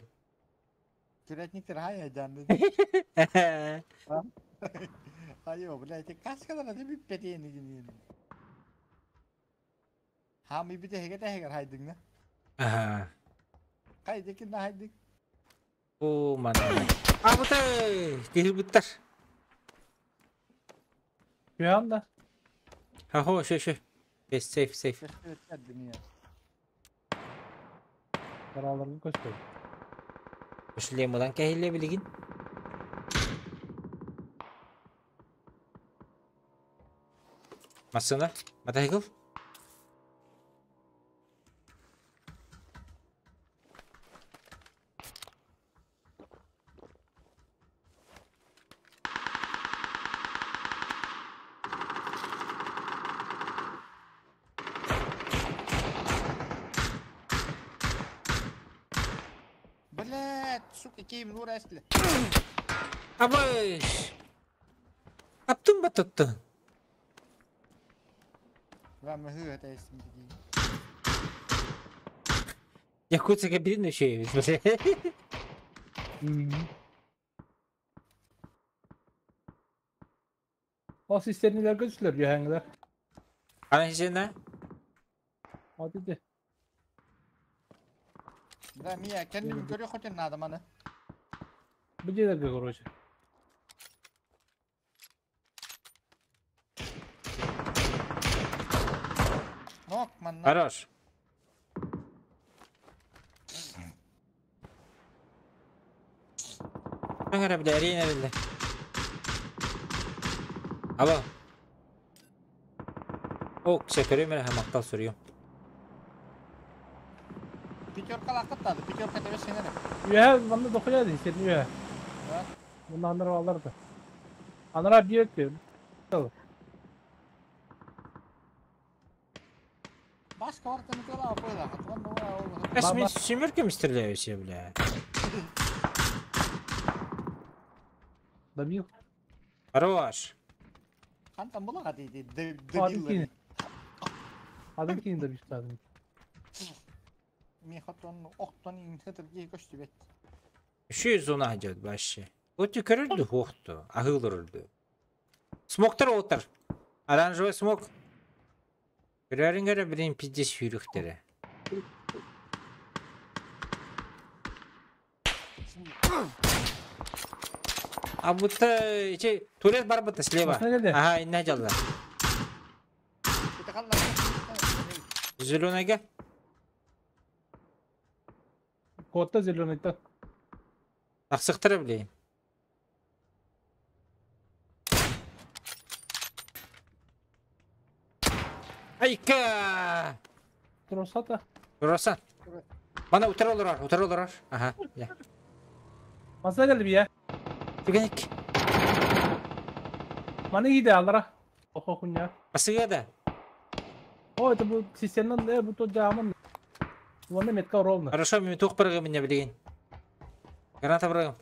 Speaker 4: Курятниктер хай айданды. Айо, блядь, каскалар аты бүппэтиэни гинин. Хаамый бүтэһигэ тэһигэр хайдыҥна.
Speaker 3: Аха.
Speaker 4: Хайдыкин хайдык.
Speaker 3: О, манна. Абытай! Киһи
Speaker 6: Күһэн да.
Speaker 3: Хо, шө, шө. Сейф, сейф.
Speaker 6: Караларга көстөр.
Speaker 3: Шлемынан кэһиллэ билигин. Массына, мотоцикл.
Speaker 4: Блядь, сука, ким нур эсли.
Speaker 3: Абай! Аптын бататтын.
Speaker 4: Вам хы это эстим дии.
Speaker 3: Якутская кабина еще есть.
Speaker 6: Ол систернилер көстүлөр үөһэҥилэр.
Speaker 3: Ана сена?
Speaker 6: От ити.
Speaker 4: Бля, мия, кэнним көрү хотин надо маны.
Speaker 6: Бу дьиэлэргэ короче.
Speaker 4: Нок, манна.
Speaker 3: Хорош. Аңара бля, арена бля. Алло. Ок, сөкөрүм эрэ махтал суруйуом.
Speaker 4: Пятеркалааххыт даҕаны, пятерка тэбэс син эрэ.
Speaker 6: Үөһэ манна дохуя дии сирин үөһэ. Мунна анара алар да. Анара биир өттү.
Speaker 4: Башка ортаны көрө апыйлаахыт.
Speaker 3: Эс мин семерками стреляю себе, бля.
Speaker 6: Добил.
Speaker 3: Хорош.
Speaker 4: Хантан булаҕа дии
Speaker 6: Адым кини. Адым кини добил.
Speaker 4: Миэхэ охтон иҥсэтэргии көстүбэт.
Speaker 3: Үшүй зона дьет вообще. Вот көрүрдү хуохту, аһыылырырды. Смоктар оттар. Оранжевый смок. Көрөрүҥ блин пиздец сүүрүхтэрэ. А будто ичи туалет бар будто слева. Ага, инна жалла. Зеленыйга.
Speaker 6: Куотта зеленыйта.
Speaker 3: Тахсыктара блин. Айка!
Speaker 6: Тросата.
Speaker 3: Туросан. Мана утары олорор, утары олорор. Ага, я.
Speaker 6: Маса geldi bir ya.
Speaker 3: Түгәник.
Speaker 6: Маны иде алара. Охо хуйня.
Speaker 3: Басыга да.
Speaker 6: О, это bu системнан э бу то жаман. Уонна метка ровно.
Speaker 3: Хорошо, мен туох барыгым меня билигин. Граната барыгым.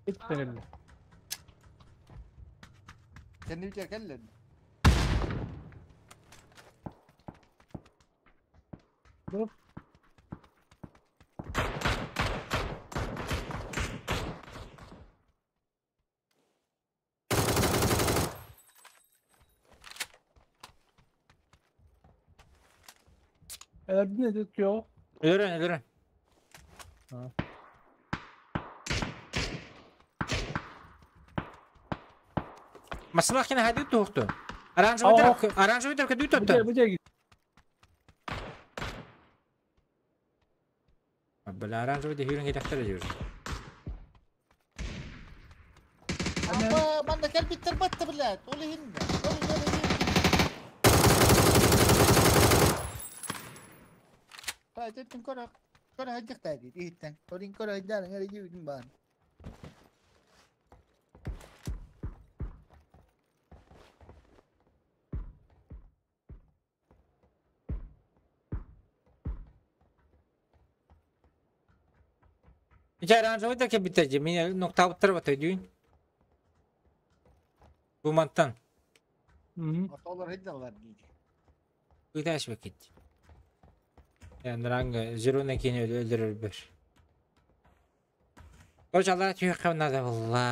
Speaker 6: Иттерелли.
Speaker 4: Кэннибитигэр кэллин.
Speaker 6: Дур. Элэрдин эти кё.
Speaker 3: Өлөрөн, өлөрөн. Масылах кene хadi туохту. Оранжевый дырка, оранжевый дырка дүй тоттон.
Speaker 6: Бу жеги.
Speaker 3: Бля, оранжевый да хүрүн кетектер жүр.
Speaker 4: Апа, манна кэлбиттэр батта блядь. Ол иһин. Ол иһин. Та көрө көрө хajjахта дии иһиттэн. Орин көрө хajjаан эрэ дьиибитин баан.
Speaker 3: Ичи оранжевый да кебиттер же. Мен ноктабыттар бата дүйүн. Бу мантан.
Speaker 4: Ортолор хajjalар дии.
Speaker 3: Кыйташ бекит. Ранга зеленый кени өлдөрөр бер. Короче, аллах түйөккө надо было.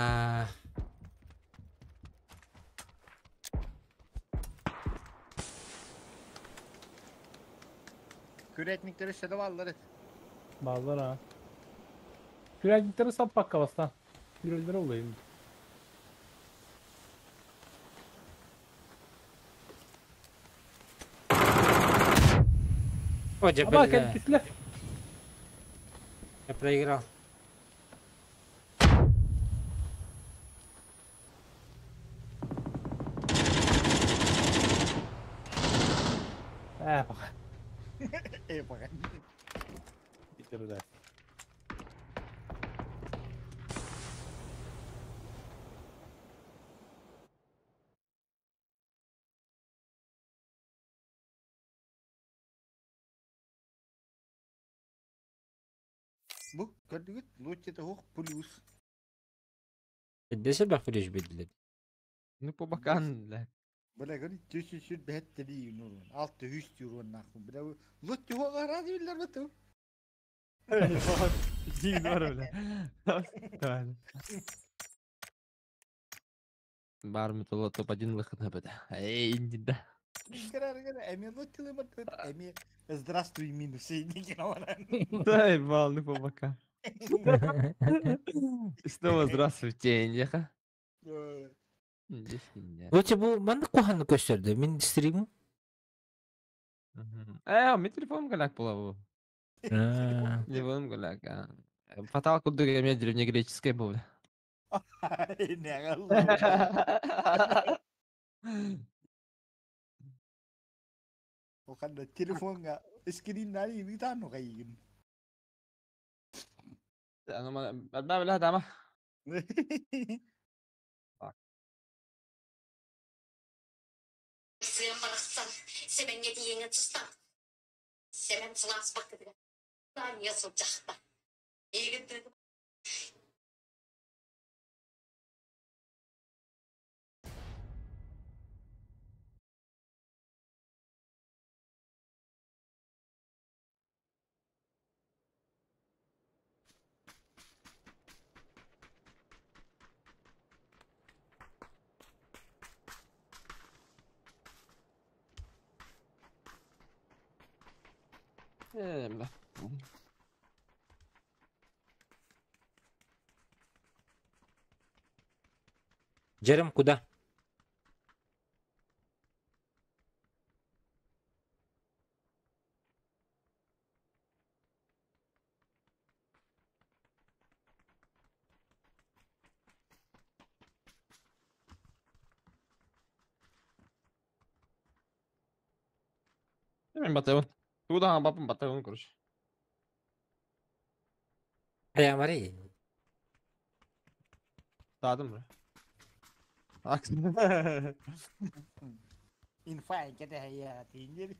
Speaker 4: Күрэтниктери сөдө баллар эт.
Speaker 6: Баллар ha. Күрәгиктери саппакка бастан. Күрөлдөр олайым.
Speaker 3: О,
Speaker 6: Аба
Speaker 3: бля.
Speaker 6: кел түсле.
Speaker 3: Я проиграл.
Speaker 6: Э, бак.
Speaker 4: Э, бага.
Speaker 6: Битерде.
Speaker 4: Бу көрдүгүт лучше хух плюс.
Speaker 3: Десе бак плюс билди.
Speaker 7: Ну по бокам, бля.
Speaker 4: Бля көрү түс сүр бэт тели нурун. Алты үс юрун нахуй. Бля лучше хух арази биллер буту.
Speaker 7: Иди, бля. Бар металла топ-1 выход на БД. Эй, иди да.
Speaker 4: Кырар кырар эми лучше лымат эми здравствуй минус и
Speaker 7: Да, ебал, ну по бокам. И снова здравствуйте, Индиха.
Speaker 3: Лучше бу маннык куханны көстөрдү. Мен стримим.
Speaker 7: Э, мен телефон голяк была бу. Телефон голяк, а. Фатал курдук эме древнегреческая был.
Speaker 4: Ханна телефонга скриннары ыытаан хайыгын.
Speaker 7: Аны элбээ билэ дама.
Speaker 5: Сыан барахсан Сэмэҥҥэ тиийэҥҥин сыстан Сэмэн сылаас бакытыгар Таанньа сылдьахта Эйигин
Speaker 7: Ээ, бля.
Speaker 3: Джерем куда?
Speaker 7: Мен батайбын. Тугу баппын батайбын, короче.
Speaker 3: Хайа Мария.
Speaker 7: Таадым бре. Акс.
Speaker 4: Инфай кэтэһэйэ тииндир.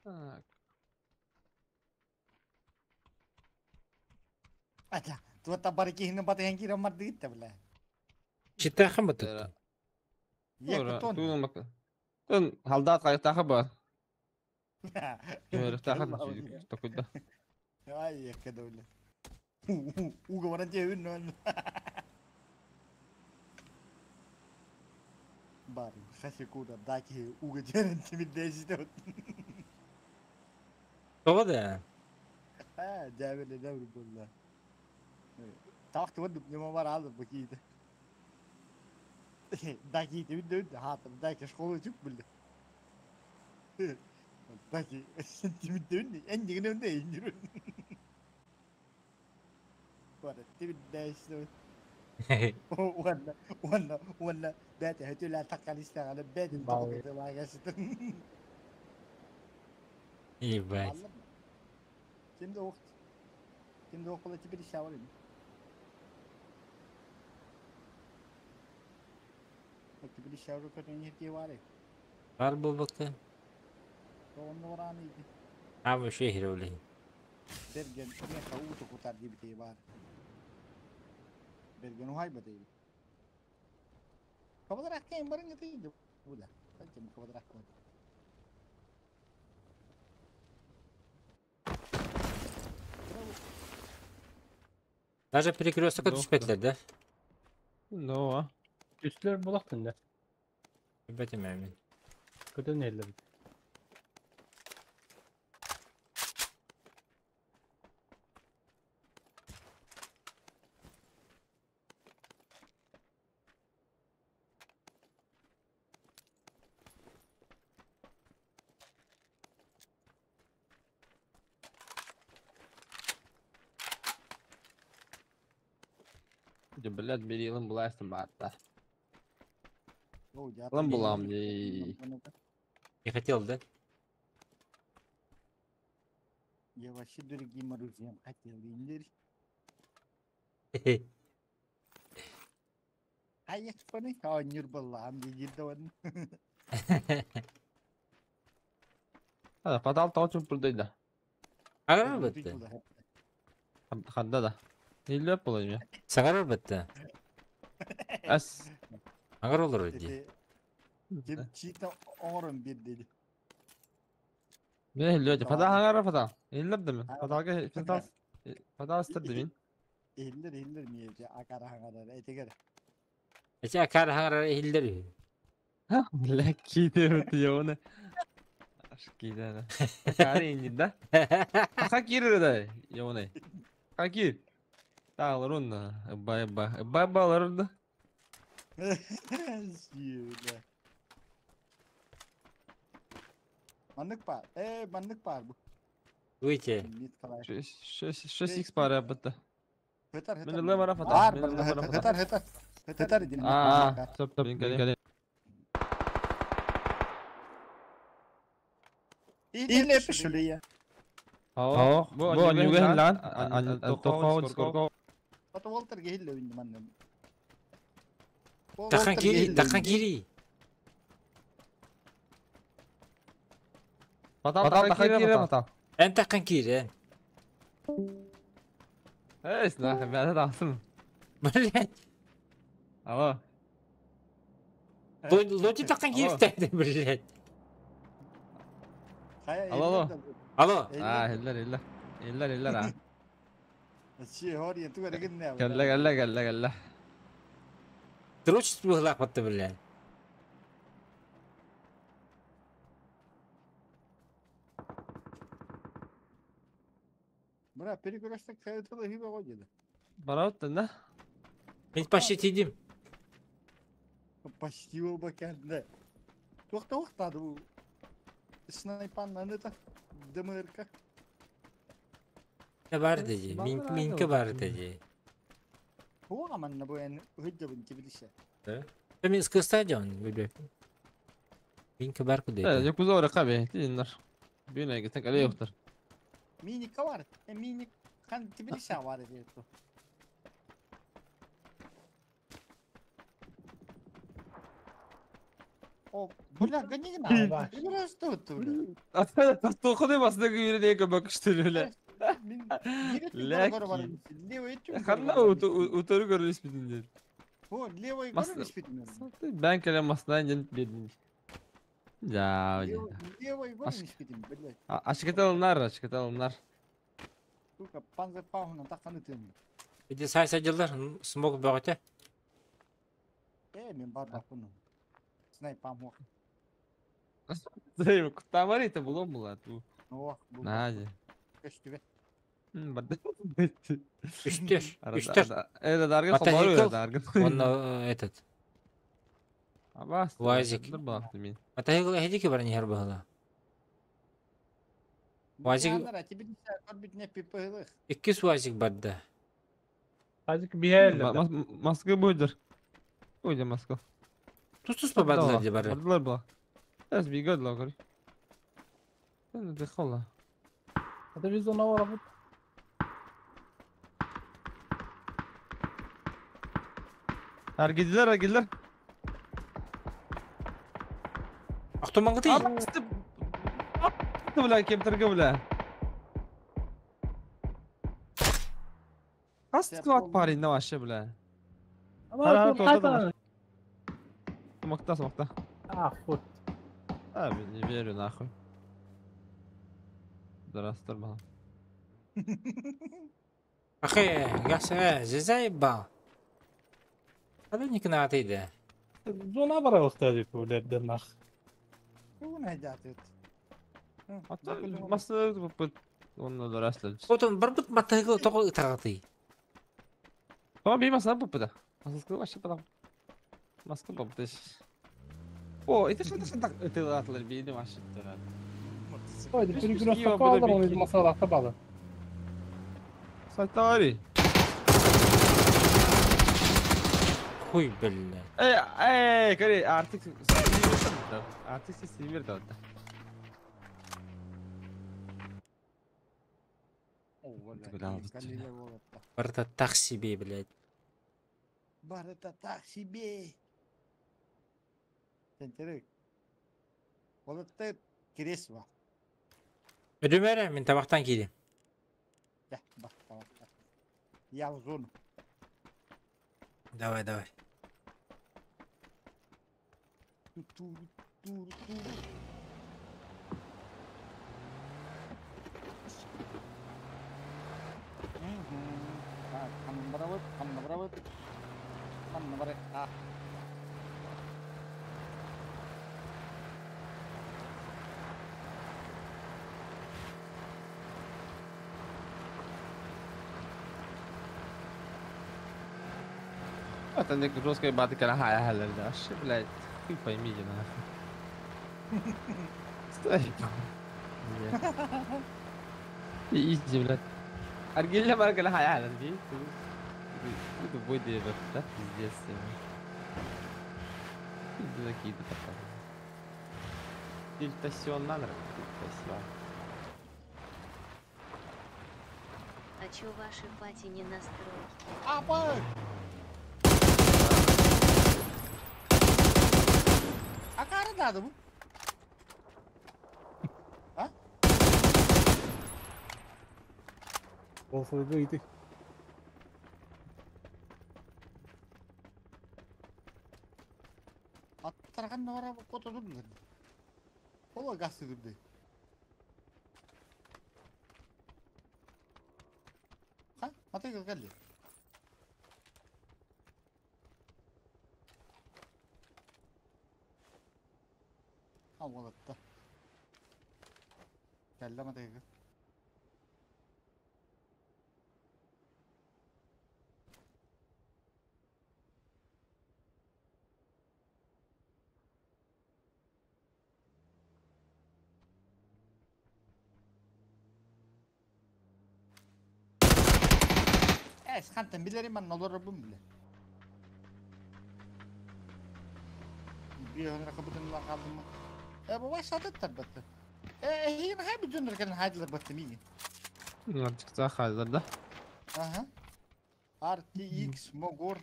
Speaker 7: Так.
Speaker 4: Ата, туота бары киһини батыһан киирэн мардыгытта бля.
Speaker 3: Читахан батыттын.
Speaker 4: Е кутон.
Speaker 7: Тугу бак. Тун халдаат кайытаха бар. Жөрөхтаха токуйда.
Speaker 4: Ай, екке да бля. Уга баран жебин нон. Бар, хасе куда даки уга жерин тимиддеште.
Speaker 3: Тоҕо да?
Speaker 4: А, жабеле дәвр болла. Тақты вадып нема бар алып бакиде. Даки тимидде хатыр даки школа чук билде. Даки тимидде эн дигене өнде инжир. Бар, тимиддеште. Уонна уонна уонна бэт хөтүлэ таккалиста гана бэт токута багасытын.
Speaker 3: Ебать.
Speaker 4: Кимде ок. Кимде ок була теперь шавар. Теперь шавар көтөн херти бар.
Speaker 3: Бар болбакта.
Speaker 4: Онно бараны иди.
Speaker 3: Ама шехер олей.
Speaker 4: Берген не хауту кутар дибите бар. Берген ухай батый. Кабадар аккайын барын гытый. Була. Канча кабадар аккайын.
Speaker 3: Даже перекрестокка
Speaker 7: Yok да.
Speaker 3: түспэтилэр да?
Speaker 7: Ну, а.
Speaker 6: Үстүлэр булахтын да.
Speaker 3: Бэтим мен.
Speaker 6: Көтөн эллер.
Speaker 7: Дьэ, блядь, берилым булаастым баатта.
Speaker 4: О, я
Speaker 7: Лам булам дии.
Speaker 3: Не хотел, да?
Speaker 4: Я вообще другим оружием хотел индир. Ай, я спаны, а нюр балам дигит он.
Speaker 7: Хада, фатал тоочун пулдайда.
Speaker 3: Агар бытты.
Speaker 7: Хадда да. Ниллеп булайм я.
Speaker 3: Сагарар бытты.
Speaker 7: Ас.
Speaker 3: Агар олор ди.
Speaker 4: Ким чита оңорон бир деди.
Speaker 7: Не хиллеп. Фатал хангара фатал. Хиллеп дemi? Фаталга фатал фатал истерди мин.
Speaker 4: Эллер эллер миеже акара хангарар этегер.
Speaker 3: Эче акар хангарар хиллер.
Speaker 7: Бля, киде өтү Аш киде. Акари инди да. Аха кире да. Ёне. Хаки. Таалар онна. Бай бай. Бай балар да.
Speaker 4: Сүйді. Маннык бар. Э, маннык бар бу.
Speaker 3: Выйти.
Speaker 4: Мит калай.
Speaker 7: 6 6 6 x пара бытты.
Speaker 4: Хытар
Speaker 7: Мен
Speaker 4: хытар.
Speaker 7: ылла бара фата.
Speaker 4: Бар
Speaker 7: Мен ылла бара фата.
Speaker 4: хытар хытар. Хытар дим.
Speaker 7: Аа, стоп, стоп, кэле.
Speaker 4: Или пишулия.
Speaker 7: Оо, бу анюга лан, тоқоо скорго.
Speaker 4: Ата Волтер гехиле үндү манна.
Speaker 3: Тахан кири, тахан кири.
Speaker 7: Батал тахан кире батал.
Speaker 3: Эн тахан кири, эн.
Speaker 7: Эс, нахуй, бәрі тақсым.
Speaker 3: Блять.
Speaker 7: Алло.
Speaker 3: Лоти тахан кири тәді, блять.
Speaker 7: Алло, алло.
Speaker 3: Алло.
Speaker 7: Аа, эллер, эллер. Эллер, эллер, аа.
Speaker 4: Чи хория туга дегенне.
Speaker 7: Кэллэ, кэллэ, кэллэ, кэллэ.
Speaker 3: Дрочит быһылаах батты, блядь.
Speaker 4: Бра, перекресток хайытылы хибе го деди.
Speaker 7: Барауттан да?
Speaker 3: Мен почти тидим.
Speaker 4: Почти оба кәнде. Туақта уақтады бұл. Снайпаннан это ДМРК.
Speaker 3: Не бар деди, минки бар деди.
Speaker 4: Хуа манна бу эн хыджабын тибилише.
Speaker 3: Мен стадион, блядь. Минки бар куды.
Speaker 7: Якуза ора кабе, тиннер. Бина гитен кале yoxdur.
Speaker 4: Миника var. E minik kan тибилише var dedi. О, бля, гони на. Что это, бля?
Speaker 7: Тоқыды басында күйірі екі бөкішті өлі. Ханна утары көріліс бітін деді.
Speaker 4: О, левый көріліс бітін.
Speaker 7: Бән келе масынан jenip бедін. Ja,
Speaker 4: Левый көріліс бітін, блядь.
Speaker 7: Ашыкет алынар, ашыкет алынар.
Speaker 4: Сука, панзер пахуна таққаны тым.
Speaker 3: Иди сай садилар, смог бөгөтө.
Speaker 4: Э, мен бар бақпын. Снайпам оқ.
Speaker 7: Займ, куттамар ите булом була ту.
Speaker 4: Оқ, бу.
Speaker 7: Нади.
Speaker 4: Көштүбе.
Speaker 7: Барды.
Speaker 3: Үстер, үстер.
Speaker 7: Это даргын
Speaker 3: Мотоцикл.
Speaker 7: даргын.
Speaker 3: Он этот.
Speaker 7: Абас.
Speaker 3: Уазик.
Speaker 7: Мен.
Speaker 3: Мотоцикл эдики бар не хербала. Уазик. Икки уазик барды.
Speaker 6: Азик бихәлле.
Speaker 7: Москва буйдыр. Уйда Москва.
Speaker 3: Тус-тус побадылар де бары.
Speaker 7: Бардылар була. Эс бигөдлөр көр. Мен де хола.
Speaker 6: Это визона ора бут.
Speaker 7: Аргидлер, аргидлер.
Speaker 3: Автомаңгы
Speaker 7: Атты бля, кемтіргі бля. Кас парень на вообще бля.
Speaker 6: Ана
Speaker 7: Смокта, смокта.
Speaker 6: А, вот.
Speaker 7: А, не верю нахуй. Здравствуй, мама.
Speaker 3: Ахы, гаса, заебал. Hadi никна атыйды.
Speaker 6: Зона бар алыстады бу нах.
Speaker 7: Масы онны дораслы.
Speaker 3: Отон бар бут матыгы того тагаты.
Speaker 7: О, би маса бу да. Москва вообще потом. Москва бу да. О, это что это это атлар би не вообще.
Speaker 6: Ой, перекресток алдар, он из масала табалы.
Speaker 7: Сайтари.
Speaker 3: Хуй, блядь.
Speaker 7: Эй, эй, кори, artık artık sesini da.
Speaker 3: Барта так себе, блядь.
Speaker 4: Барта так себе. Тентерек. Болотты кресло.
Speaker 3: Өдөмөрө, мен табактан кийдим.
Speaker 4: Да, бак, табакта. Я в зону.
Speaker 3: Давай, давай.
Speaker 7: Это не жесткая батыка на хая да, блядь, хуй поймите нахуй. Стой. Иди, блядь. Аргилля марка на хая ди. Тупой диэбэт да, пиздец. Какие-то показывают. Тильтасион надо, тильтасион.
Speaker 1: А чё ваши пати не настройки?
Speaker 4: Апа! Акары дады bu. А?
Speaker 6: Болсойга ити.
Speaker 4: Аттарған нора кото durdular. Ола газ durdu. Ха? Матай келди. А, олатта. Келди матай. Эс, хантан билерим мен олорбун биле. Bir hönre kapıdın kaldım mı? E bu başladı tabii. E yine hep bütün ırkın haydiler battı mı?
Speaker 7: Artık хайзар да.
Speaker 4: Aha. RTX Mogor.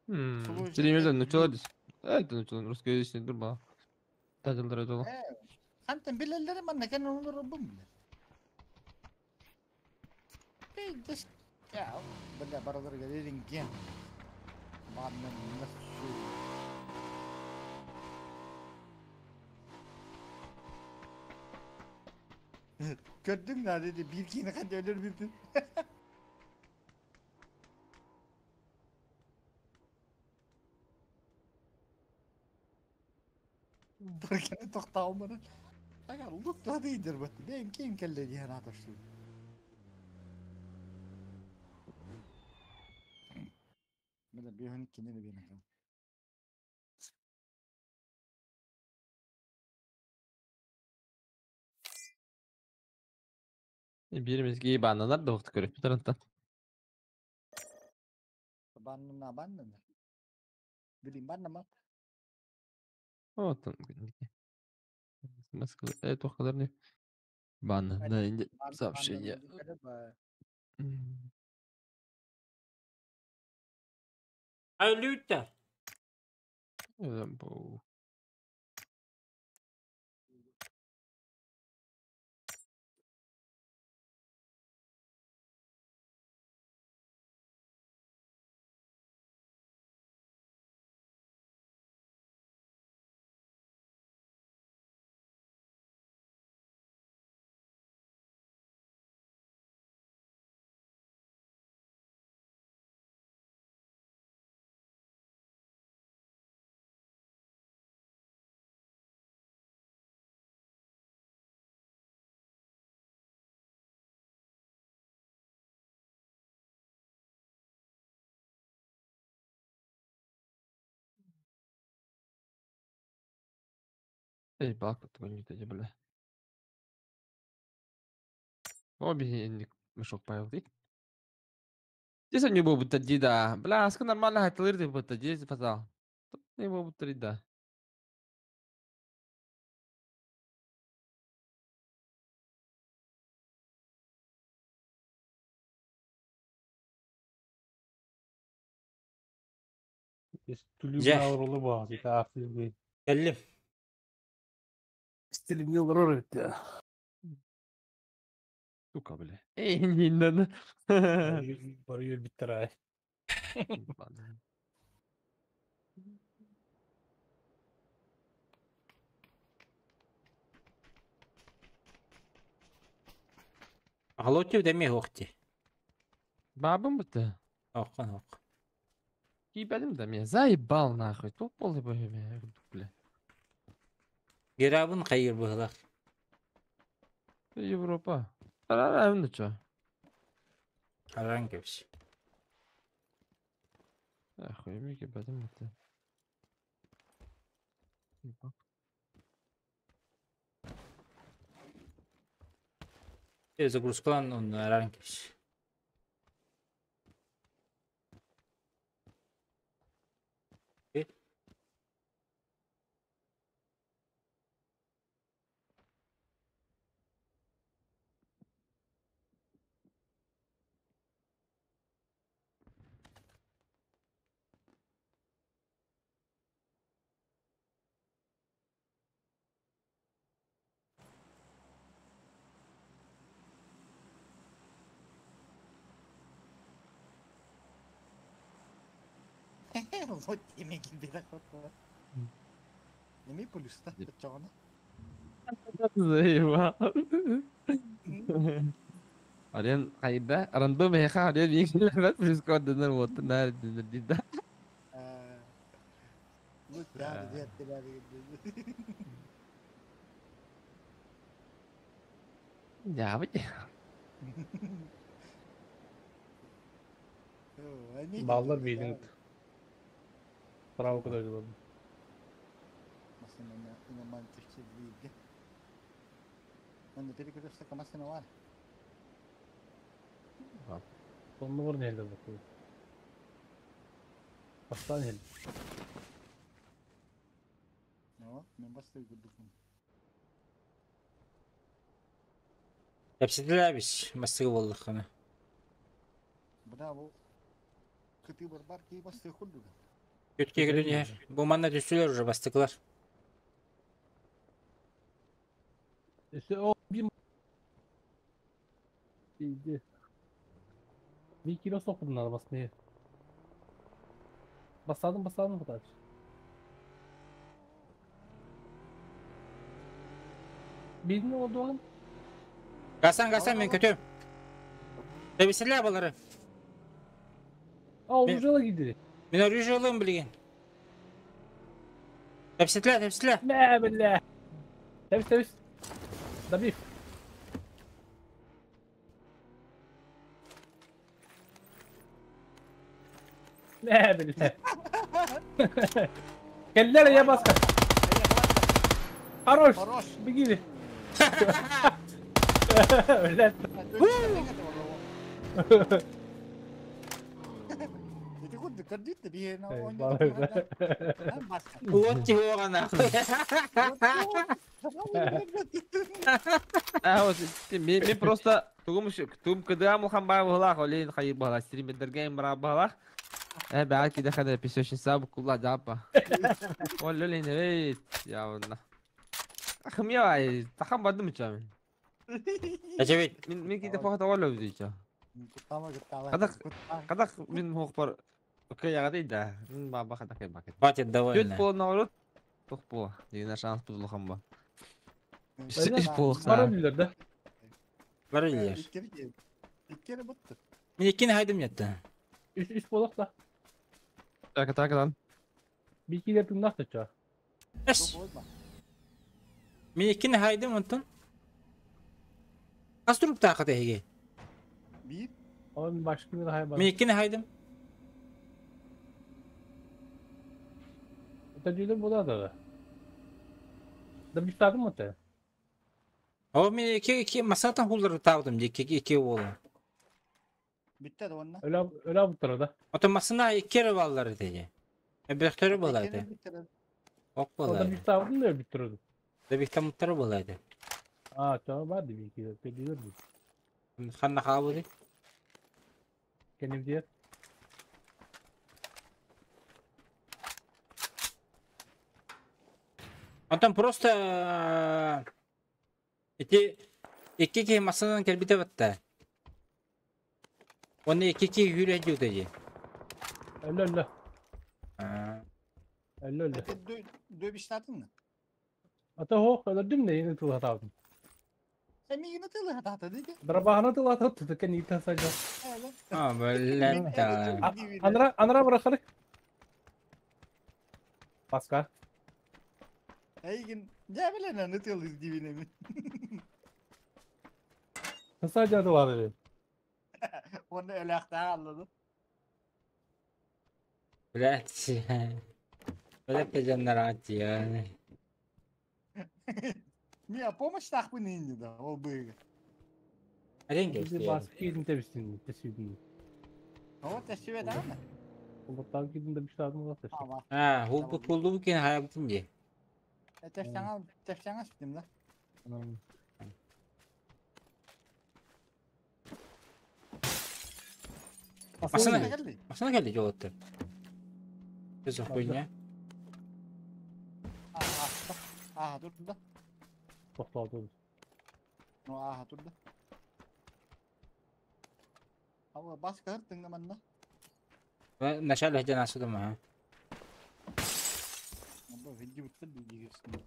Speaker 7: Телевизор началось. Это началось русскоязычный турбо. Тадылдыр это.
Speaker 4: Хантан билелери мен некен олорбун биле. E just ya бля баралар gelirин Манна nasıl Gördün mü dedi bir kini kadar ölür müydün? Турканы тоқтауымын. Ага, лук да дейдер бат. Бен кем келді деген атышты. Міне бүйін кинені бен.
Speaker 7: Биримизге бананар да вакыт көрөп таранттан.
Speaker 4: Баннына баннына. Билим баннама.
Speaker 7: Вот он. СМС туох не. Банна, да, сообщение.
Speaker 3: Алюта.
Speaker 7: Бу. Эй, балка твой не бля. Обе мешок появился. Здесь у него будто да. Бля, аска нормально хотел будто здесь пацан. Тут него будто да.
Speaker 3: Же. Кэллим.
Speaker 6: Стилимни олорор эбит.
Speaker 7: Сука, бля. Эй, не надо.
Speaker 6: Бары өлбүттэр ай.
Speaker 7: Ладно.
Speaker 3: Алло, деме охти.
Speaker 7: Бабым будто.
Speaker 3: Ох, ох.
Speaker 7: Кибедим да меня заебал нахуй. Туп полный бля.
Speaker 3: Герабын хайыр быһылах.
Speaker 7: Европа. Ара ну чё?
Speaker 3: Аран кепси.
Speaker 7: Ахуй, ми кибедим будто.
Speaker 3: Загрузкалан он аран кепси.
Speaker 4: Вот эме килбетэх хотула. Эми плюста очоҕуна.
Speaker 7: Заебал. Арен хайда рандом эха арен биэкилэбэт плюс кодданар уоттан наар динер да.
Speaker 4: Ну да, да,
Speaker 7: Дьаабыт.
Speaker 6: Баллар биирин. Право куда дылы. Онну бар нелде бу. Бастан хел.
Speaker 4: Мен басты күрдүкүм.
Speaker 3: Кэпсэтилээбис бастыгы буоллаххына.
Speaker 4: Браво. Кыты бар бар ки басты курдук.
Speaker 3: Күткө күдүн Бу манна түстүлэр уже бастыкылар.
Speaker 6: Өссө о bir Иди. Bir kilo sokudun arabasını. Basadın basadın kadar. Bir ne oldu lan?
Speaker 3: Гасан гасан мен көтөм. Тэбисилээ балары.
Speaker 6: Aa orujala gidi.
Speaker 3: Мен оружие ылым билген. Тэпситилээ тэпситилээ.
Speaker 6: Ne billah. Temiz temiz. Dabif. Ne billah. Kellere ya baskı. Хорош.
Speaker 4: Хорош.
Speaker 6: Беги. Блядь.
Speaker 4: Ити курдук көрдүт бие на
Speaker 6: Эй,
Speaker 4: оонньуу
Speaker 6: балай.
Speaker 3: Уот тиһуоҕана.
Speaker 7: А вот ми просто тугум тугум кыдыам улхан баа быһылаах олейн хайыр быһылаах стримердерге бара быһылаах. Э баа киде хада песочница букулла жапа. Ол олейн эй явна. Ахым я ай тахам бадым чам.
Speaker 3: Эчебит.
Speaker 7: Мин мин киде фохта оло бизича. Кадак кадак мин хохпар Окей, я да. Мин баба хада кай бакет.
Speaker 3: Хватит
Speaker 7: Төт
Speaker 3: довольно.
Speaker 7: пол наоборот. Тох пол. Дигән шанс бузулхан ба.
Speaker 6: Бана-
Speaker 7: Иш пол.
Speaker 6: Бара билер да.
Speaker 3: Бар илер.
Speaker 4: Иккере бутты.
Speaker 3: Мен иккини хайдым ятты.
Speaker 6: Üç üç bolak da.
Speaker 7: Так, так lan.
Speaker 6: Bir kilo tırnak da çağ.
Speaker 3: Эс. Мен иккини хайдым онтон. Ас туруп таакат эһиги.
Speaker 4: Bir.
Speaker 6: Ama başka bir hayvan.
Speaker 3: Мен иккини хайдым.
Speaker 6: Öte bu da da. Da bir tadım mı te?
Speaker 3: О мен икки икки масатан хуллар таабытым икки икки буолу.
Speaker 4: Битте да онна.
Speaker 6: Öyle öyle bu tarada.
Speaker 3: Ото масына иккере баллар теге. Бөхтөрү болайды. Ок
Speaker 6: O da
Speaker 3: болайды.
Speaker 6: bir tadım da bir tarada.
Speaker 3: Да бихтамыттары болайды.
Speaker 6: Aa tamam vardı bir kilo. Biliyor musun?
Speaker 3: Ханна хаабыды.
Speaker 6: Kendim diye.
Speaker 3: Онтон просто ити икки ки масынан келбите батта. Оны икки ки хүрэ жууда же.
Speaker 6: Öyle öyle. Öyle öyle.
Speaker 4: Dövüşterdin mi?
Speaker 6: Ata ho öldürdüm de yine tıl hatadım.
Speaker 4: Sen mi yine tıl hata dedi?
Speaker 6: Darabahana tıl hata tuttu kendi tasacı.
Speaker 3: А, блядь. да.
Speaker 6: Анра анра bırakalım. Başka.
Speaker 4: Эйгин, я билен аны тыл дибине ми.
Speaker 6: Tasacı adı var dedi.
Speaker 4: Оны элэхтэ аллады.
Speaker 3: Блядь. Блядь, жаннар атия.
Speaker 4: Мия помощь тахпын инди да, ол быга.
Speaker 3: Один
Speaker 6: Bizi
Speaker 3: келди.
Speaker 6: basıp gidin tepsini. Tepsini.
Speaker 4: Вот тәшибе да ма.
Speaker 6: Кулуттаан киирдим да бишаадым улаатар.
Speaker 4: Ама.
Speaker 3: А, хулбу куллубу кин хаябытын дии.
Speaker 4: Тефтяңа тефтяңа сүтүм да.
Speaker 3: Масына масына келди жолоттор. Без хуйня.
Speaker 4: Аа турда.
Speaker 6: Тохтоотун.
Speaker 4: Ну аа турда. Ава бас кыртыңда манна.
Speaker 3: Начало хеджен асудым ха.
Speaker 4: Бу видео бутты дигерсин.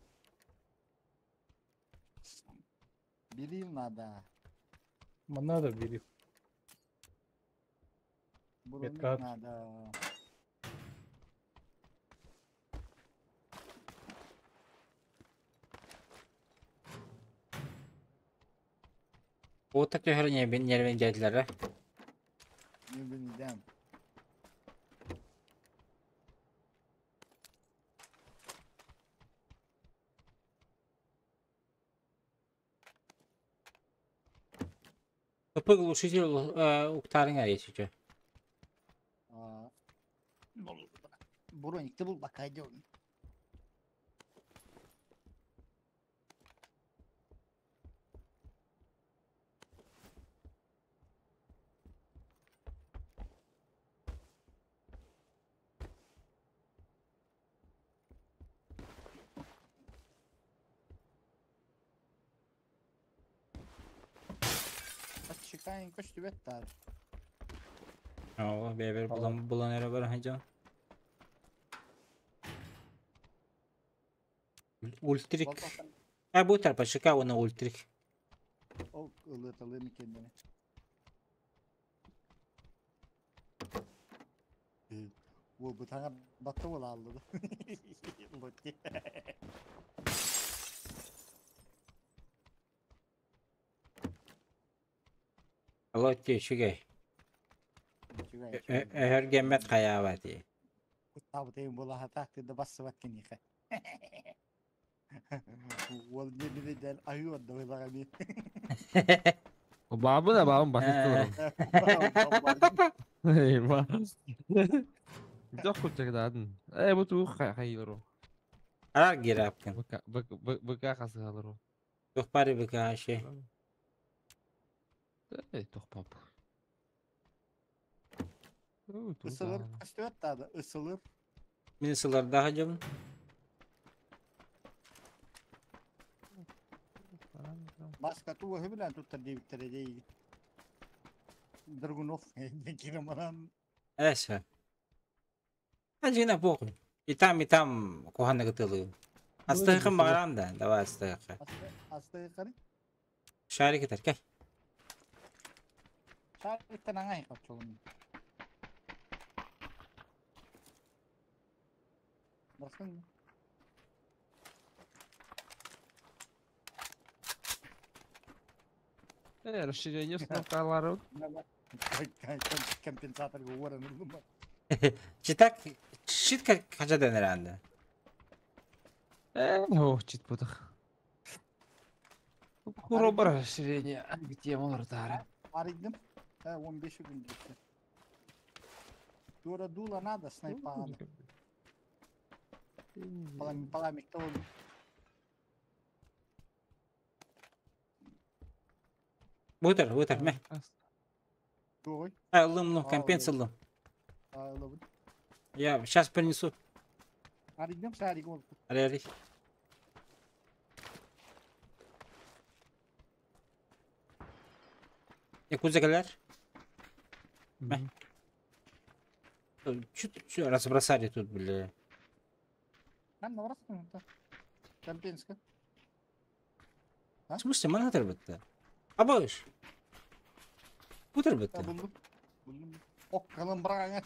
Speaker 4: Бирил надо.
Speaker 6: Манна да бирил.
Speaker 4: Броник надо.
Speaker 3: Ота төһөр нервин нервин дьайдылара.
Speaker 4: Нервин дям.
Speaker 3: Тупой глушитель уктарың әречі.
Speaker 4: Броник ты был пока идем. Чекаем көстүбэт
Speaker 3: Оо, бэбер булан булан эрэ бар ханжан. Ультрик. А бу тарпа Чикаго ультрик.
Speaker 4: Ол ылыталым кендини. Ол бутаңа батты ол алды. Лотти.
Speaker 3: Лотти үчүгэй. Өһөргеммет хайаабати.
Speaker 4: Куттабытайын була хатаактыда бассыбат киниха. Ол не биледен аю отдавайлагами.
Speaker 7: Бабы да бабым басып Эй, Дох кутчагдадын. Э, бу туу хайылыру.
Speaker 3: Арар гирапкын.
Speaker 7: БК хасыгалыру.
Speaker 3: Тух бары БК ше.
Speaker 7: Эй, тух пап.
Speaker 4: Ысылыр көстөт тады, ысылыр.
Speaker 3: Мин ысыларда хажым.
Speaker 4: Баска туу хөбүлэн туттар дейбиттер дейги. Драгунов киремаран.
Speaker 3: Эсэ. Ажина похуй. И там, и там куханна гытылы. Астайхын багарам да, давай астайхы.
Speaker 4: Астайхы.
Speaker 3: Шарик этер, кел.
Speaker 4: Шариктен аңай капчолун. Баскын.
Speaker 7: Э, расширение установкалары.
Speaker 4: Компенсатор уоран.
Speaker 3: Читак, читка хажадан эрэнде.
Speaker 7: Э, о, чит бутах. Хуробар расширение. Где он ртары?
Speaker 4: Арыдым. 15 күн кетти. Дура дула надо снайпа. Паламик того.
Speaker 3: Бутер, бутер, ме.
Speaker 4: Ой.
Speaker 3: А, лым, лым, компенс лым. Я сейчас принесу.
Speaker 4: Арыдым, шарик ол.
Speaker 3: Ари, ари. Якуза келер? Мэ. Чуть разбросали тут, бля.
Speaker 4: Там наврастым, да. Компенска.
Speaker 3: В смысле, манатыр бітті? Абыш. Бутыр бітті.
Speaker 4: Булдum. Булдum. Ок, калым брагаңа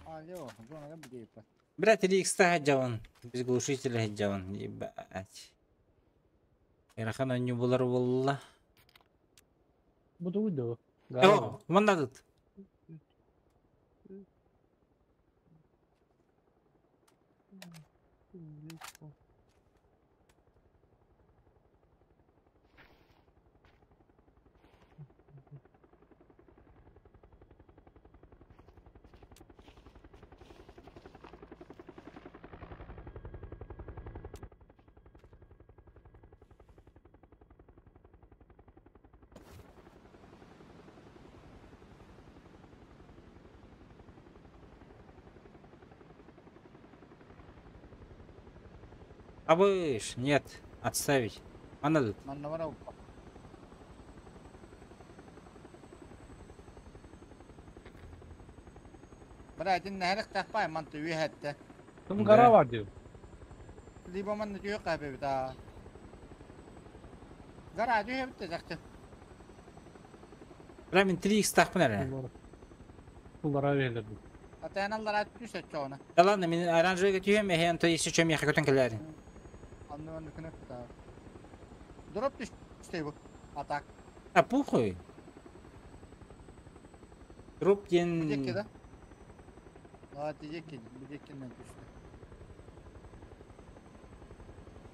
Speaker 4: Алло, зона бдейпа.
Speaker 3: Брат, или икста хаджаван. Без глушителя хаджаван. Ебать. Эрахан аню булар болла.
Speaker 6: Буду уйду.
Speaker 3: О, манда тут. Абыш, нет, отставить. Манна тут.
Speaker 4: Манна бара Бара этин нэһэрэх тахпай манты үөһэттэ.
Speaker 6: Кым гара бар диyor.
Speaker 4: Либо манна түйө капебит а. Гара түйө битте жакчы.
Speaker 3: Бра мен 3x тахпын эрэ.
Speaker 6: Туллара берилер.
Speaker 4: Атаналлар түс өчөөнө.
Speaker 3: Да ладно, мен оранжевыйга түһэм, эһэн то если чем яха көтөн кэлээрин.
Speaker 4: Анны анны күнө та. Дроп түстей бу. Атак.
Speaker 3: А похуй. Дроп
Speaker 4: Бу
Speaker 3: диэн
Speaker 4: да? А тиекки, бу жеккенен түстү.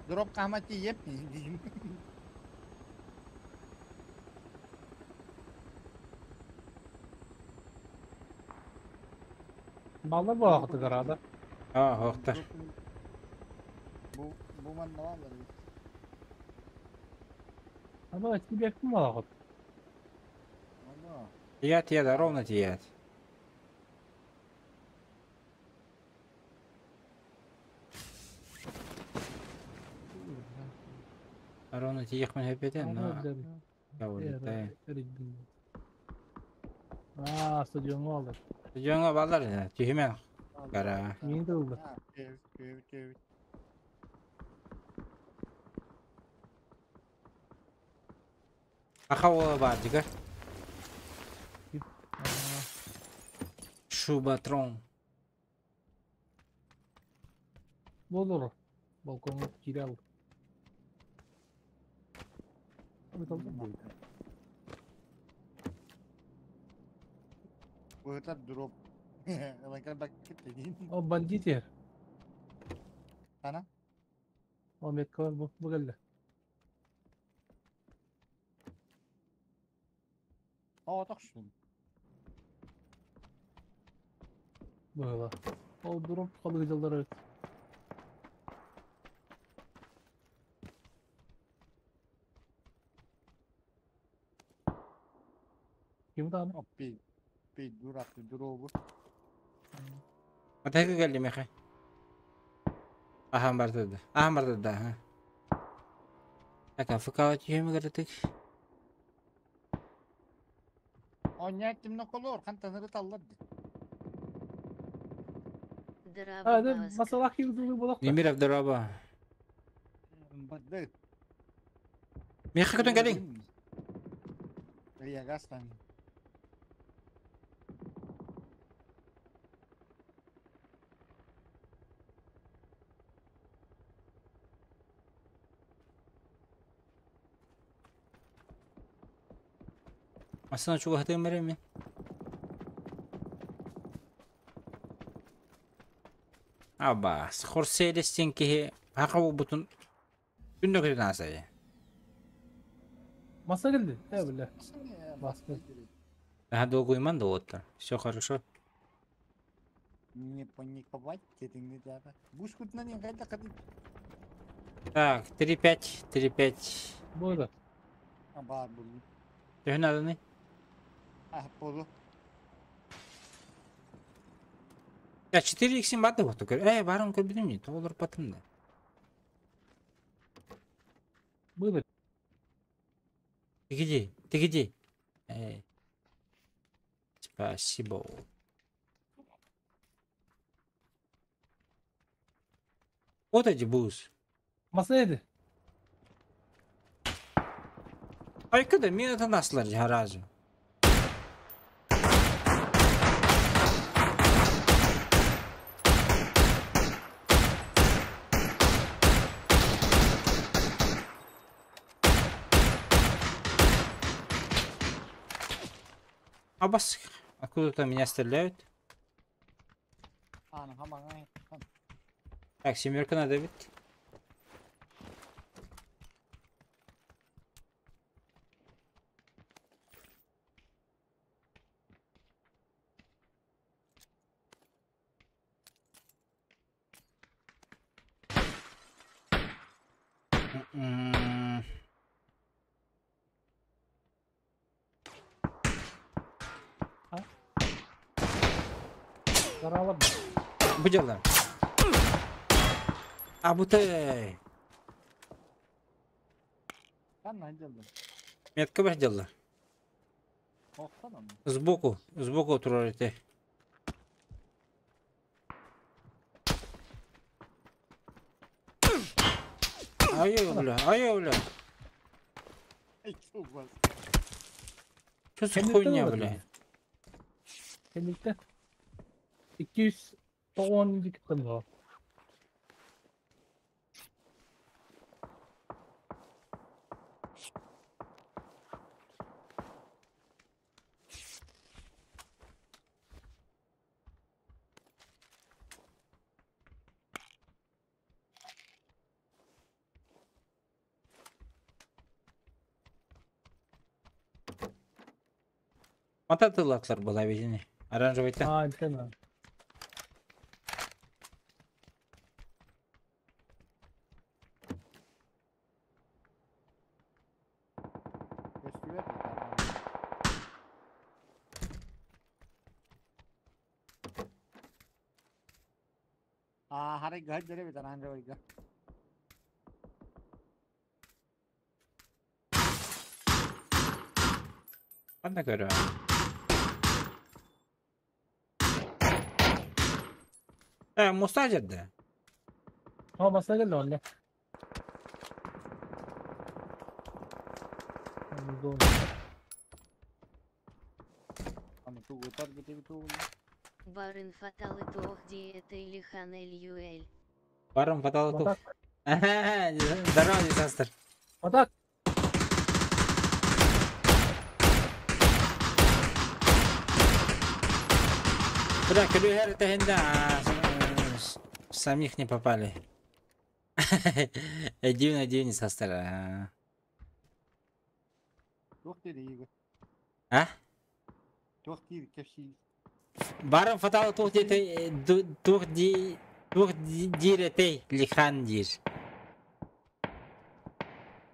Speaker 4: Дроп кама тиеп дейм.
Speaker 6: Балlar bu vaqtı garada.
Speaker 3: А, хоқтар.
Speaker 4: Бу бу манна балар.
Speaker 6: Ama etki bektim vaqt.
Speaker 4: Ана.
Speaker 3: Тият, тият, ровно тият. Ровно тиях мен хепетен, но я улетаю.
Speaker 6: Аа, стадионга алды.
Speaker 3: Стадионга балдар, түһүмэн кара.
Speaker 6: Мин de oldu.
Speaker 4: Төбүт, төбүт.
Speaker 3: Аха ола бар дигер. Шубатрон.
Speaker 6: Болор. Балконга кире алды.
Speaker 4: Бу дроп. Ыланкар бак кетти.
Speaker 6: О, бандит ер.
Speaker 4: Ана?
Speaker 6: О, метка бу бу келди.
Speaker 4: О, токшун.
Speaker 6: Böyle. O drop kalıcılar evet. Kim daha?
Speaker 4: О, пей. Пей дурак, дробу.
Speaker 3: Атайга келди меха. Ахам бардыды. Ахам бардыды, ха. Так, АФК түһүмэ кертик.
Speaker 4: Оня кимне колор, хан таныры таллар.
Speaker 6: Ha,
Speaker 1: Драба
Speaker 6: de
Speaker 1: Бааска.
Speaker 6: masalak yıldızı bulak da.
Speaker 3: Немиров драба.
Speaker 4: Бады.
Speaker 3: Меха көтөн келиң.
Speaker 4: Я гастан.
Speaker 3: Масына чуга хатым береме. Абас, хорселестен кихи хакы бутун күндө көтөн асай.
Speaker 6: Masa geldi. Ne bile. Баскы.
Speaker 3: Ага, долгуйман да оттар. Все хорошо.
Speaker 4: Не паниковать, дедиңни дагы. Буш кутунан эң кайда кадып.
Speaker 3: Так, 3-5, 3-5.
Speaker 6: Böyle.
Speaker 4: Бар бул.
Speaker 3: Төһөн адыны?
Speaker 4: А, болу.
Speaker 3: Я 4x барды вот көр. Э, барын көр билим не, толор батым да.
Speaker 6: Böyle.
Speaker 3: Ты где? Ты где? Эй. Спасибо. Вот эти бус.
Speaker 6: Masa yedi.
Speaker 3: Айкада мен это наслар харазу. Абас, откуда-то меня стреляют. Так, семерка надо бить.
Speaker 6: Каралар.
Speaker 3: Бу дьаллар. Абытай.
Speaker 4: Ханна дьаллар?
Speaker 3: Метка бар дьаллар.
Speaker 4: Охтон онно.
Speaker 3: Сбоку, сбоку турар этэ. Айыы, бля, айыы, бля.
Speaker 4: Эй, чугас.
Speaker 3: Что за
Speaker 6: Кэнниттэн
Speaker 3: хуйня,
Speaker 6: олорор
Speaker 3: бля?
Speaker 6: дии. Кэнниттэн. 290 кыттан буолар.
Speaker 3: Мата тыллатлар была видение. Оранжевый-то.
Speaker 6: Аа, антенна.
Speaker 4: Көстүбэт. Аа, харай гад дere бит оранжевыйга.
Speaker 3: Ханна көрө. Муста жерде.
Speaker 6: Aa, masına geldi anne. Doğru.
Speaker 4: Аны тугутар бите бит ол.
Speaker 1: Барын фаталы тоох диэта или хан эль.
Speaker 3: Барым фаталы тух.
Speaker 6: Батак.
Speaker 3: Здорово, дизастер.
Speaker 6: Батак.
Speaker 3: Бля, көлүһэр тэһинде, самих не попали. Один один дизастер.
Speaker 4: Туох дири иго.
Speaker 3: А?
Speaker 4: Туох диир кепси.
Speaker 3: Барым фаталы тух диэте тух ди тух диретей лихан дир.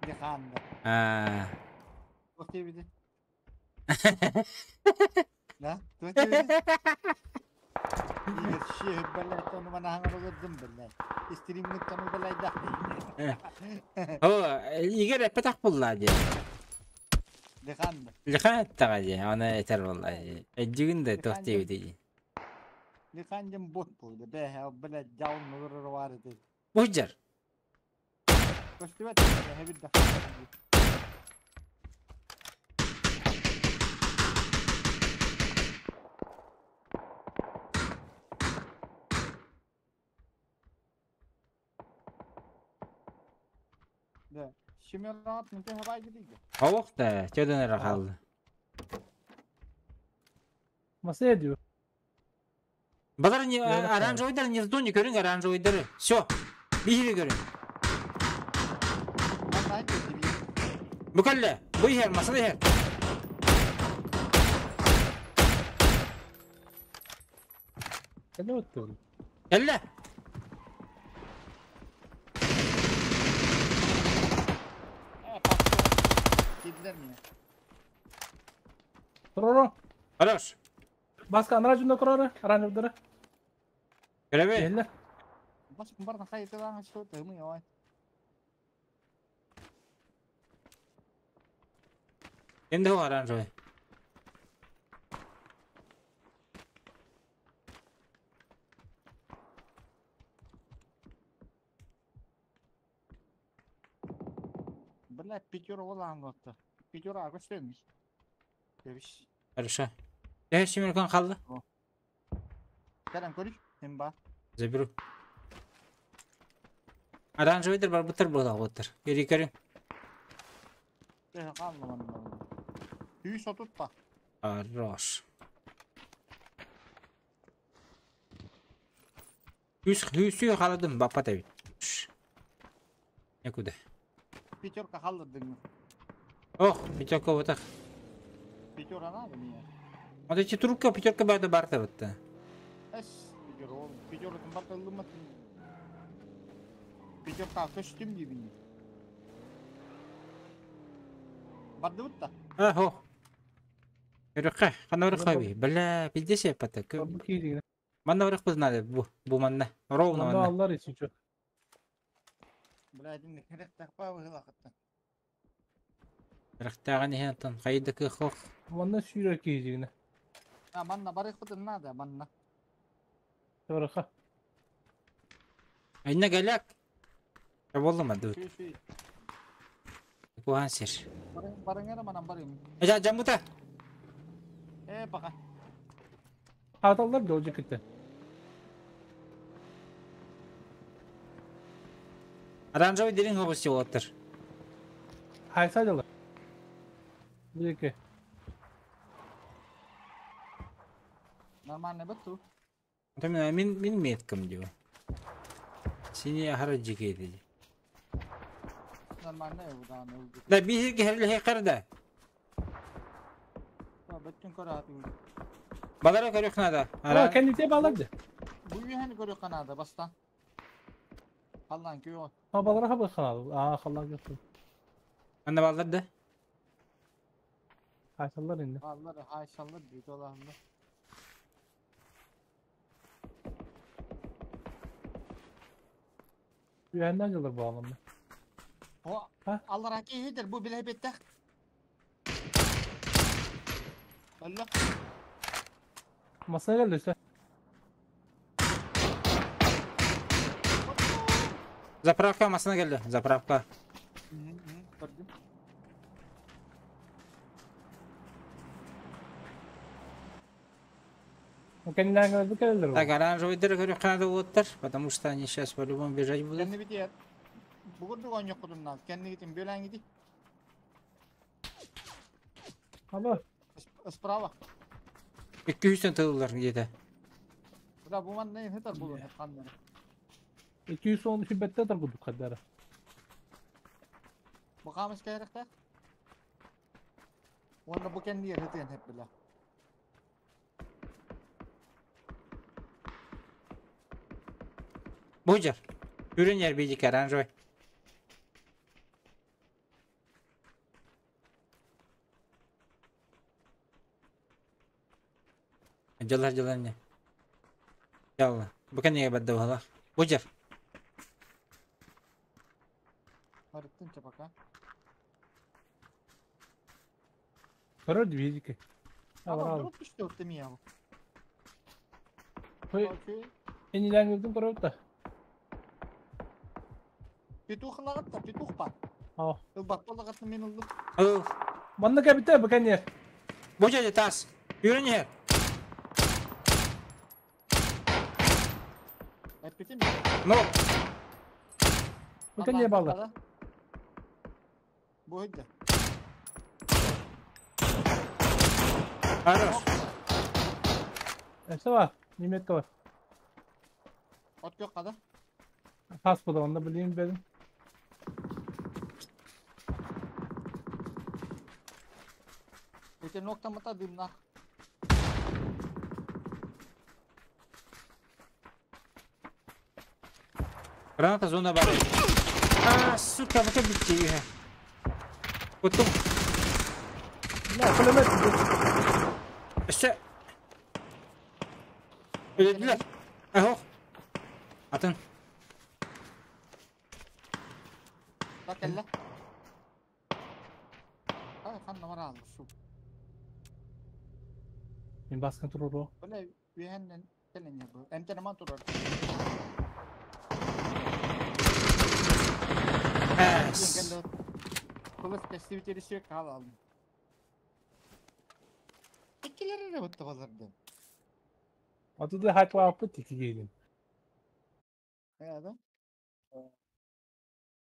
Speaker 4: Лиханда.
Speaker 3: А.
Speaker 4: Туох диэбити? Да? Туох диэбити? Игорь шиһ блядь, ону манаһаҥар олордум блядь. Стримниктан блядь
Speaker 3: О, Игорь эппэтэх булла дии.
Speaker 4: Лиханда.
Speaker 3: Лихан эттаҕа дии, аны этэр буолла дии. Өйдүүгүн да туох диэбитий дии.
Speaker 4: Лихан дем бот болды. Бэһэ, блядь, дьаун олорор бар ити.
Speaker 3: Бу дьар.
Speaker 4: Көстүбэт, эһэбит да. Да. Шимераат мынты хабай гидиге.
Speaker 3: Ховох да, чөдөн эрэ хаалла.
Speaker 6: Masaya diyor.
Speaker 3: Балар не
Speaker 6: Öyle
Speaker 3: оранжевыйдар не в зоне көрүҥ оранжевыйдары. Все. Биһири көрүҥ.
Speaker 4: Манна диби.
Speaker 3: Бу кэллэ. Бу иһэр, масына иһэр.
Speaker 6: Кэллэ оттур.
Speaker 3: Кэллэ.
Speaker 4: Э, папа. Кидилер мени.
Speaker 6: Туроро.
Speaker 3: Хорош.
Speaker 6: Баска анражында курары, оранжевдары.
Speaker 3: Көрөбү.
Speaker 6: Кэллэ.
Speaker 4: Бас барна хайытылаан что тымы ой.
Speaker 3: Кимде ол оранжевый?
Speaker 4: Блядь, пятера олаан отты. Пятера көстөмүш. Дебиш.
Speaker 3: Хорошо. Э, Шимиркан қалды.
Speaker 4: Кэлэн көрүш. Хим ба.
Speaker 3: Заберу. Оранжевыйдар бар бутар буола оттар. Кери көрүҥ.
Speaker 4: Э, хаалла манна. Сүүс отутта.
Speaker 3: Хорош. Үс үсүү халадым баппат эбит. Некуда.
Speaker 4: Пятерка халлырдың.
Speaker 3: Ох, пятерка вот так.
Speaker 4: Пятера надо мне.
Speaker 3: Вот эти трубка пятерка барды барта вот.
Speaker 4: Эс, пятера ол. Пятерка барта ылымат. Пятерка көстүм дибин. Барды бутта.
Speaker 3: Ах, ох. Өрөккө, хана өрөккө би. Бля, пиздец пата.
Speaker 6: Бу кииригин.
Speaker 3: Манна өрөк бу надо, бу, бу манна. Ровно
Speaker 6: Онда
Speaker 3: манна.
Speaker 6: аллар için çok.
Speaker 4: Блядь, кэрэхтээх быһыылаахыттан.
Speaker 3: Кэрэхтээҕин иһин оттон хайы да кыах суох.
Speaker 6: Манна сүүрэр киһи дьигинэ.
Speaker 4: А, манна барыахпытын наада, манна.
Speaker 6: Барыха.
Speaker 3: Айна галяк. Боллум адыбыт.
Speaker 4: Сүй-сүй.
Speaker 3: Куһаан сир.
Speaker 4: Барың эрэ манан барыым.
Speaker 3: Эжа жаммыта.
Speaker 4: Ээ, баха.
Speaker 6: Хааталлар да олдьу кытта.
Speaker 3: Оранжевый дириҥ хоҕус уолаттар.
Speaker 6: Хайса дьалар. Биэки.
Speaker 4: Нормально бытту.
Speaker 3: Мин мин мин меткам дио. Сини ахара жикейди.
Speaker 4: Нормально удаан ылбыт.
Speaker 3: Да биир киһи карда.
Speaker 4: Бөттүн көрө
Speaker 3: Балара көрүөх надо.
Speaker 6: Ара кэнните балар да.
Speaker 4: Бу үйэһэн көрүөх канада бастан. Халлан күйө.
Speaker 6: Ha балара хабы ханады. Аа халлан götür.
Speaker 3: Анна балдар да.
Speaker 6: Хайсаллар инде.
Speaker 4: Баллар хайсаллар бүйт олаһында.
Speaker 6: Үйәннән жылыр бу аламда.
Speaker 4: О,
Speaker 6: Ha?
Speaker 4: Аллар киһидер бу биле беттэх. Алла.
Speaker 6: Masaya geldi işte.
Speaker 3: Заправка масына келди. Заправка.
Speaker 4: Көрдүм.
Speaker 6: Кэннилээн geldi келдер.
Speaker 3: Так, оранжевый көрүөх надо уолаттар, потому что они сейчас по-любому бежать будут.
Speaker 4: Кэнни битиэр. Бугурдук оньоккутуннал. Кэнни гитин бөлән гити.
Speaker 6: Aba.
Speaker 4: Справа.
Speaker 3: 200 тылылар где-то.
Speaker 4: Бля, бу манна хытар булун ханнары.
Speaker 6: 210 şibbette targuduk kadar.
Speaker 4: Бу камыш кайракта. Онда бу кэнни хытын хеп бля.
Speaker 3: Бужар. Үрін ер бейдик оранжевый. Жалар жалар не. Ялла. Бу кэнниге бадда баһалар. Бужар.
Speaker 4: Харыттын чапака.
Speaker 6: Көрөр дибидики.
Speaker 4: Aba
Speaker 6: Алар.
Speaker 4: durup düştü öptü mi ya bu?
Speaker 6: Хой,
Speaker 4: Okey.
Speaker 6: энилээн geldim көрөр да.
Speaker 4: Петух лагатта, петух бар.
Speaker 6: Аа.
Speaker 4: Ылбат болагатны мен ылдым.
Speaker 3: Ыл.
Speaker 6: Манна кәбите бу кэнни.
Speaker 3: Бужар тас. Үрін ер.
Speaker 4: Эппитим.
Speaker 3: Ну,
Speaker 6: Бу кэнни балар.
Speaker 4: Бу өйдө.
Speaker 3: хорош.
Speaker 6: Эсе бар. Неметке бар.
Speaker 4: От кök када.
Speaker 6: Тас бу да онда билeyim benim.
Speaker 4: Эте нокта мата дымна.
Speaker 3: Граната зона бар. А, сука, вот это битти. Потом.
Speaker 6: На, пулемет.
Speaker 3: Өссө. Өлдүлэр. Ах. Атын.
Speaker 4: Так элле. Ай, ханна бар алды су.
Speaker 6: Мен баскын туруру.
Speaker 4: Бля, үйәннен келен я бу. Эмтенеман турар.
Speaker 3: Әс.
Speaker 4: Кылыс кестибитери сүйек кал алдым. Иккилер эре бутты баларды.
Speaker 6: Атыды хакла апы тики гейдин.
Speaker 4: Э, да?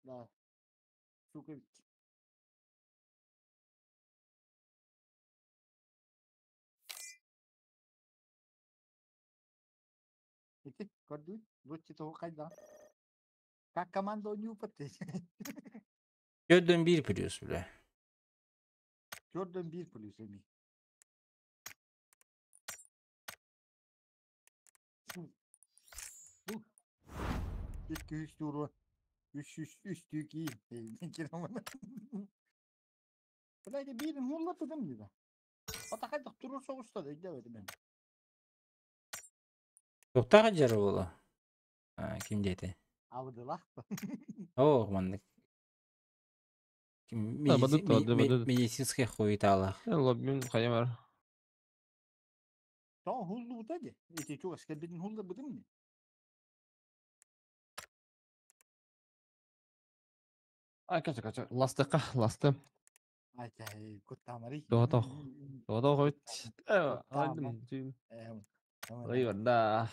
Speaker 4: Да. Сука бит. Ити, көрдү, лучше того кайда. Как команда ойнуу бытты.
Speaker 3: Gördüğüm bir плюс бля.
Speaker 4: Көрдөн бир плюс эми. Икки үч туру. Үч үч үч түйки. Бля, бирин хуллатыдым дида. Ата кайдак туру соғышта да дебедим мен.
Speaker 3: Тоқтаға жары болу. А, ким дети?
Speaker 4: Абыдылах.
Speaker 3: О, маннык.
Speaker 7: Бадыт, бадыт, бадыт.
Speaker 3: Медицинская хуеталах.
Speaker 7: Лоббин хайа бар.
Speaker 4: Тоҕо хуллубута дии. Ити чугас кэлбитин хулларбытым дии.
Speaker 7: Ай, кача, кача. Ластыка, ласты.
Speaker 4: Ай, чай, куттаамарый.
Speaker 7: Тоҕо Тоҕо хойт. Айдым. Ой, да.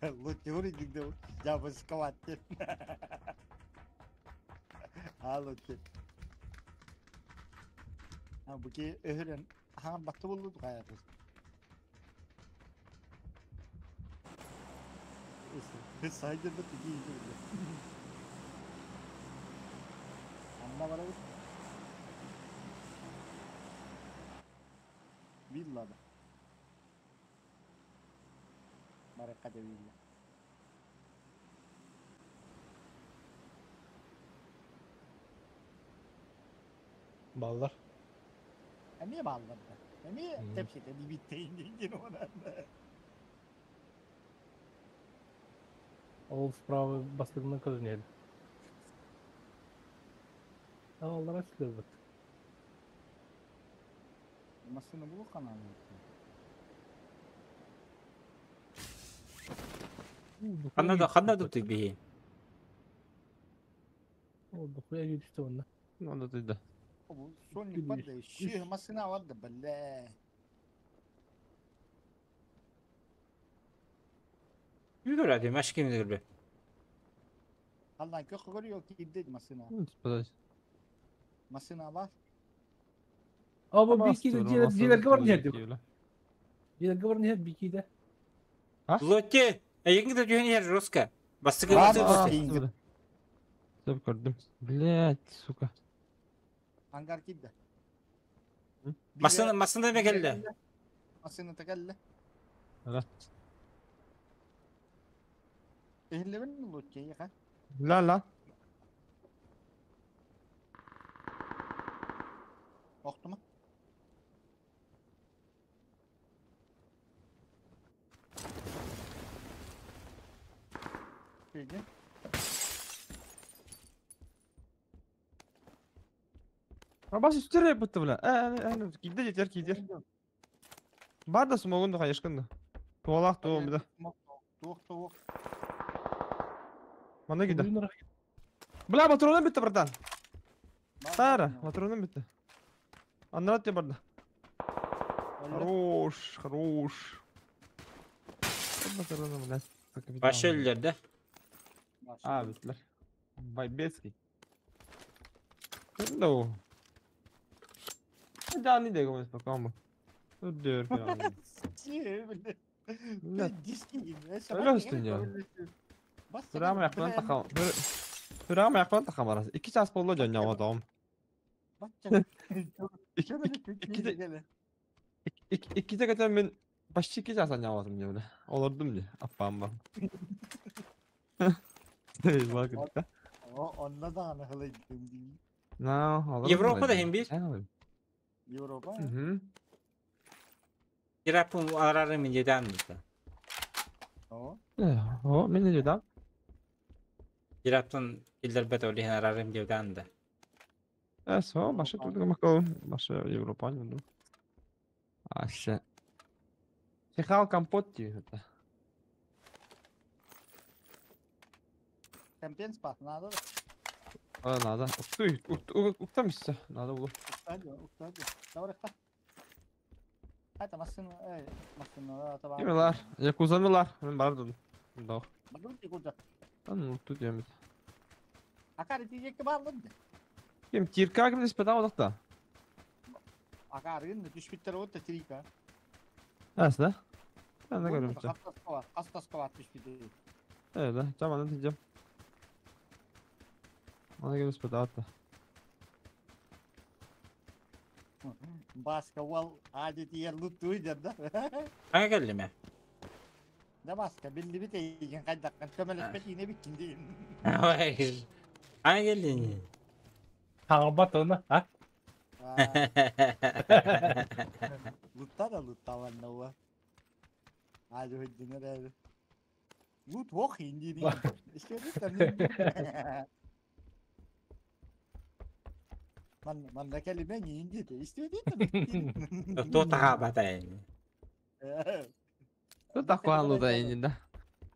Speaker 4: Лутюри дигде жабыскаватты. А лутюри. А буки өһүрен хаан батты болду каятыз. Сайдыр да тиги иди. Анна барабыз. Villada. Баракка вилла.
Speaker 6: Баллар.
Speaker 4: Эмиэ баалларда. Эмиэ тепсите дибиттейин диин онан.
Speaker 6: Ол справа бастыгынан көрүнеді. Аллар açılır.
Speaker 4: Машина булу каналы.
Speaker 3: Ханна да ханна да ты
Speaker 6: бии. Ол дохуя жүдүстө онна.
Speaker 7: Надо ты да.
Speaker 4: Сонник барды. Ши машина барды бля.
Speaker 3: Үйгөр ади машкин көрбө.
Speaker 4: Алдан көх көрüyor кирди машина.
Speaker 7: Подожди.
Speaker 4: Машина бар.
Speaker 6: Аба бики дилерге бар не деп. Дилерге бар не бики де.
Speaker 3: Лотте, эгин да жөн ер жестко. Бастыгы басты.
Speaker 7: Сөп көрдүм. Блять, сука.
Speaker 4: Ангар кирди.
Speaker 3: Машина машина бекелде.
Speaker 4: Машина текелде.
Speaker 7: Ага.
Speaker 4: Ehillebin лутке яха.
Speaker 7: Ла ла.
Speaker 4: Октума. Пеги.
Speaker 7: А бас үстер бутты бля. Э, кидде жетер, кидер. Бар да смогун да конечно. Туалах туом да.
Speaker 4: Туох туох.
Speaker 7: Мана киде. Бля, патроным битти, братан. Тара, патроным битти. Аннарат те барда. Хорош, хорош. Патроным, блядь.
Speaker 3: Баш өллөр да.
Speaker 7: А, биттилер. Байбецкий. Hello. Да, не дегом спокойно. Өддөр. Öyle ya. Сүрәм яктан такам. Сүрәм яктан такам арасы. 2 час болду жон жамадым. Икки те мен почти 2 час жамадым жабы. Олордум же. Аппам бар. Бак.
Speaker 4: Онда да аны хылайдым.
Speaker 7: На,
Speaker 3: Европада hem bir.
Speaker 4: Европа.
Speaker 7: Мгм.
Speaker 3: Ирапын арары мен жедам да.
Speaker 4: О.
Speaker 7: О, мен не жедам.
Speaker 3: Ирапын илдербет олиһин арарым жедам да.
Speaker 7: Эсо, башы турдук макал. Башы Европа не Аша. Чехал компот диир это.
Speaker 4: Компенс баар, надо да.
Speaker 7: А, надо. Уктуй, уктам истэ. Надо было.
Speaker 4: Уктаа уктаа Давай, Это машина, эй, машина, табаар.
Speaker 7: Ким ылар? Якузаны ылар. Мен бардым. Да.
Speaker 4: Бардым якуза.
Speaker 7: Ан тут емит.
Speaker 4: Акары тиекке баалын.
Speaker 7: Ким тирка ким диспета одакта?
Speaker 4: Акары түшпүттер вот тирика.
Speaker 7: Ас да? Аны көрөм.
Speaker 4: Хастаскалар түшпүт.
Speaker 7: Э, да, жаман тиджем. Аны ким диспета атта.
Speaker 4: Баска уол ади тиер луттуй деп да.
Speaker 3: Ага келли ме?
Speaker 4: Да баска биллибит эйген кайдаккан көмөлөспөт ине биккин дейин.
Speaker 3: Ой. Ага келли.
Speaker 6: Хаҥарбат уонна, а?
Speaker 4: Лутта да лутталанна уа. Ади хөддүнер эри. Лут ох инди. Ман манна келимен инди де истедит.
Speaker 3: Туох батайын.
Speaker 7: Тут такой да инди да.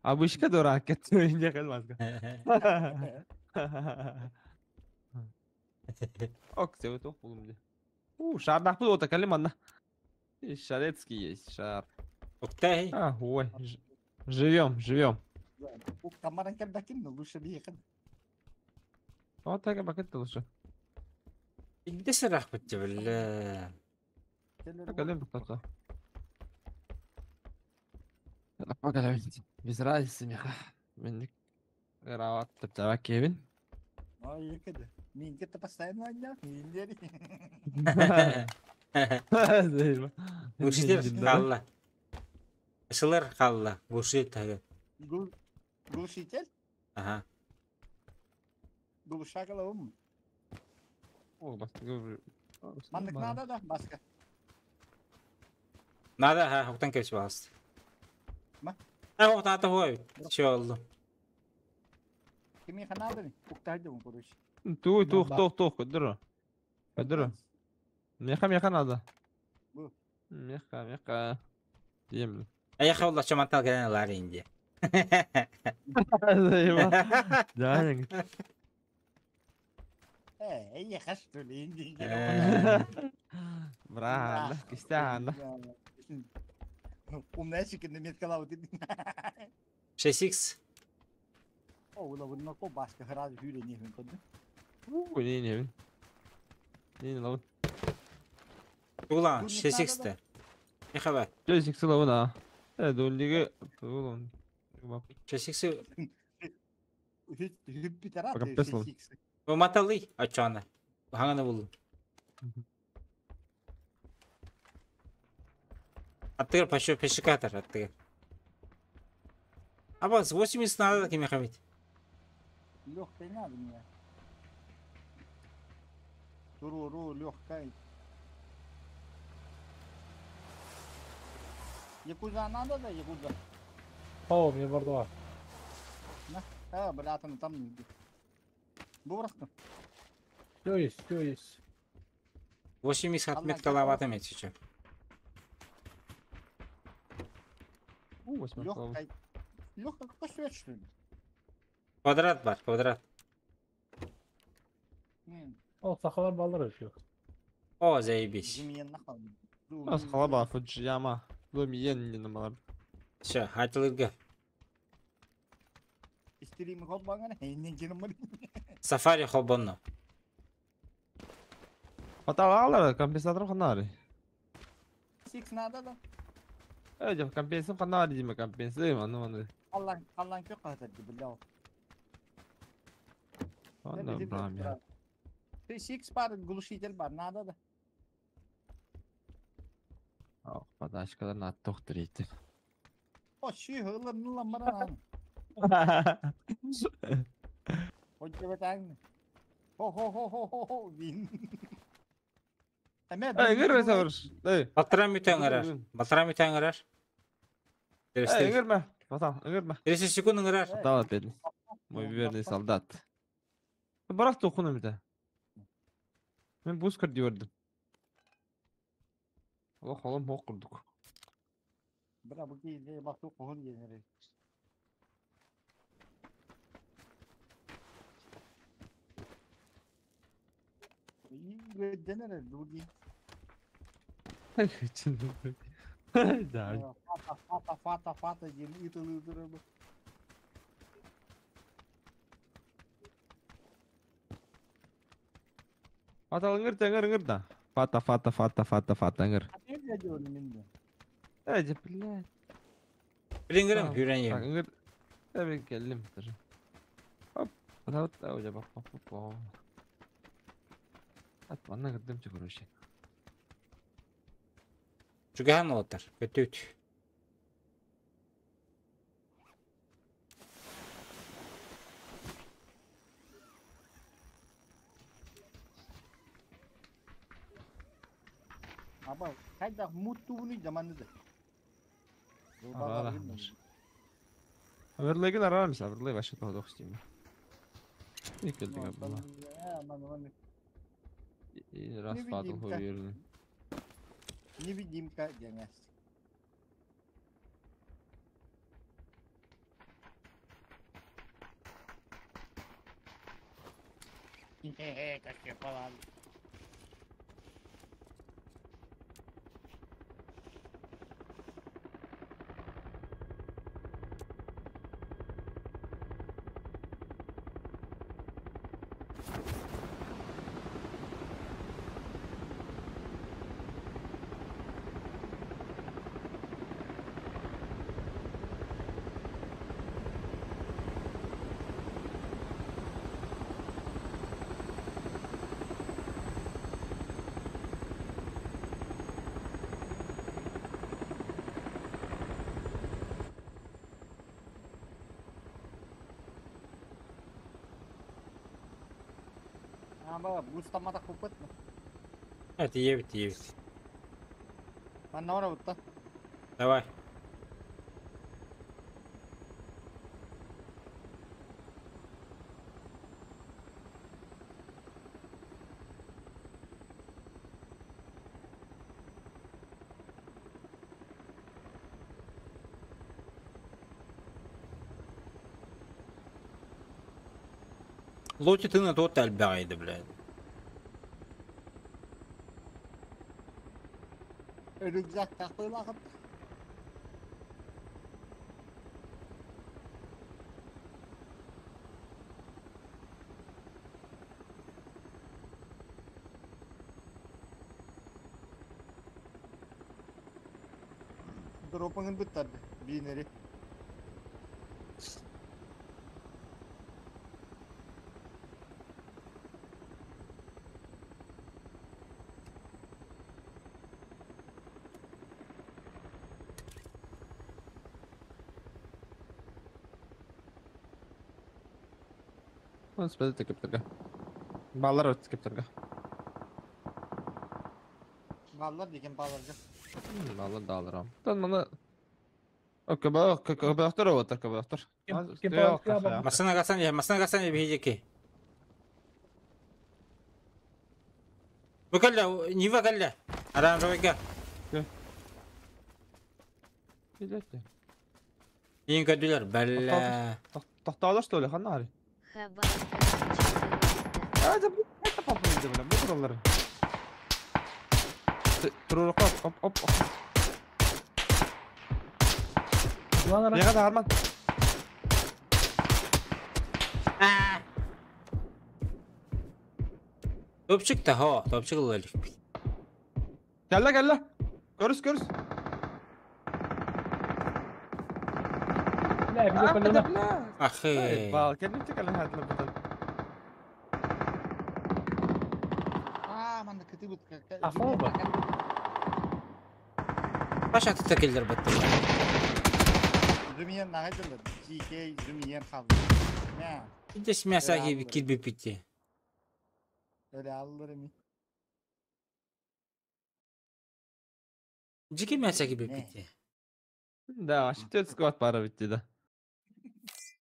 Speaker 7: Обычка дурак, это инди калмазга. Ок, все, это булум У, шар нахуй вот калиманна. И шарецкий есть, шар.
Speaker 3: Уктай.
Speaker 7: А, ой. Живем, живем.
Speaker 4: Уктамаран кемдакин лучше биехин.
Speaker 7: Вот так бакет лучше.
Speaker 3: Инде сырах битти билле.
Speaker 7: Калим кто-то. Пока без разницы, меха. Мен Рават тәптәвә Кевин.
Speaker 4: Ой, екеді. Мен кетті постоянно ойнап, мен дери.
Speaker 3: Глушитель қалла. Шылыр қалла. Глушитель.
Speaker 4: Глушитель?
Speaker 3: Ага.
Speaker 4: Глушакала ум.
Speaker 7: О,
Speaker 4: Мандык надо да, баска.
Speaker 3: Надо, ха, уктан кепси басты.
Speaker 4: Ма?
Speaker 3: А, вот ата хой. Че oldu?
Speaker 4: Кими ханады? Уктайды он, короче.
Speaker 7: Ту, тух, тух, тух, көдөрө. Көдөрө. Меха, меха надо.
Speaker 4: Бу.
Speaker 7: Меха, меха. Дем.
Speaker 3: Аяқ олла чамантал келен лар инди.
Speaker 7: Да.
Speaker 4: Э, я что ли инди.
Speaker 7: Бра, кистан.
Speaker 4: Умная шикарная метка вот.
Speaker 3: 6x.
Speaker 4: О, ула вон ко баска храз хүре не хүн код.
Speaker 7: У, не, не. Не, не, лавын.
Speaker 3: Ула 6x те. Меха
Speaker 7: 6x лавын а. Э, доллиге тулун.
Speaker 3: 6x
Speaker 4: Хүп
Speaker 7: Пока песлон.
Speaker 3: Маталы ачана. Хаңаны булду. Аттыгыр пашо пешикатор аттыгыр. Аба, 80 надо кеме хамит.
Speaker 4: Легкой надо мне. Туру-ру, легкой. Якуза надо, да, якуза?
Speaker 6: О, мне бардуа.
Speaker 4: На, а, братан, там. Бурахту.
Speaker 6: Все есть, все есть.
Speaker 3: 80 отметка лаватами сейчас.
Speaker 4: Легкой. Легкой, какой свет, что ли?
Speaker 3: Квадрат бар, квадрат.
Speaker 6: О, сахалар балдар өтüyor.
Speaker 3: О, заебись.
Speaker 7: Аз халаба Фуджияма. Ломиен не намалар.
Speaker 3: Все, айтылырга.
Speaker 4: Истерим хоббаңана, эйнен кирмыр.
Speaker 3: Сафари хоббонно.
Speaker 7: Баталалар компенсатор ханары.
Speaker 4: Сикс надо да.
Speaker 7: Э, деп компенсатор ханары диме компенсатор, аны аны.
Speaker 4: Аллан, аллан кö катыр билля.
Speaker 7: Аны брам я.
Speaker 4: Ты сикс бар, глушитель бар, надо да.
Speaker 7: Ах, подачкаларын ат доктор ити.
Speaker 4: О, ши хылыр нулан баран. Ой, тебе Хо хо хо хо хо хо вин.
Speaker 7: Эй, гырмэ сабыр. Эй.
Speaker 3: Батырам үтәң арар. Батырам үтәң арар.
Speaker 7: Эй, гырмэ. Батал, гырмэ.
Speaker 3: 30 секунд ыңырар.
Speaker 7: Батал опять. Мой верный солдат. Барак тохуну бите. Мен бус кыр диyorдum. Ох, олом хок курдук.
Speaker 4: Бра бу киһи бахту хоһун диэн Үөдден эрэр бу киһи.
Speaker 7: Да.
Speaker 4: Фата, фата, фата, фата диэн ыытылыы турар бу.
Speaker 7: Фата ыңыр ыңыр ыңыр да. Фата, фата, фата, фата, фата ыңыр.
Speaker 4: Опять я делаю минне.
Speaker 7: Эй, блядь.
Speaker 3: Билингерем
Speaker 7: Так,
Speaker 3: хүрен
Speaker 7: ыңыр. Я келдим тоже. Оп. Вот вот вот оп оп оп. Ат манна кырдым че короче.
Speaker 3: Чугахан олотар. Көтүт.
Speaker 4: Аба, кайда муттууну жаманды.
Speaker 7: Ара, Аверлеген арамыз, аверлей вообще того дохстим. Не келдик абла. И раз фатыл
Speaker 4: Невидимка.
Speaker 7: хуйердин.
Speaker 4: Невидимка деңес. Как я палал. Аба, бустамата купат.
Speaker 3: Evet iyi iyi bit.
Speaker 4: Манна бара бутта.
Speaker 3: Давай. Лоти ты на тот альбайды, блядь.
Speaker 4: Рюкзак тахпыйлахып. Дропыңын бүттарды, бейнери.
Speaker 7: Он спэдэ кептерге. Баллар өт кептерге.
Speaker 4: Баллар деген баллар жок.
Speaker 7: Баллар да алырам. Тан мана Көбөктөр оттар көбөктөр.
Speaker 6: Ким баллар?
Speaker 3: Масына гасан я, масына гасан я бейжеки. Букалла, Нива калла. Аран ройга.
Speaker 7: Билетте.
Speaker 3: Ең көдүлөр, бәллә.
Speaker 7: Токтоолор что ли, ханна ари?
Speaker 1: Хабар 4.
Speaker 7: А, да, это попробуй, бля, бу туралар. Турурукка, оп, оп, оп.
Speaker 6: Lan ara.
Speaker 7: Яга да арман.
Speaker 3: Топчик та хо, топчик ылалик.
Speaker 7: Кэллэ, кэллэ. Көрүс, көрүс.
Speaker 6: Бля, видео колено.
Speaker 3: Ахы.
Speaker 7: Бал, кэллэ кэллэ хатлы бутан.
Speaker 4: А, манна кыты бут.
Speaker 6: Афоба.
Speaker 3: Баш аты текелдер бітті.
Speaker 4: Зумиен нагайдылар. GK Зумиен қалды. Мә,
Speaker 3: Здесь мясо килби питти.
Speaker 4: öyle alır mı?
Speaker 3: Жеке мясо килби
Speaker 4: Не.
Speaker 3: питти.
Speaker 7: Да, вообще сквад пара битти да.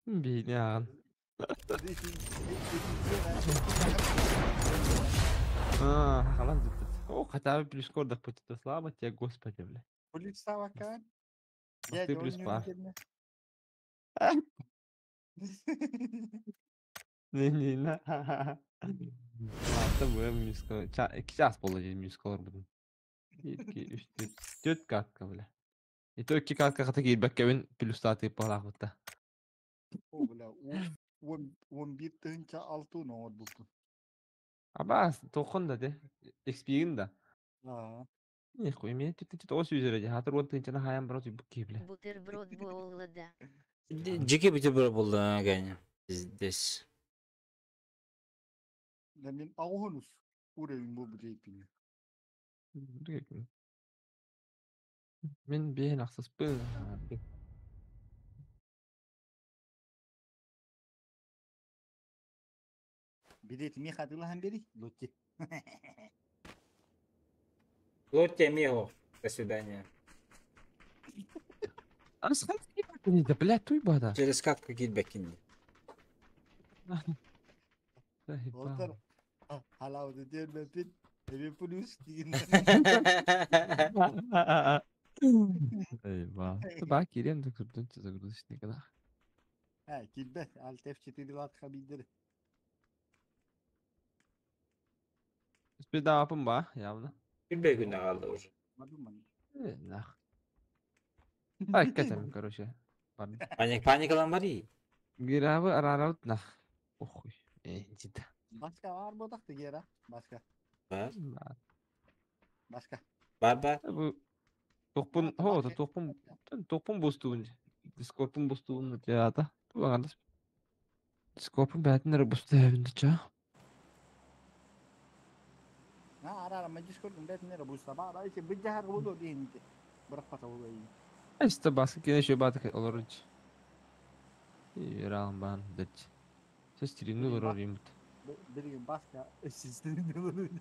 Speaker 7: Бейне аган. А, халан битти. О, хотя бы плюс кордах почти слава тебе, господи, бля.
Speaker 4: Полиция вакан. Дядя,
Speaker 7: Ты плюс
Speaker 4: он
Speaker 7: па.
Speaker 4: не
Speaker 7: Не, не, на. Ладно, bu musical. 2 час болды дейді мюзикл бүгін. 2, 3, 4, 4 катка, бля. И то 2 катка хата киирбэккэбин плюстааты палаахбытта.
Speaker 4: О, бля, 11 6 оҥор бултун.
Speaker 7: Абаас, тохон да де. XP-гин да.
Speaker 4: Аа.
Speaker 7: Нихуй, мен түттүнче 900 эрэ хатыр 10 тыһыынчаны хаайан баран уйбут киһи, бля.
Speaker 1: Бутерброд буолла да.
Speaker 3: Дьикти бутерброд буолла, Ганя. Здесь.
Speaker 4: Да мин 8 уровень бу билейпин.
Speaker 7: Мин биэһин ахсыспын.
Speaker 4: Билет ми хатылахан бери, Лотти.
Speaker 3: Лотти мего. До свидания.
Speaker 7: Да, блядь, туй бада.
Speaker 3: Через катку киирбэккин.
Speaker 4: Олтар халауды диэн эби плюс диин.
Speaker 7: Eyvah. Ба киирэн да көрдүн загрузочный гына.
Speaker 4: Ха, килбет, Alt F4 латха бидер.
Speaker 7: Bir daha yapın ба, явно.
Speaker 3: Bir күнэ хаалла уже.
Speaker 4: Мадуман.
Speaker 7: Нах. Ай, кэтем, короче. Бар.
Speaker 3: Паник, паникалан бар и.
Speaker 7: Гирабы арарабыт нах. Охуй. Жида.
Speaker 4: Башка бар бодакты гера. Башка.
Speaker 3: Бар.
Speaker 4: Башка.
Speaker 3: Бар бар.
Speaker 7: Бу тохпун, хо, тохпун, тохпун бустуун. Дискордпун бустуун теата. Ту аңардас. Дискордпун бәтин эре бусту ча.
Speaker 4: А, ара ма Discord бәтин эре буста бар. Ай, бу жахар буду диин. Бирок пата болой.
Speaker 7: Işte баскы кене шөй батык олорунч. Юралым бан дыч. Сөз стримни олорор юмут.
Speaker 4: Билген башка системде болот.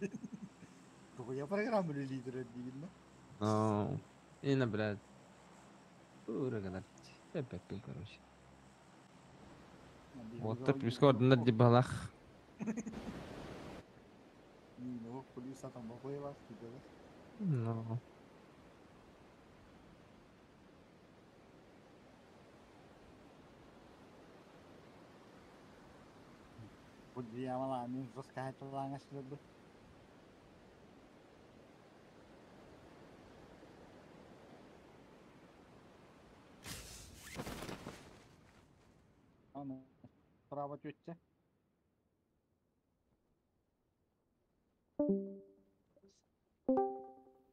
Speaker 4: Тугуя программа лидер дигин.
Speaker 7: Ну, и блядь. Ура гана. Теппеппин, короче. Вот плюс ордуна дибалах.
Speaker 4: Ну, плюс там бахуева, типа.
Speaker 7: Ну.
Speaker 4: Бу диямала мин жестко айтылаңа сүрдү. Аны право тетя.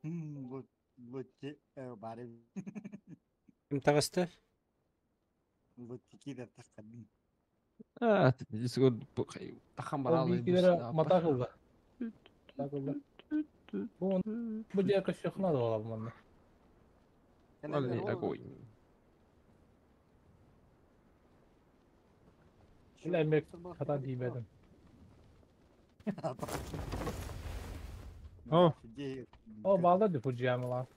Speaker 4: Вот, вот те, бары.
Speaker 3: Ким таҕыста?
Speaker 4: Вот кидер тахтабин.
Speaker 7: А, Дискорд тахан
Speaker 6: Ол
Speaker 7: баралы.
Speaker 6: биикилere мата кылда. Такылда. Бу бу дьэ көссөхна да буолар манна.
Speaker 7: Огонь.
Speaker 6: Билэ хата диибедим.
Speaker 7: О.
Speaker 6: О баалар ди Фуджиямалар.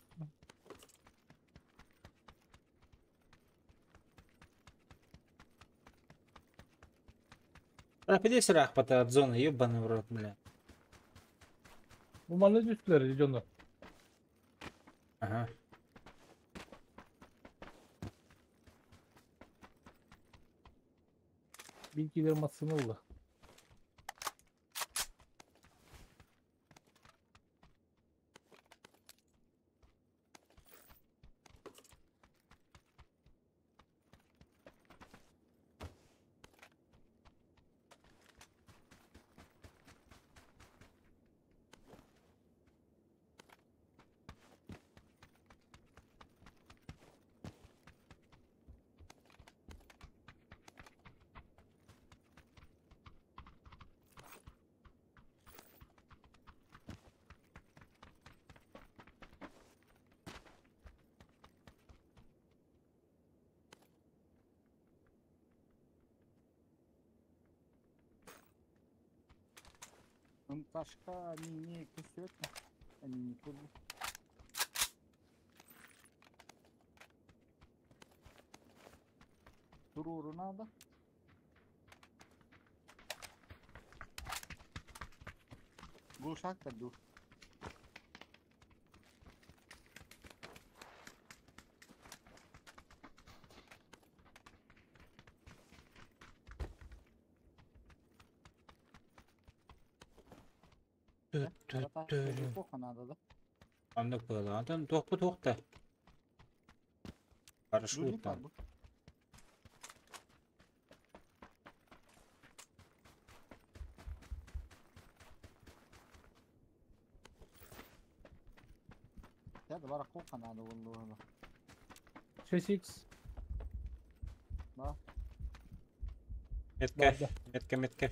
Speaker 3: Рапидес рахпата от зоны, ебаный в рот, бля.
Speaker 6: Бу манна түстүлэр дьону.
Speaker 3: Ага.
Speaker 6: Биикилер массыны ылла.
Speaker 4: Ташка не көстөт. Они не курду. Туруру надо. Глушак ду.
Speaker 3: Оннук буолла. Онтон туохпут туох да. Парашют там.
Speaker 6: 6x.
Speaker 3: Метка, метка, метка.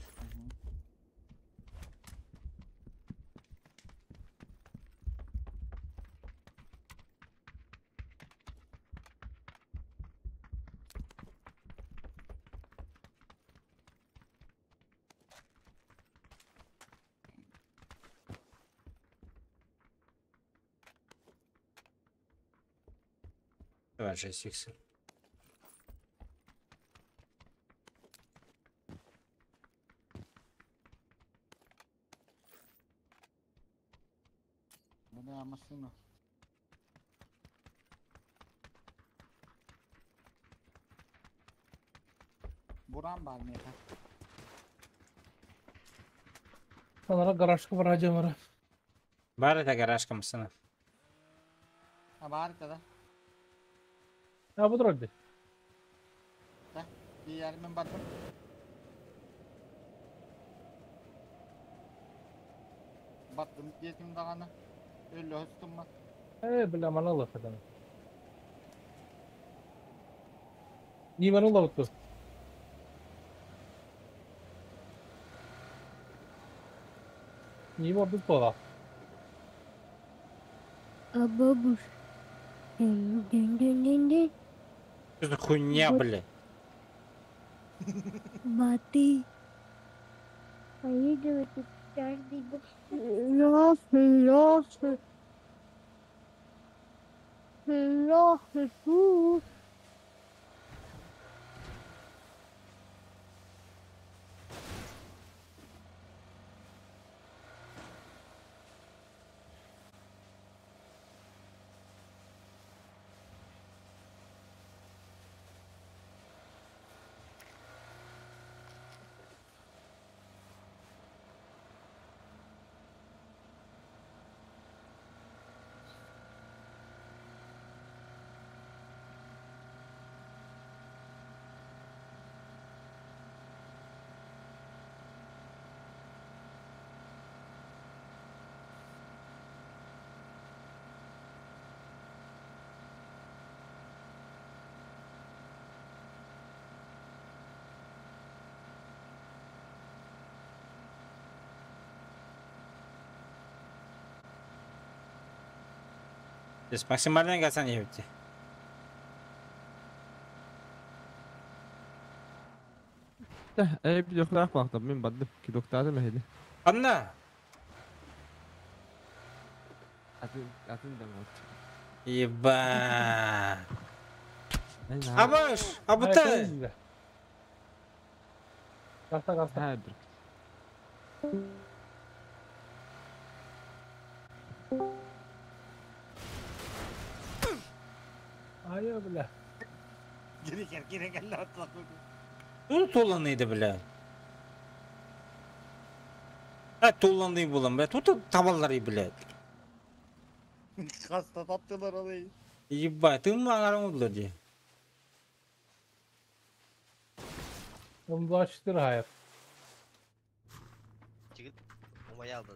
Speaker 3: Давай 6х.
Speaker 4: Бля, машина. Буран бар меха.
Speaker 6: Анара гаражка бар ажамара.
Speaker 3: Бар это гаражка машина.
Speaker 4: А бар это да?
Speaker 6: А bu durardı.
Speaker 4: Да. Diğerimin bardım. Battım yetim dağına. Öyle höstüm bak.
Speaker 6: Бля, манала фадан. Не манула вот тут. Не морду пола.
Speaker 8: А бабушка. Дин-дин-дин-дин.
Speaker 3: Что за хуйня, блядь?
Speaker 8: Баты. Поедем это каждый год. Лёфы, лёфы. Лёфы, фу.
Speaker 3: То есть максимальный газ не видите.
Speaker 7: Э, bir бахта мен бадым кидоктады мехди.
Speaker 3: Анна!
Speaker 7: Атын атын да вот.
Speaker 3: Еба! Абаш! Абыты!
Speaker 6: Карта, карта.
Speaker 7: Ha bir.
Speaker 6: Айя, бля.
Speaker 4: Geri gel geri gel atla.
Speaker 3: Тут толланıydı бля. А толланды булам, бля. Тут табаллары, блядь.
Speaker 4: Hasta taptılar olayı.
Speaker 3: Ебать, ты маңарың oldu di.
Speaker 6: М24 хайыр.
Speaker 9: Жигит умаялды.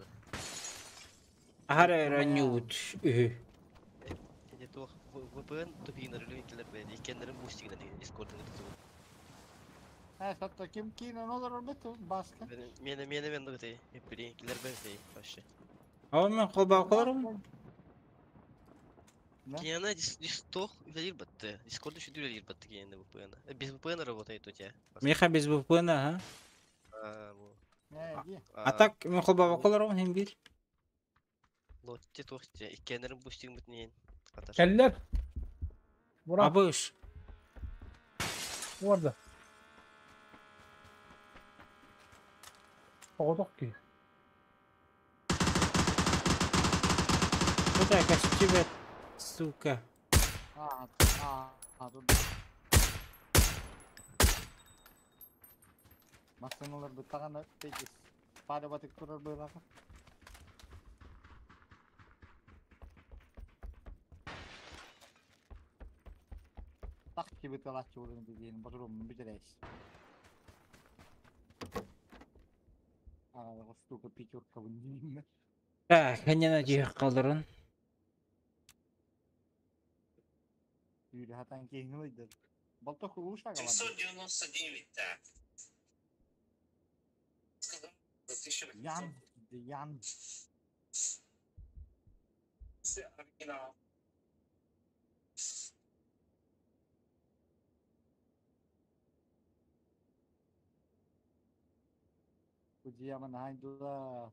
Speaker 3: Ахара ранют.
Speaker 9: Эти туох VPN тупигин рөлүн келер бе. Иккеннерин бустигинен Discord'un кытты.
Speaker 4: He hatta kim kine olur orada baskı.
Speaker 9: Мени мени мен дагы били келер бе вообще.
Speaker 3: А мен колба колорум.
Speaker 9: Киена дистох үлелир батты. Discord үшү үлелир батты киена VPN. Без VPN работает у тебя.
Speaker 3: Меха без VPN, ага.
Speaker 9: А, во.
Speaker 3: А так мен колба колорум хем бир.
Speaker 9: Лотте тохте иккеннерин бустигин бутнен.
Speaker 6: Келлер. Буран.
Speaker 3: Абыш.
Speaker 6: Orada. Оғдық ки.
Speaker 3: Куда как тебя, сука.
Speaker 4: А, а, а, dur. Masanalar bir tane peki. Para batık durur böyle. Кибиталааччы буолан диэн ботуруммун бүтэрээс. Аҕа штука пятеркабын дииммэ.
Speaker 3: Так, ханньана дьиэх қалырын.
Speaker 4: Сүүрэ хатан киһини ылыйдар. Болтох улуушага бар.
Speaker 10: 799, так. Сказал, за 1800.
Speaker 4: Ян, Ян.
Speaker 10: Оригинал.
Speaker 4: Фудзияма наһаа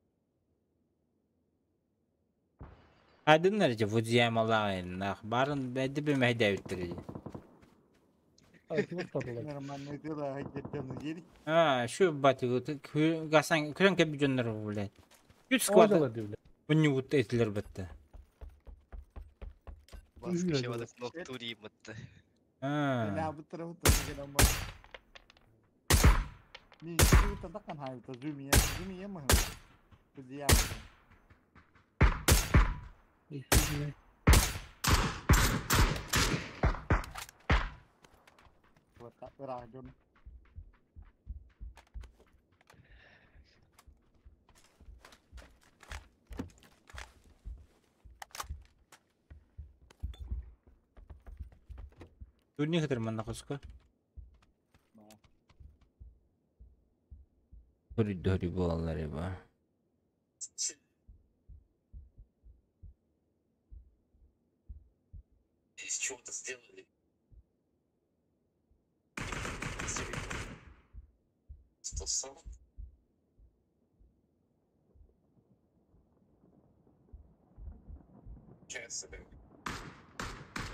Speaker 3: Айдыннар же Фудзиямалаах барын бэдди бэмэйдээбиттэр дии.
Speaker 4: Нормальный дела, где-то
Speaker 3: А, şu батыгы гасан күрен кэби дьоннор блядь. Үт склад Унньугут этилер бытты.
Speaker 9: Баскышевада ноктури мытты.
Speaker 3: А. Турни хатыр манна хоско. Коридори буоллар ба.
Speaker 10: Из чего-то сделали. 140. Получается, да.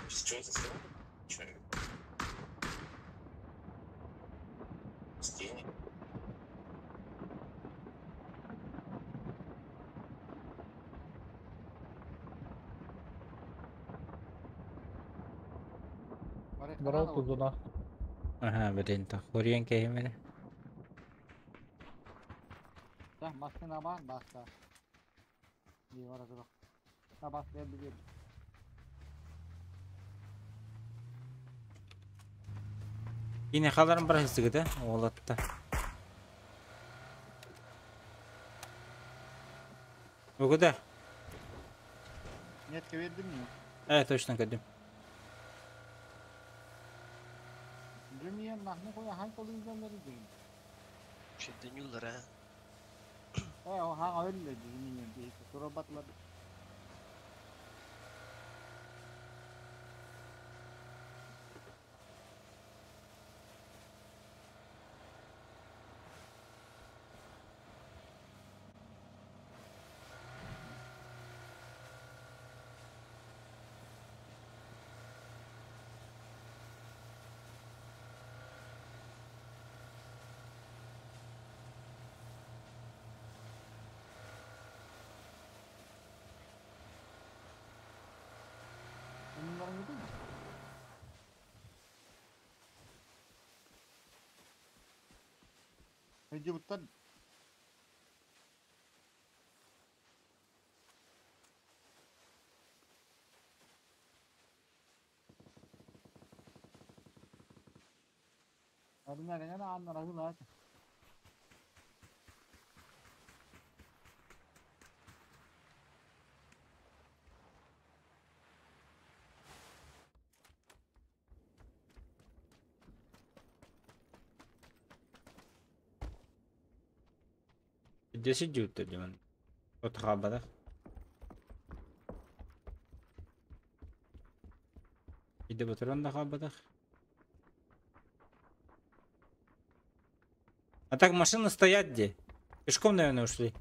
Speaker 10: Из чего-то сделали? Че? С денег.
Speaker 6: Барал тузуна.
Speaker 3: Аха, блин, так Кориан кэһимene.
Speaker 4: Да, машина бар, баста. Не бар азыр. Та баста билет.
Speaker 3: Yine халарын бар хисигите, олатта. Огуда.
Speaker 4: Метка бердим mi?
Speaker 3: Evet, точно көрдүм.
Speaker 4: Zümiye nahne koy han kolun gönderir dedim.
Speaker 9: Şimdi ha.
Speaker 4: E o ha öyle zümiye diye. Robatlar. Bunların gibi mi? Hacı buttan. Adımlar ne anlar ahılar.
Speaker 3: Десять жуттар диман. Отхабада. Иде батыран да хабадах. А так машины стоят где? Пешком, наверное, ушли.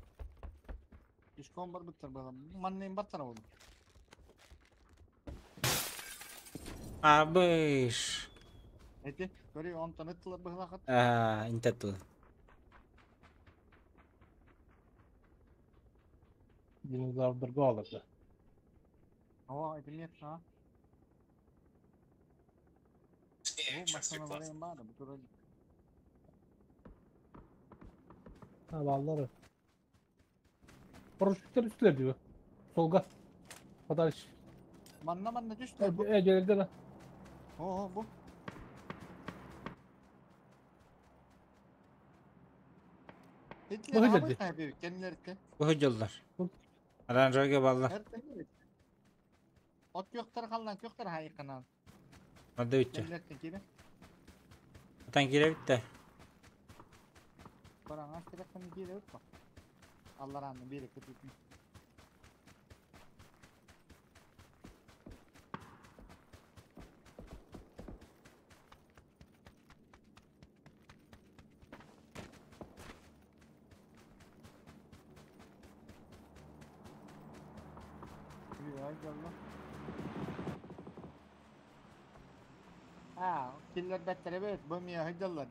Speaker 4: Пешком бар буттар было. Маннын баттар oldu.
Speaker 3: А быш.
Speaker 4: Эти, көрü он tanıttılar bıhlakат.
Speaker 3: А, интатыл.
Speaker 6: Динозаврдарга алырды.
Speaker 4: Ава, эти нет, ha. Bu машиналарын бар, bu tur.
Speaker 6: Ha balları. Парашюттер üstüler diyor. Solga. Подальше.
Speaker 4: Манна манна düştü bu.
Speaker 6: E geldi lan.
Speaker 4: О, bu. Итилер
Speaker 6: Бу
Speaker 4: хабы
Speaker 6: dedi.
Speaker 4: kaybı kendileri.
Speaker 3: Bu hıcıllar. Aranjoyga ballar.
Speaker 4: Her tane. Ot yoktar kallan yoktar hayır kanal.
Speaker 3: Hadi bitti.
Speaker 4: Kendileri kire.
Speaker 3: Atan kire bitti.
Speaker 4: Koran aşkına kire yok bak. Allah rahmet bir kötü. Ha, killer bettere evet, bu miya hıcallar.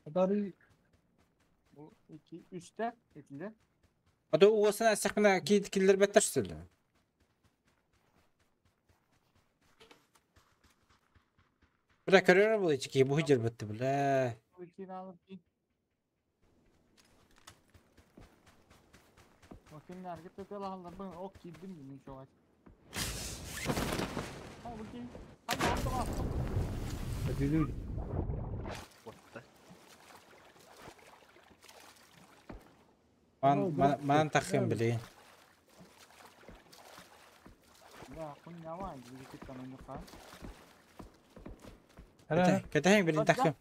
Speaker 6: Adari
Speaker 4: Bu 2 3'te etinde.
Speaker 3: Ата уосана сакна ки киллер беттер сөйле. Бля көрөр бу ички бу хыжыр бетти бля.
Speaker 4: Bu ikini alıp ki. Bakın hareket ediyorlar ben ok giydim mi çok aç. Ha bu kim? Hadi attım attım.
Speaker 6: dedi.
Speaker 9: Botta.
Speaker 3: Ман ман тахым биле.
Speaker 4: Ya kun ne var? Bir iki tane yukarı.
Speaker 6: Her
Speaker 3: Кетең билин тахым.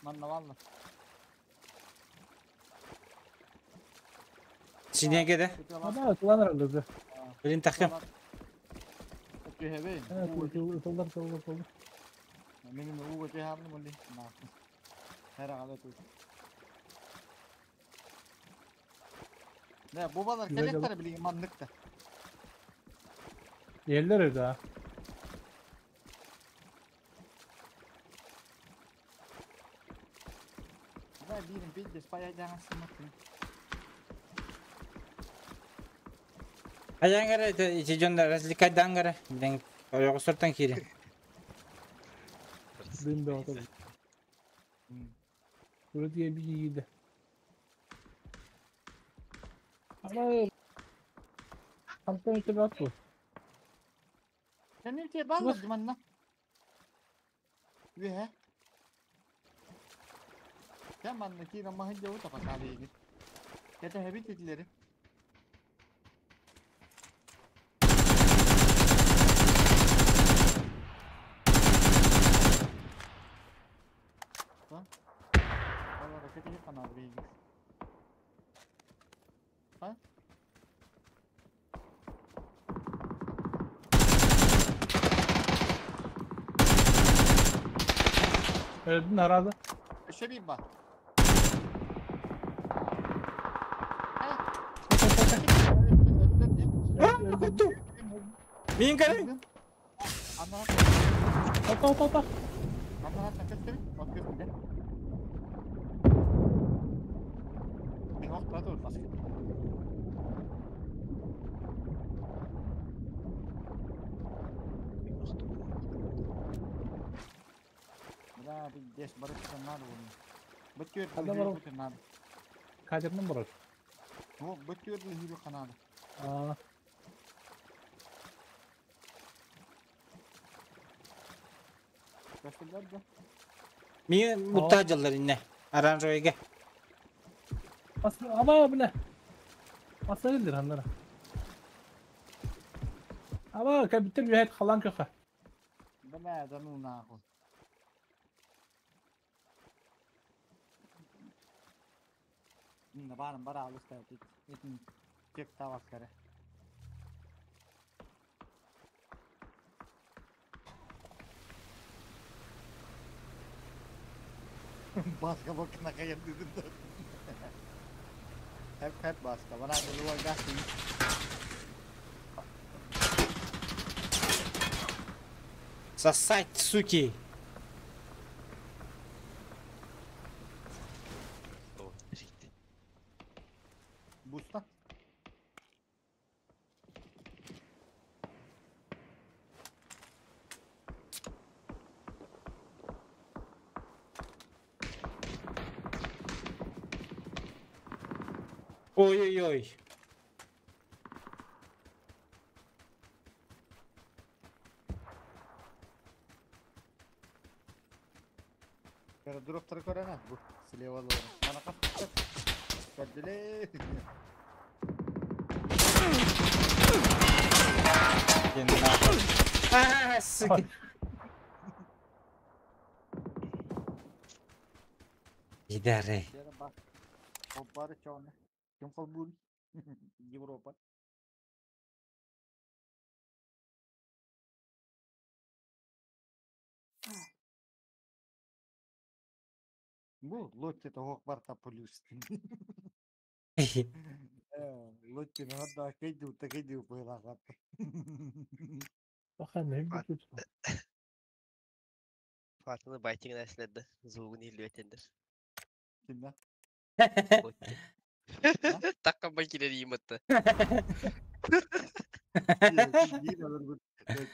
Speaker 4: Manna valla.
Speaker 3: Синеге де
Speaker 6: Ama kullanır aldı.
Speaker 3: билин тахым.
Speaker 4: Ötüyor
Speaker 6: Evet, ıtıldır ıtıldır ıtıldır.
Speaker 4: Benim uğu ötüyor hamle bunu. Herhalde ötüyor. Ne babalar
Speaker 6: Güzel
Speaker 4: kelekler bile imanlık da.
Speaker 6: Yerler evde ha.
Speaker 4: Ben birim bir de spaya sınıfım.
Speaker 3: Аяңгара ичи жонда развлекайдан гара. Билин ойгосортан кире.
Speaker 6: Benim de orada. Burada diye bir giydi. Ama Kamptan öte bir at bu.
Speaker 4: Senin ülkeye bağlı manna. Ve Sen manna ki ama hınca o tapak abi. Ya da hebit dedileri. Lan. Valla raketi yapan abi. Ha?
Speaker 6: Öldün herhalde.
Speaker 4: Öşe bir bak.
Speaker 3: Мин карай.
Speaker 6: Ата ата ата. Kadir'in burası. Aa.
Speaker 3: Мин муттажалар инне. Аранжойга.
Speaker 6: Aslında ama bu ne? Aslında değildir hanlara. Ama kabitir bir hayat kalan köke.
Speaker 4: Başka bakına kayıp dedim de. Hep hep başka. Bana da luar gasing.
Speaker 3: Сосать, суки.
Speaker 9: О, gitti.
Speaker 4: Busta.
Speaker 3: Ой-ой-ой.
Speaker 4: Дроптары көрөн бу слева лора. Ана кат. Көрдүле.
Speaker 3: А, сука. Идары.
Speaker 4: Бары чоны. Ким холбур? Европа. Бу лотте тоһох барта плюс. Лотте нахарда кейду текейду пыйлахат.
Speaker 6: Бахан ne bileyim.
Speaker 9: Фатını байтиңин әслерді. Звугын илбетендер.
Speaker 4: Кимде?
Speaker 9: Такка бакилер йымытты.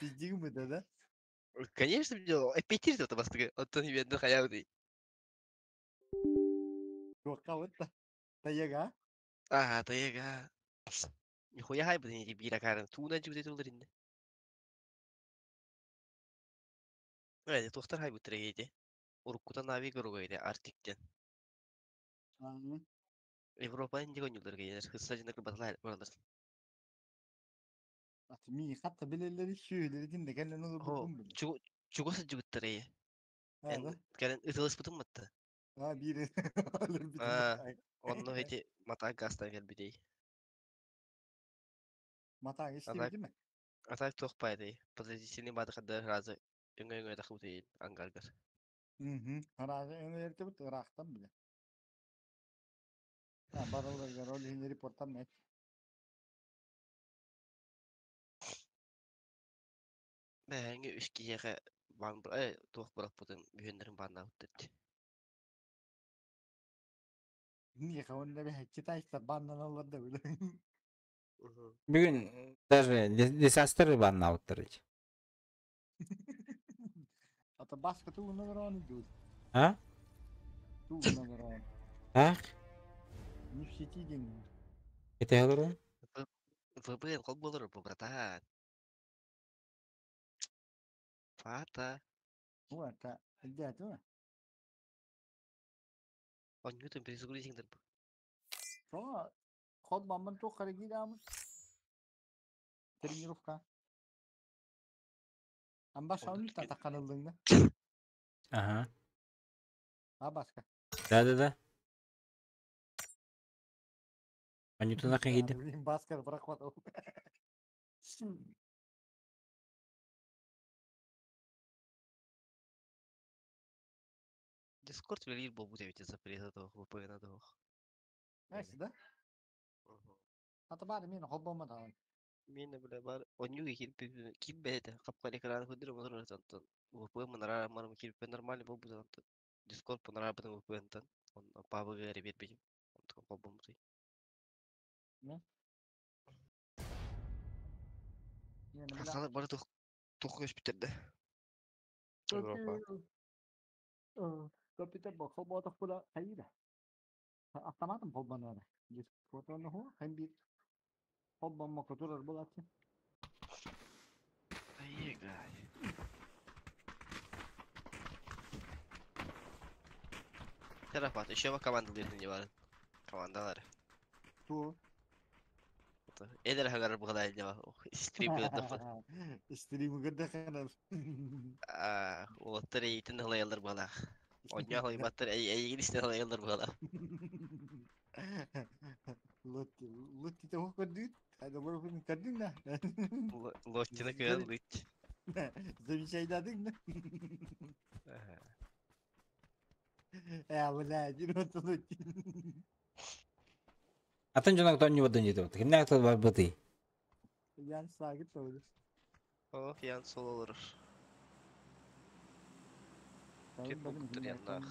Speaker 4: Пиздигмы да, да?
Speaker 9: Конечно, делал. Эпетир это бастыгы. Оттон ибенді хаявды.
Speaker 4: Туаққа өтті. Таяга?
Speaker 9: Ага, таяга. Нихуя хай бідін еді бира карын. Туына жүгде толыр инде. Evet, tohtar hay bu edi. Urukkudan Navi grubu Artik'ten. Европа инди oynuyorlar gelir. Hırsacında kırbatılar buralar.
Speaker 4: Ми хатта билелери шүүлери динде кенен olur
Speaker 9: Ho,
Speaker 4: бу.
Speaker 9: чугоса жугуттар eye. En кэлэн ытылыспытым матта.
Speaker 4: А бири.
Speaker 9: А, онно эти мата гастан келбидей.
Speaker 4: Мата истебеди ме?
Speaker 9: Атак тохпайды. Подозрительный бады кадar разы өңө-өңө тахыбыт ангаргар.
Speaker 4: Мгм. Разы өңө бит ырактан биле. А барылар роль репорттан не?
Speaker 9: Бәңге үш киһиэхэ баан туох бырахпытын бүһүннэрин бааннаабыт
Speaker 4: Не хавында бе китайцтар баннан алар да биле.
Speaker 3: Бүгүн даже десастр баннаабыттар.
Speaker 4: Ата баска туу номер дур.
Speaker 3: А?
Speaker 4: Туу номер.
Speaker 3: Ах,
Speaker 4: Не в сети день.
Speaker 3: это я говорю.
Speaker 9: ВПН кол болор бу, братан. Фата.
Speaker 4: Вот, дядя.
Speaker 9: Оннютун перезагрузиңдер бу.
Speaker 4: Что? Ход маман то харгидам. Тренировка. Амба шаунил та таканылдың да.
Speaker 3: Ага.
Speaker 4: А баска.
Speaker 3: Да-да-да. Анютuna кийди.
Speaker 4: Баска проход.
Speaker 9: Дискорд велир болбут эбит запрет того VPN того.
Speaker 4: Найс, да? Ата бар мен холбома да.
Speaker 9: Мен биле бар оннюга кирип кирбети капкан экраны көдүрө мотор антон VPN мынара марым кирип нормально болбут антон. Дискорд мынара бытын VPN-тан. Он пабыга бербейм. Онтон холбомут.
Speaker 4: Не?
Speaker 9: Хасалы бары тух тух көчпүттерде. Европа.
Speaker 4: Компьютер бо холбо була хайра. Автоматом холбонора. Дискорд он хо хэм бир. Холбомо которор булат.
Speaker 9: Айгай. Тарафат, еще командалар не бар. Командалар.
Speaker 4: Ту.
Speaker 9: Эдер хагар бугада не бар. Стрим көдө.
Speaker 4: Стрим көдө ханар.
Speaker 9: А, оттар эйтин хылаялар бугада. Онья хылайбаттар эйгин истен хылаялар бугада.
Speaker 4: Лотти, лотти того көрдүт. Хайда барып көрдүң да.
Speaker 9: Лоттина көрөн лыт.
Speaker 4: Замечайдадың да. Э, бля, дирот лотти.
Speaker 3: Атын жонок тонню бадын жете бат. Кимнәк тол бар быты.
Speaker 4: Ян сагыт толы.
Speaker 9: Ох, ян сол олор. Кеп буктур яннах.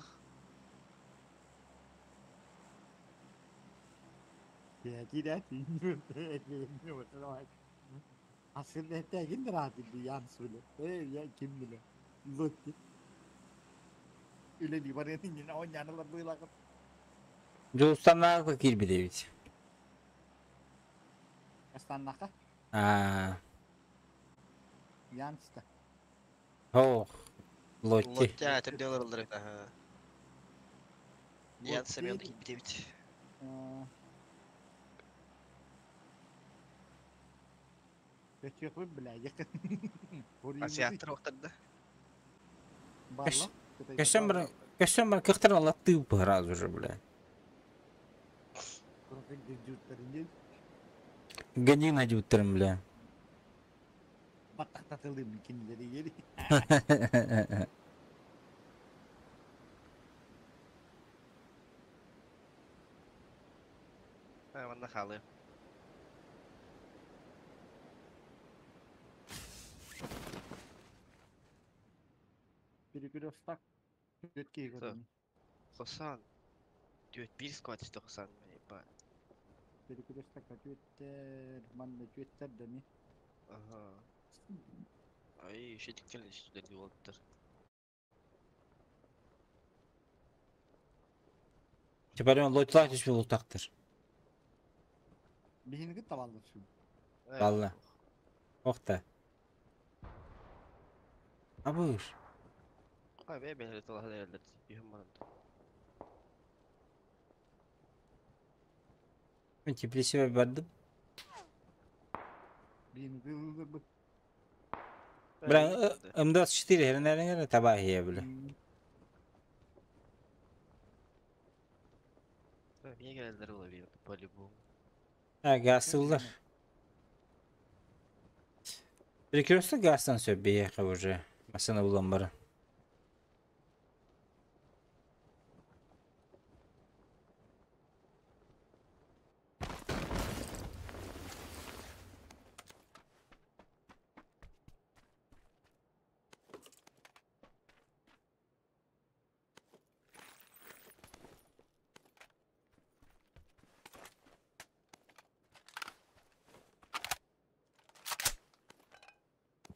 Speaker 4: Aslında ettegin rahat idi yan söyle. Ya kim bile. Lotti. Үле bir var yine on yanılar bıyla.
Speaker 3: Жулустаннаа кирби дейбит.
Speaker 4: Астаннаха.
Speaker 3: Аа.
Speaker 4: Янста.
Speaker 3: Ох. Лотти.
Speaker 9: Лоття төрдө олороллор эбит, аха. Ян Семен киирбит эбит.
Speaker 4: Көтүөхпүт бля, якын.
Speaker 9: Азиаттар охтарда.
Speaker 4: Барлық.
Speaker 3: Көстөн бар, көстөн бар кыхтар алаттыы сразу же, бля. Година диуттарым, бля.
Speaker 4: Баттақтатылым кинилери ери.
Speaker 9: А, манна хаалыам.
Speaker 4: Перекресток. Четкий көрдүм.
Speaker 9: Хосан. Түөт биир сквад истэ Хосан. Ебать.
Speaker 4: Перекресток түөттер, манна түөттер да ми.
Speaker 9: Ага. Ай, шетиккен үстүлерге болуптар.
Speaker 3: Теперь он лотлах түспей лотақтыр.
Speaker 4: Биһиниги табаллар шу.
Speaker 3: Валла. Охта. Абыш.
Speaker 9: Ай, бе бе талаһа дэрэллэр. Үһүм баран.
Speaker 3: Мен теплесебе бардым.
Speaker 4: Биһиниги ылыр
Speaker 3: Бля, М24 херенеріңер табахия, бля.
Speaker 9: Мие келелер була по-любому.
Speaker 3: Ha, газсылар. Перекресток газдан сөп бейеқа уже. Масына булан бары.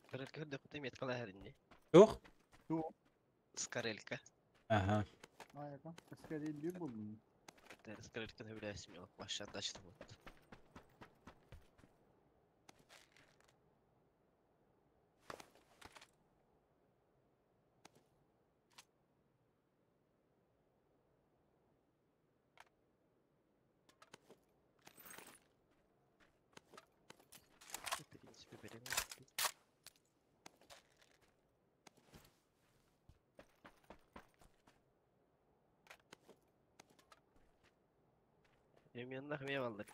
Speaker 9: Карелька көрдө меткала хэринни.
Speaker 3: Yok.
Speaker 9: Скарелька.
Speaker 3: Ага.
Speaker 4: Айка, скорее булдum.
Speaker 9: Скарельканы билээсим yok. Башында ачтым. В принципе, берем. Эмиэннах мие баллар.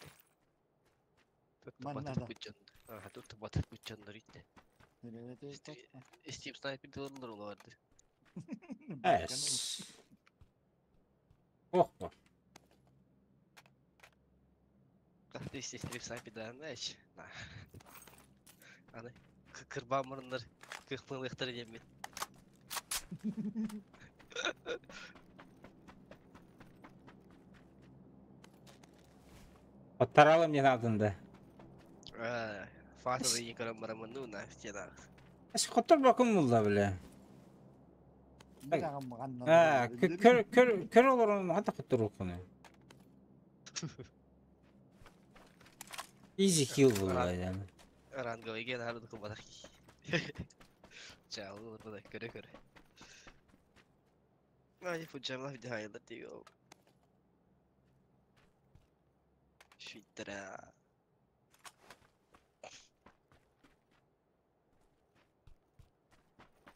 Speaker 9: Тут
Speaker 4: Манна
Speaker 9: батып
Speaker 4: да.
Speaker 9: күтчөн. Аха, тут батып күтчөндөр итте. Steam Sniper дылылар оларды.
Speaker 3: Эс. Ох.
Speaker 9: Кахты Steam Sniper дааны эч. На. Аны кырбан мурундар кыхмылыктар диэммин.
Speaker 3: Оттаралым не надында.
Speaker 9: Фаталы көрөн барамын, ну на стена.
Speaker 3: Эс коттор бакым булда, бля. А, көр көр көр олорун хата коттор окуну. Easy kill булда yani.
Speaker 9: Ранговый ген харды кубадак. Чалыр буда көрө көрө. Ай, фуджамла видео дио. Швиттера.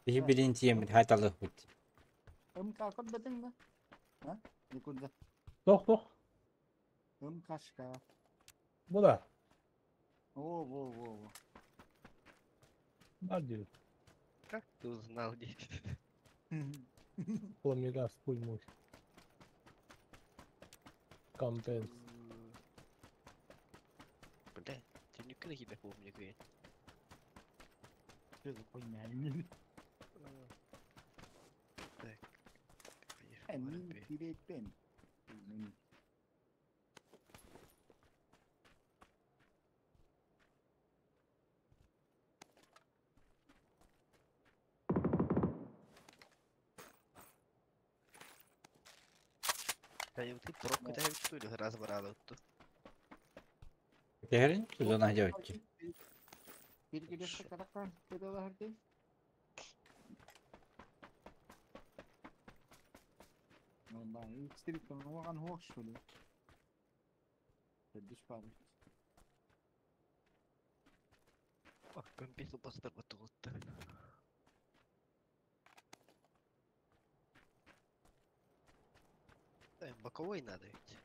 Speaker 3: Биһи билин тиемит хайталык бит.
Speaker 4: МК көрбөтүң да? А? Никуда.
Speaker 6: Тох тох.
Speaker 4: МКшка.
Speaker 6: Bu da.
Speaker 4: О, во, во, во.
Speaker 6: Бар diyor.
Speaker 9: Как ты узнал, где?
Speaker 6: Пламегаз пульмуш. Контент.
Speaker 9: Бля, ты не кына кибе помню, где.
Speaker 4: Что за хуйня?
Speaker 9: Так.
Speaker 4: Мин кирепен.
Speaker 9: Ты пробку да что ли раз барала тут.
Speaker 3: Кэһэрин тузана дьавчы.
Speaker 4: Bir каракан көдөлөр. Vallahi X-Street'ten oğan hoş şöyle. Düş bari.
Speaker 9: Компьютер бастар батылытты. Боковой надо ведь.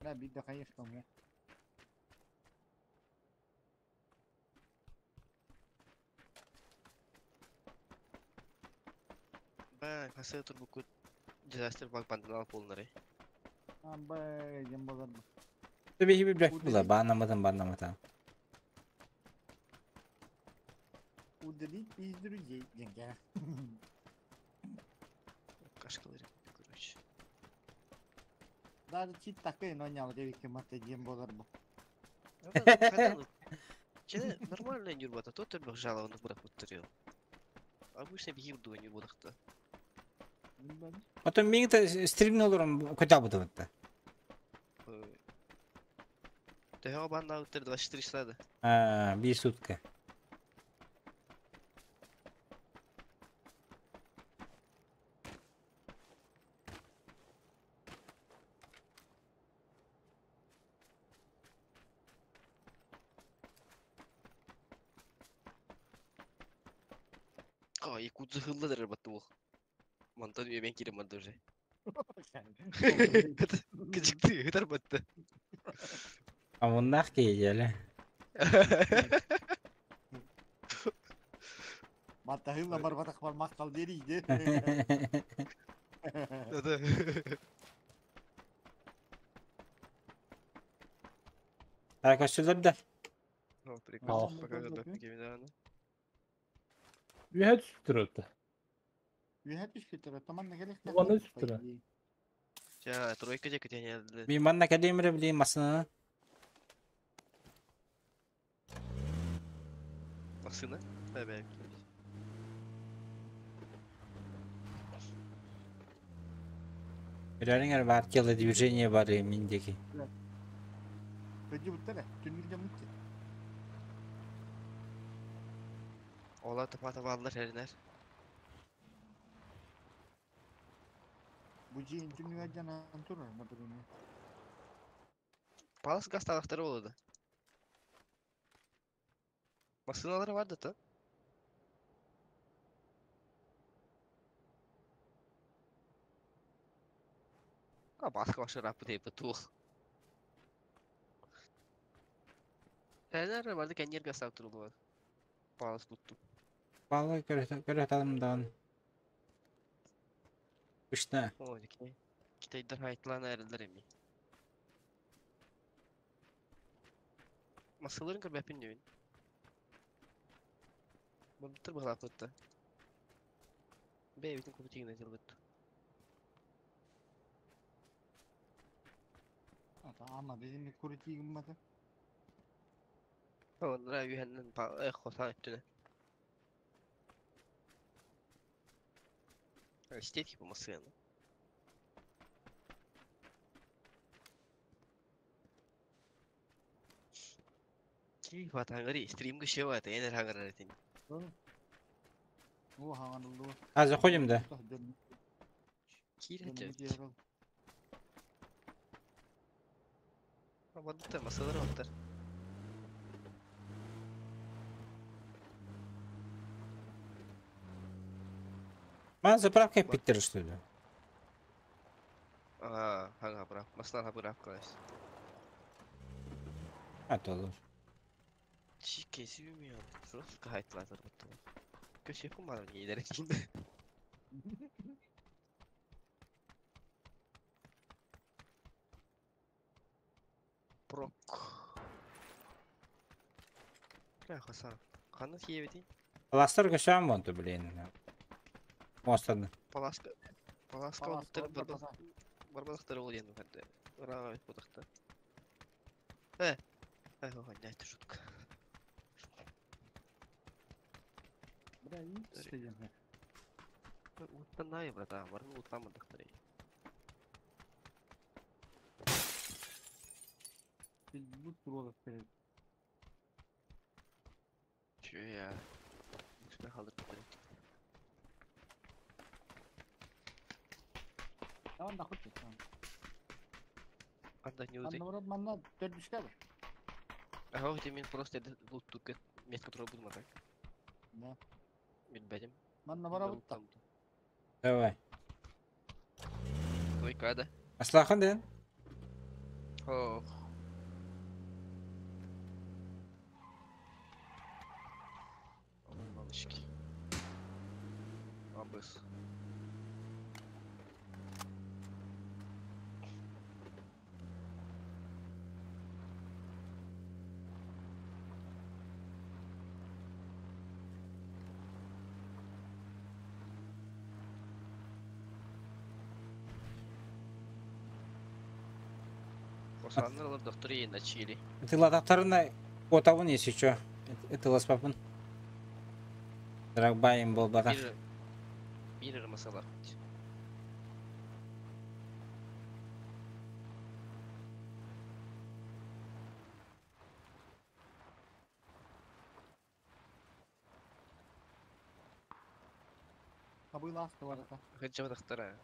Speaker 4: Да, бит конечно мне.
Speaker 9: Бә, хасы турбукут disaster баг бандынал полнары.
Speaker 4: Амба, ямбалар.
Speaker 3: Tabii bir bırak bula banlamadan banlamadan.
Speaker 4: Удалить из друзей. Деньги.
Speaker 9: Кашкалары, короче.
Speaker 4: Даже чит такой, но не алгавики маты ямбалар бу.
Speaker 9: Че, нормально нюрбата, тот только жалобы бұрақ бұттырıyor. Обычно бігім дуа нюрбадақта.
Speaker 3: Потом мен де стримне олорум көтә бутыбытта.
Speaker 9: Төһө банна үттер 24 часа да.
Speaker 3: А, bir сутка.
Speaker 9: А, якудза хылладыр батты ол. Мантан мен кирем манды уже. Кычыкты, хытар батты.
Speaker 3: Амуннах кейеле.
Speaker 4: Батта хылла бар батак бар мактал дерийди.
Speaker 9: Да.
Speaker 3: Arkadaşlar da.
Speaker 9: О, прикольно. Пока готов к
Speaker 6: Үһә түстүр өттө.
Speaker 4: Үһә түшкүтөр, таман негелек.
Speaker 6: Уонна түстүр.
Speaker 9: Жа, тройка же кетене.
Speaker 3: Мин манна кәдемре билейм масына.
Speaker 9: Масына? Бә-бә.
Speaker 3: Бирәриңер бар келе движение бар миндеки.
Speaker 4: Көдү буттара, түнүргө мутты.
Speaker 9: Ола тапа баллар heriner.
Speaker 4: Бу жин түнүгө жанан турар, например.
Speaker 9: Палас газ талактары болду. Масыналары бар да та. А баска башы рапы деп тух. Heriner vardı kendi gaz talaktары var. Палас tuttu.
Speaker 3: Vallahi көрөталымдан. Үчтә.
Speaker 9: Ой, Китайдар хайтлан эрелер эми. Масыларын көрбәпин дүйін. Бұрбыттыр бұғылап өтті. Бә, бітін көпі тегін айтылып өтті.
Speaker 4: Ата, ама дедим куритигим бата.
Speaker 9: Онра үйәннен қосан өттіні. Стетки по масыны. Ки хатангari стримге шева это энер хангарар этин.
Speaker 4: О, хангарылды.
Speaker 3: А, заходим, да?
Speaker 9: Кир это. Абадыта масалар оттар.
Speaker 3: Ман заправка питтер что ли?
Speaker 9: А, ханга бра. Маслар бра класс.
Speaker 3: А то olur.
Speaker 9: Чикesi bilmiyorum. Просто хайтлатыр бутты. Көше кумар нелер экен. Прок. Бля, Хасан. Қаны тиебети?
Speaker 3: Ластар көшәм вонты, блин. Мостаны.
Speaker 9: Паласка. Паласка оттыр барбалыктар ол енді хәтта. Рага бит будыкта. Э. Э, ой, это шутка.
Speaker 4: Бля, икс деген.
Speaker 9: Уттан най, братан, барын уттамадыктар.
Speaker 4: Бут туруолар перед.
Speaker 9: Че я? Үстүнэ халдырбыттар.
Speaker 4: Tamam da kut.
Speaker 9: Анда не узай.
Speaker 4: Манна манна төрдүскә бар.
Speaker 9: Ага, вот мен просто лут место, которое буду мотать.
Speaker 4: Да.
Speaker 9: Билбэтим.
Speaker 4: Манна бара бутта.
Speaker 3: Давай.
Speaker 9: Двойка, да?
Speaker 3: Аслахан ден.
Speaker 9: Ох. Малышки. Абыс. Осаннар олар доктор начили.
Speaker 3: Тылатактарына отабын если чё. Это ласпапын. Драгбайым бол бата.
Speaker 9: Бир масала.
Speaker 4: Абыйласты бар это.
Speaker 9: Хәҗә доктора.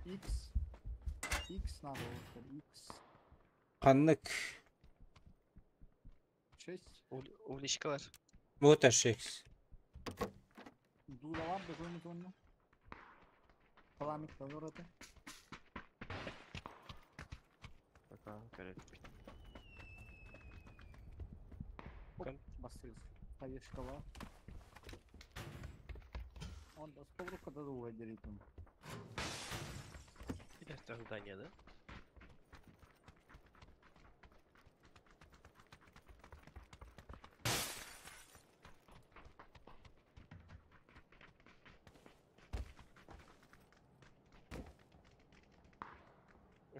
Speaker 4: X. X надо вот X.
Speaker 3: Каннык.
Speaker 4: 6.
Speaker 9: Уличка бар.
Speaker 3: Вот 6.
Speaker 4: Дула бар да көмөт онна. Паламик да бар это.
Speaker 9: Пока, короче.
Speaker 4: Басыз. Хаешка бар. Он да сковорока да дула дерит он.
Speaker 9: Это здание, да?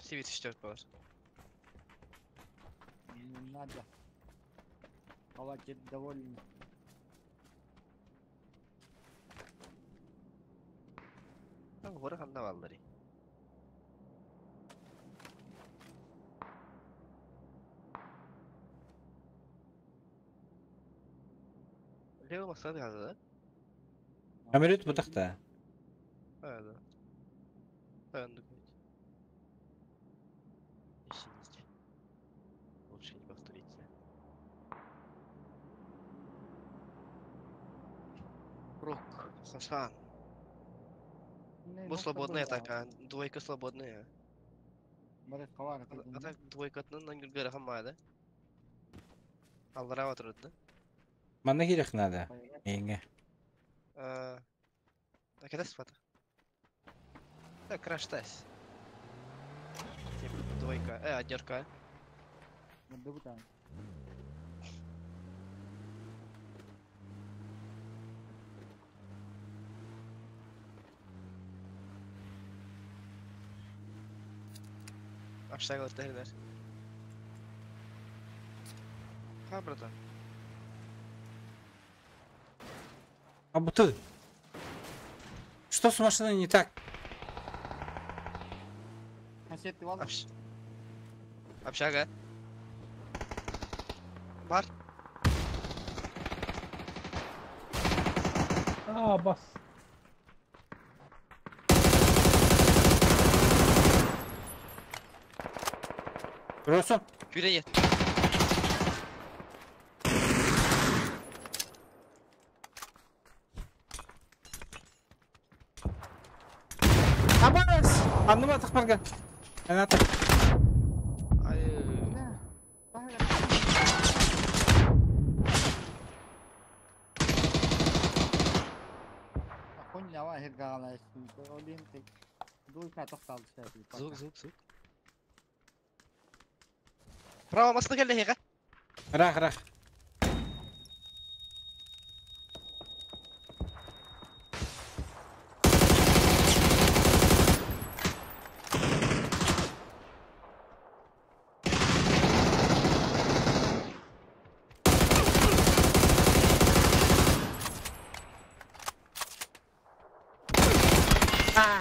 Speaker 9: Сивит четвертый бар.
Speaker 4: Не надо. Хватит довольно.
Speaker 9: Там горы хандаваллари. Лево масады газы, да?
Speaker 3: Амирет бутакта.
Speaker 9: А, да. Правильно думаете. Извините. Лучше не повториться. Рук, Хасан. Бу свободная атака, двойка свободная. А так двойка на Нюргера хамада. Аллара отырды.
Speaker 3: Манна керек надо. Эңе.
Speaker 9: А когда спата? Так, краш-тест. Двойка, однерка. Общага дәрдер. Ха, братан.
Speaker 3: А бутыль. Что с машиной не так?
Speaker 9: Общага. Бар.
Speaker 6: А, бас.
Speaker 3: Росо.
Speaker 9: Кюре.
Speaker 3: Абас! Анныма тақпарға. Аната.
Speaker 9: Ай. Звук, звук, звук. Право, маслы келді хеға.
Speaker 3: Рах, рах.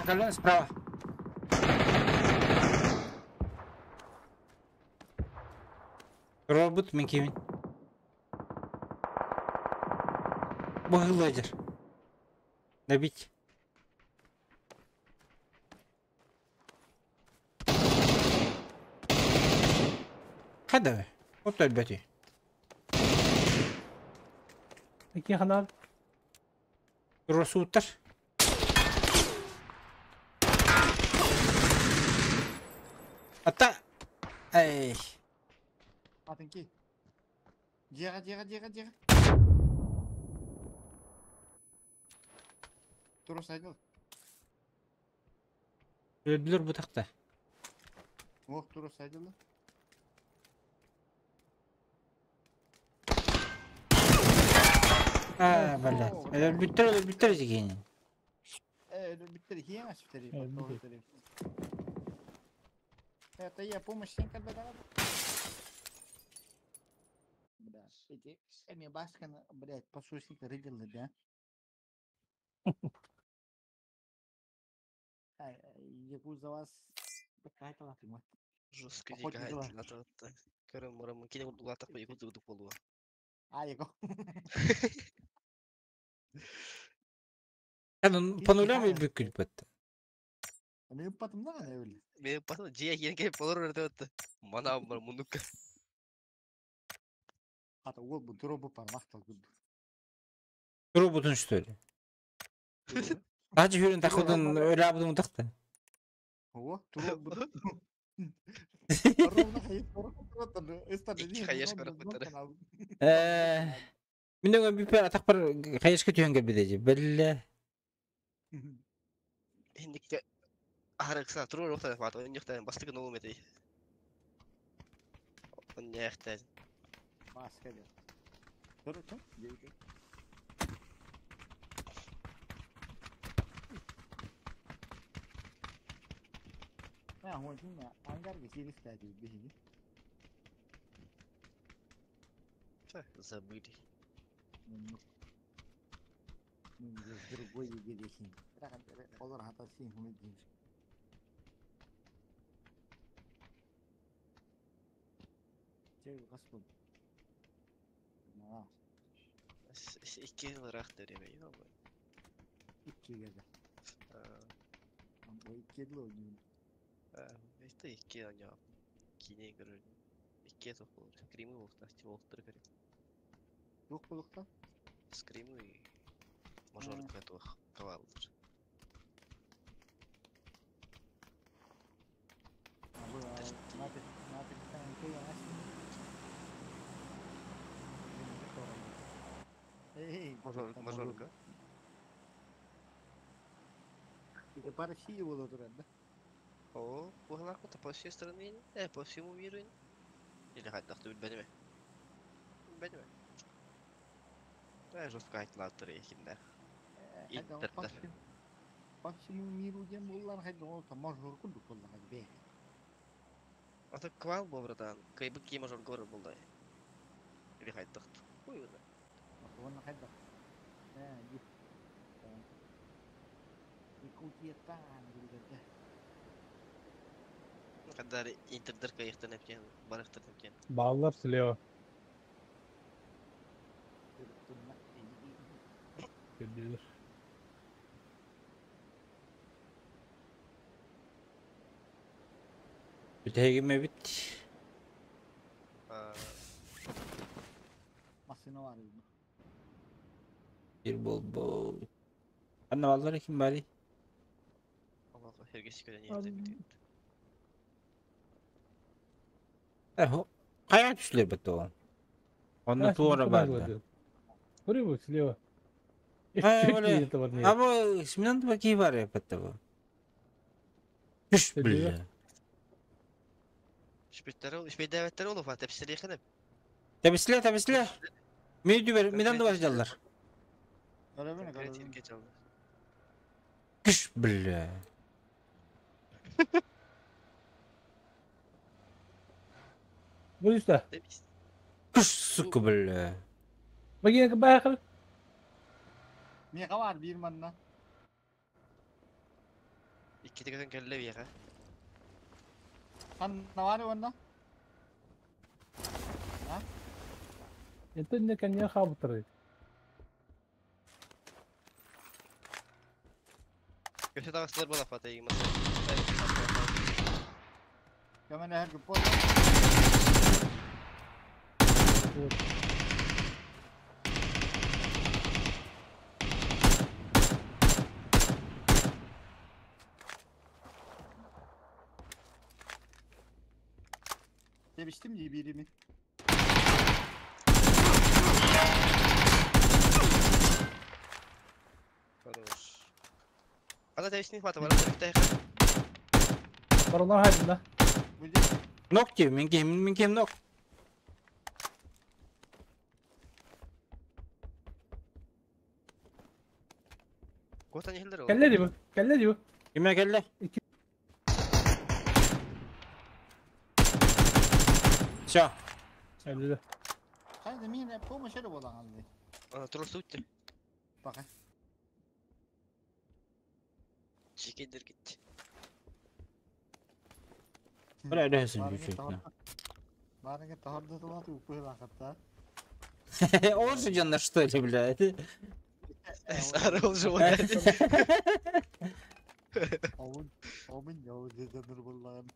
Speaker 3: Колен справа. Робот мин кимин. Быһылыадыр. Добить. Хада. Вот өлбөтүй.
Speaker 6: Икки ханаар.
Speaker 3: Росуттар. Ата. Эй.
Speaker 4: Атын ки. Дьиэҕэ, дьиэҕэ, дьиэҕэ, дьиэҕэ. Турус айдыл.
Speaker 3: Өлдүлэр бутахта.
Speaker 4: Ох, турус айдыл.
Speaker 3: Аа, бля. Өлбүттэр, өлбүттэр дигин.
Speaker 4: Э, өлбүттэр хиэн асүтери. Это я помощь сен когда давал. Бля, эти эми басканы, блядь, посусник рыдилы, да? Якудза вас какая-то лапима.
Speaker 9: Жестко дикая на Көрөн бараммын кини курдук якудза курдук буолуо.
Speaker 4: А, яко.
Speaker 3: По нулям и бүкүл бетте.
Speaker 4: Мен ыппатым да öyle.
Speaker 9: Мен ыппатым дьиэ киирэн кэлэн олорор эрдэ Манаам бар муннукка.
Speaker 4: Хата уол бу туруобу пармах талгын.
Speaker 3: Туруобутун что ли? Тахчы хүрен тахудун өлабудун тахта.
Speaker 4: Ого, туруобу.
Speaker 3: Э, Мин өҥө бүппэр атахпар хайышка түһэн кэлбит дии. Бэллэ.
Speaker 9: Инникке аһарыкса туруор охтан фата иннихтэн бастыгы нолум этэй. Оннехтэн.
Speaker 4: Маска да. Тур тур. А, он ангарга сиристää биһиги.
Speaker 9: Забыли.
Speaker 4: Другой егерехин. Олар хата син хуми Господи.
Speaker 9: Икки ыраах дэриэбэй
Speaker 4: Иккигэ да. Икки дылы ойнуун.
Speaker 9: Это икки оñоо киинэ көрөр. Икки туох буолар. Скримы буолуохтаах, олохтору көрүм.
Speaker 4: Туох буолуохтаах?
Speaker 9: Скримы мажорка туох каваллар. Мажорка.
Speaker 4: Это по России было туран, да?
Speaker 9: О, буһалаах по всей стране, по всему миру. Или хайдах билбэтим. Билбэтим. Да, жестко айтылааттыр эхиннер. Интердер.
Speaker 4: По всему миру диэн буоллар хайда ол мажор курдук буоллаҕа бээ.
Speaker 9: Ата квал бу братан. Кайбык ки мажор горы булдай. Или хайдах. Ой, да.
Speaker 4: Уонна хайдах. Ээ, ди. Якутиятан билдерде.
Speaker 9: Кадар интердер кайыктан эптен, барыктан эптен.
Speaker 6: Баллар слева. Көрдүлэр.
Speaker 3: Бүтэһигим эбит.
Speaker 4: Массыына бар эбит.
Speaker 3: Bir болбо. Анна баллар ким барый?
Speaker 9: Аллах хергesi көрөн yerде
Speaker 3: Э, хайа түслер бит ол. Онно туора бар.
Speaker 6: Көрү слева.
Speaker 3: Аба, сменан ба ки бар эпетте бу. Түш бля.
Speaker 9: Шпиттер, шпидәвәттер олу фат тепсели хәнеп.
Speaker 3: Тебисле, тебисле. Мен дүбер, менен да баждалар. Кыш бля.
Speaker 6: Бу üstte.
Speaker 3: Кыш сука бля.
Speaker 6: Багина байқыр.
Speaker 4: Меха бар бир манна.
Speaker 9: Икките көтөн кэллэ биэхэ.
Speaker 4: Ханна баар уонна? А?
Speaker 6: Это не коня хабыттары.
Speaker 9: Көтө таҕыстылар буолла фатайы маса.
Speaker 4: Көмөлөһөр гыппот. Demiştim diye birimi.
Speaker 9: Хорош. Ана тэбисни хвата бар тэбитэ.
Speaker 6: Баронар хайдында.
Speaker 3: Нок диye, мен кем, мен кем нок.
Speaker 9: Котан ихлер ол.
Speaker 6: Кэллэ дии бу. Кэллэ дии бу.
Speaker 3: Киме кэллэ? Все.
Speaker 6: Кэллэ.
Speaker 4: Хайда мин помощь эрэ буолан алды.
Speaker 9: Ана турсу үттэ.
Speaker 4: Бака.
Speaker 9: Чекендер гитти.
Speaker 3: Бля, өлөсүн үчүн.
Speaker 4: Барыга тахырды тулаты упыла хатта.
Speaker 3: Он же на что ли, блядь?
Speaker 9: Сары ол же блядь.
Speaker 4: Овун, овун яу деденер буллаган.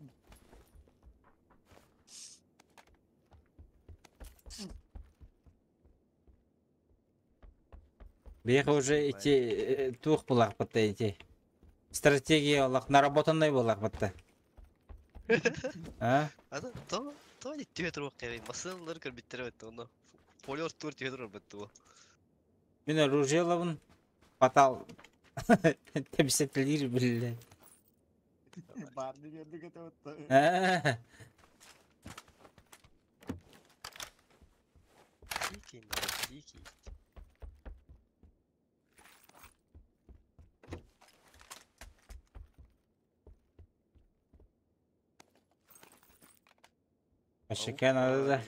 Speaker 3: Беха уже эти тух булак батта эти. Стратегия олақ наработанный булак батта. А?
Speaker 9: Ата то то не түе турук кебей. Масылар көрбүттер бетте оны. Полер тур түе турук бетте бу.
Speaker 3: Мен оружие лабын. Батал. Тебсетлир билле.
Speaker 4: Барны көрдүк это вот.
Speaker 3: А.
Speaker 9: Дикий, дикий.
Speaker 3: Пашакен надо да.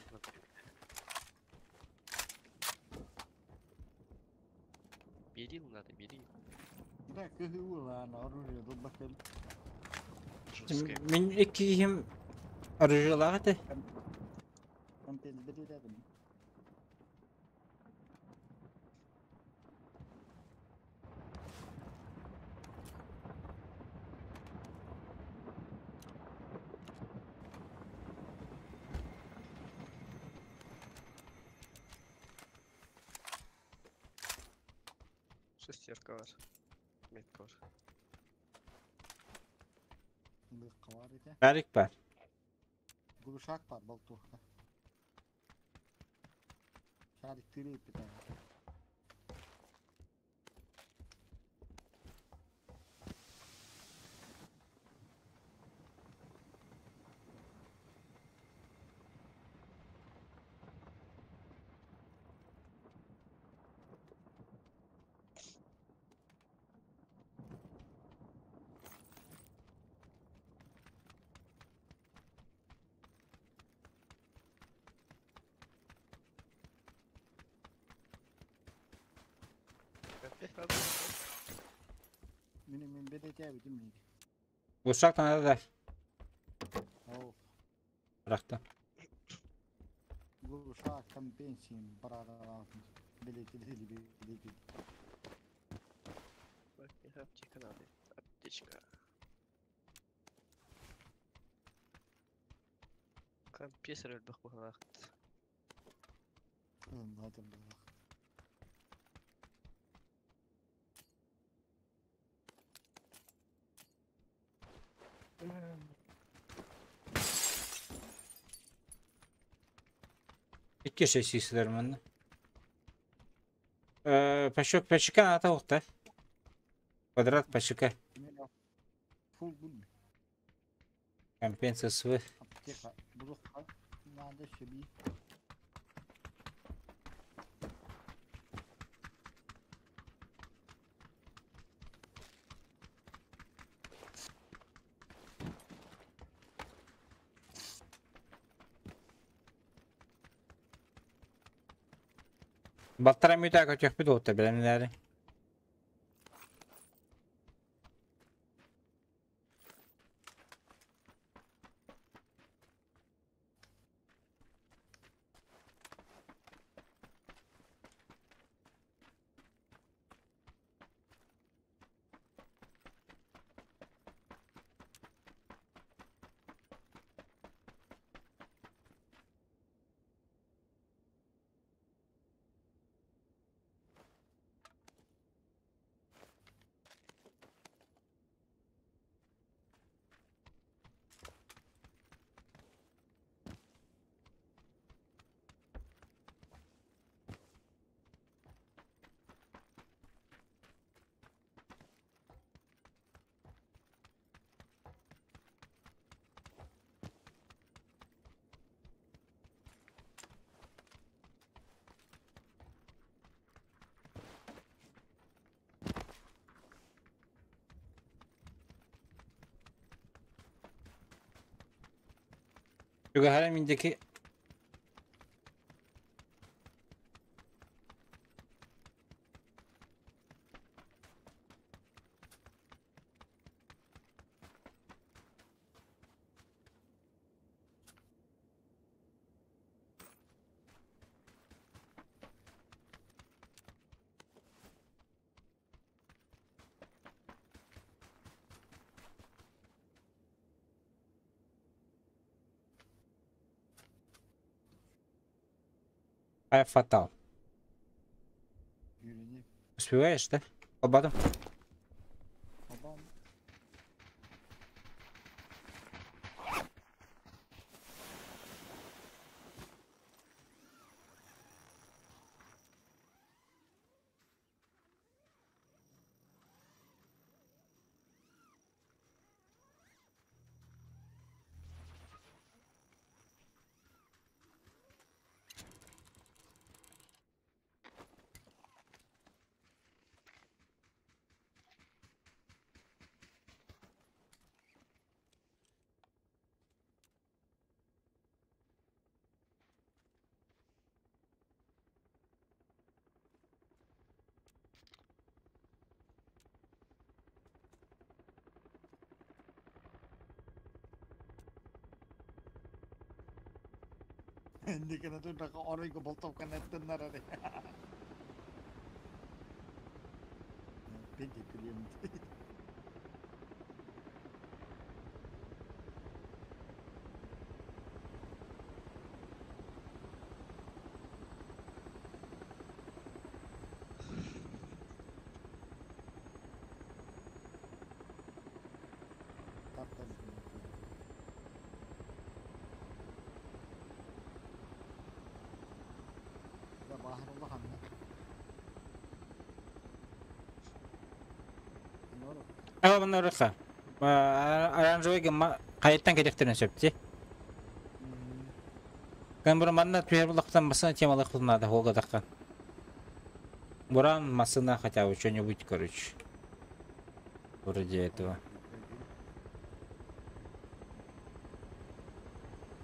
Speaker 9: Берил надо, берил.
Speaker 4: Да, кыһы ула оружие дулбакел.
Speaker 3: Мен iki ким оружие лагаты.
Speaker 4: Компен бериледим.
Speaker 9: Шестерка бар. Метка бар.
Speaker 4: Лыкка бар эте.
Speaker 3: Барик бар.
Speaker 4: Глушак бар болтурка. Шарик тиреп битә. Мин мен бедете битим ни.
Speaker 3: Глушак надо да.
Speaker 4: О,
Speaker 3: Быракты.
Speaker 4: глушак компенсиям барара. Билете билете.
Speaker 9: Аптека надо. Аптечка. Компрессор өлбөх бухалаахт.
Speaker 4: Надо было.
Speaker 3: İki şey sisler manna. Пашок пашика ата оқта. Квадрат пашика.
Speaker 4: Фул бул.
Speaker 3: Компенсация св.
Speaker 4: Аптека. Булукка. Надо шеби.
Speaker 3: Балтара мүтә көтөх бит ота беләннәре. Чугаһара миндики Ай, фатал. Успеваешь, да? Обадом.
Speaker 4: Инникини турдаха оройго болтовканы эттеннер ари. Пенди күлүм. Таптан. Да баһар улаханна.
Speaker 3: Ага, манна ырыха. Оранжевый гымма хайыттан кетехтерин сөпти. Кэн бу манна түһэр булахтан масына темалых надо холгадакка. Буран масына хотя бы что-нибудь, короче. Вроде этого.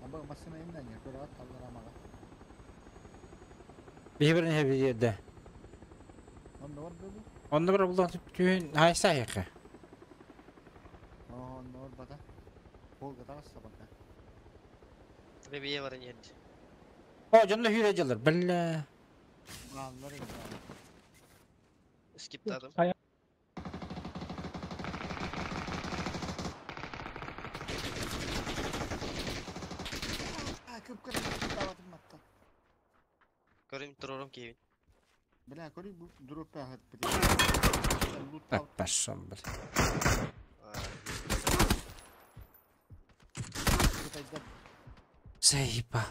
Speaker 4: Аба масына инна не көрөт аллар амага.
Speaker 3: Бихибирин хебиде.
Speaker 4: Онно бар бу.
Speaker 3: Онно бір булан түһүн хайса яка.
Speaker 4: Онно бар бата. Холга тагыс бака.
Speaker 9: Бебие бар нет.
Speaker 3: О, жонно хүрэ жылыр. Билла.
Speaker 4: Аллар инна.
Speaker 9: Скиптадым.
Speaker 6: Хайа.
Speaker 4: А көп көрөт таватым матта.
Speaker 9: Көрүм турорум Кевин.
Speaker 4: Бля, көрүй бу дроп ахат бит.
Speaker 3: Так, пошел, блин. Заебал.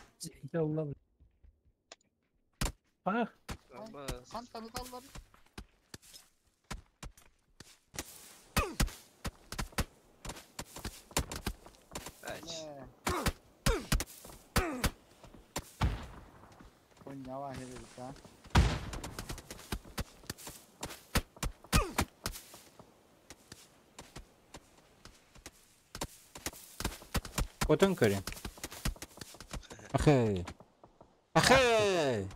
Speaker 6: Ялла. Ах,
Speaker 4: Хан таныталлар. Коньява херета.
Speaker 3: Отон көрүн. Ахы. Ахы.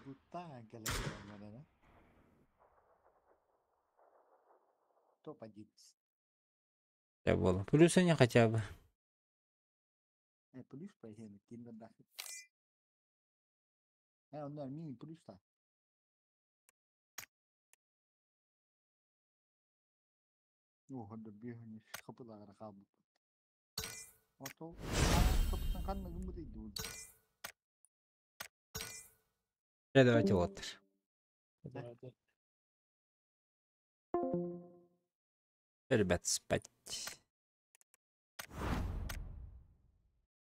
Speaker 4: Бута келе. Топ-1.
Speaker 3: Я был. Плюсы не хотя бы.
Speaker 4: Плюс по идее, киндер дахы. Онно мини плюс та. О, хонда бихни хапылагара калбыт. Ото капытан канна гымбыт иду.
Speaker 3: Да, давайте вот.
Speaker 6: Давайте.
Speaker 3: Ребят, спать.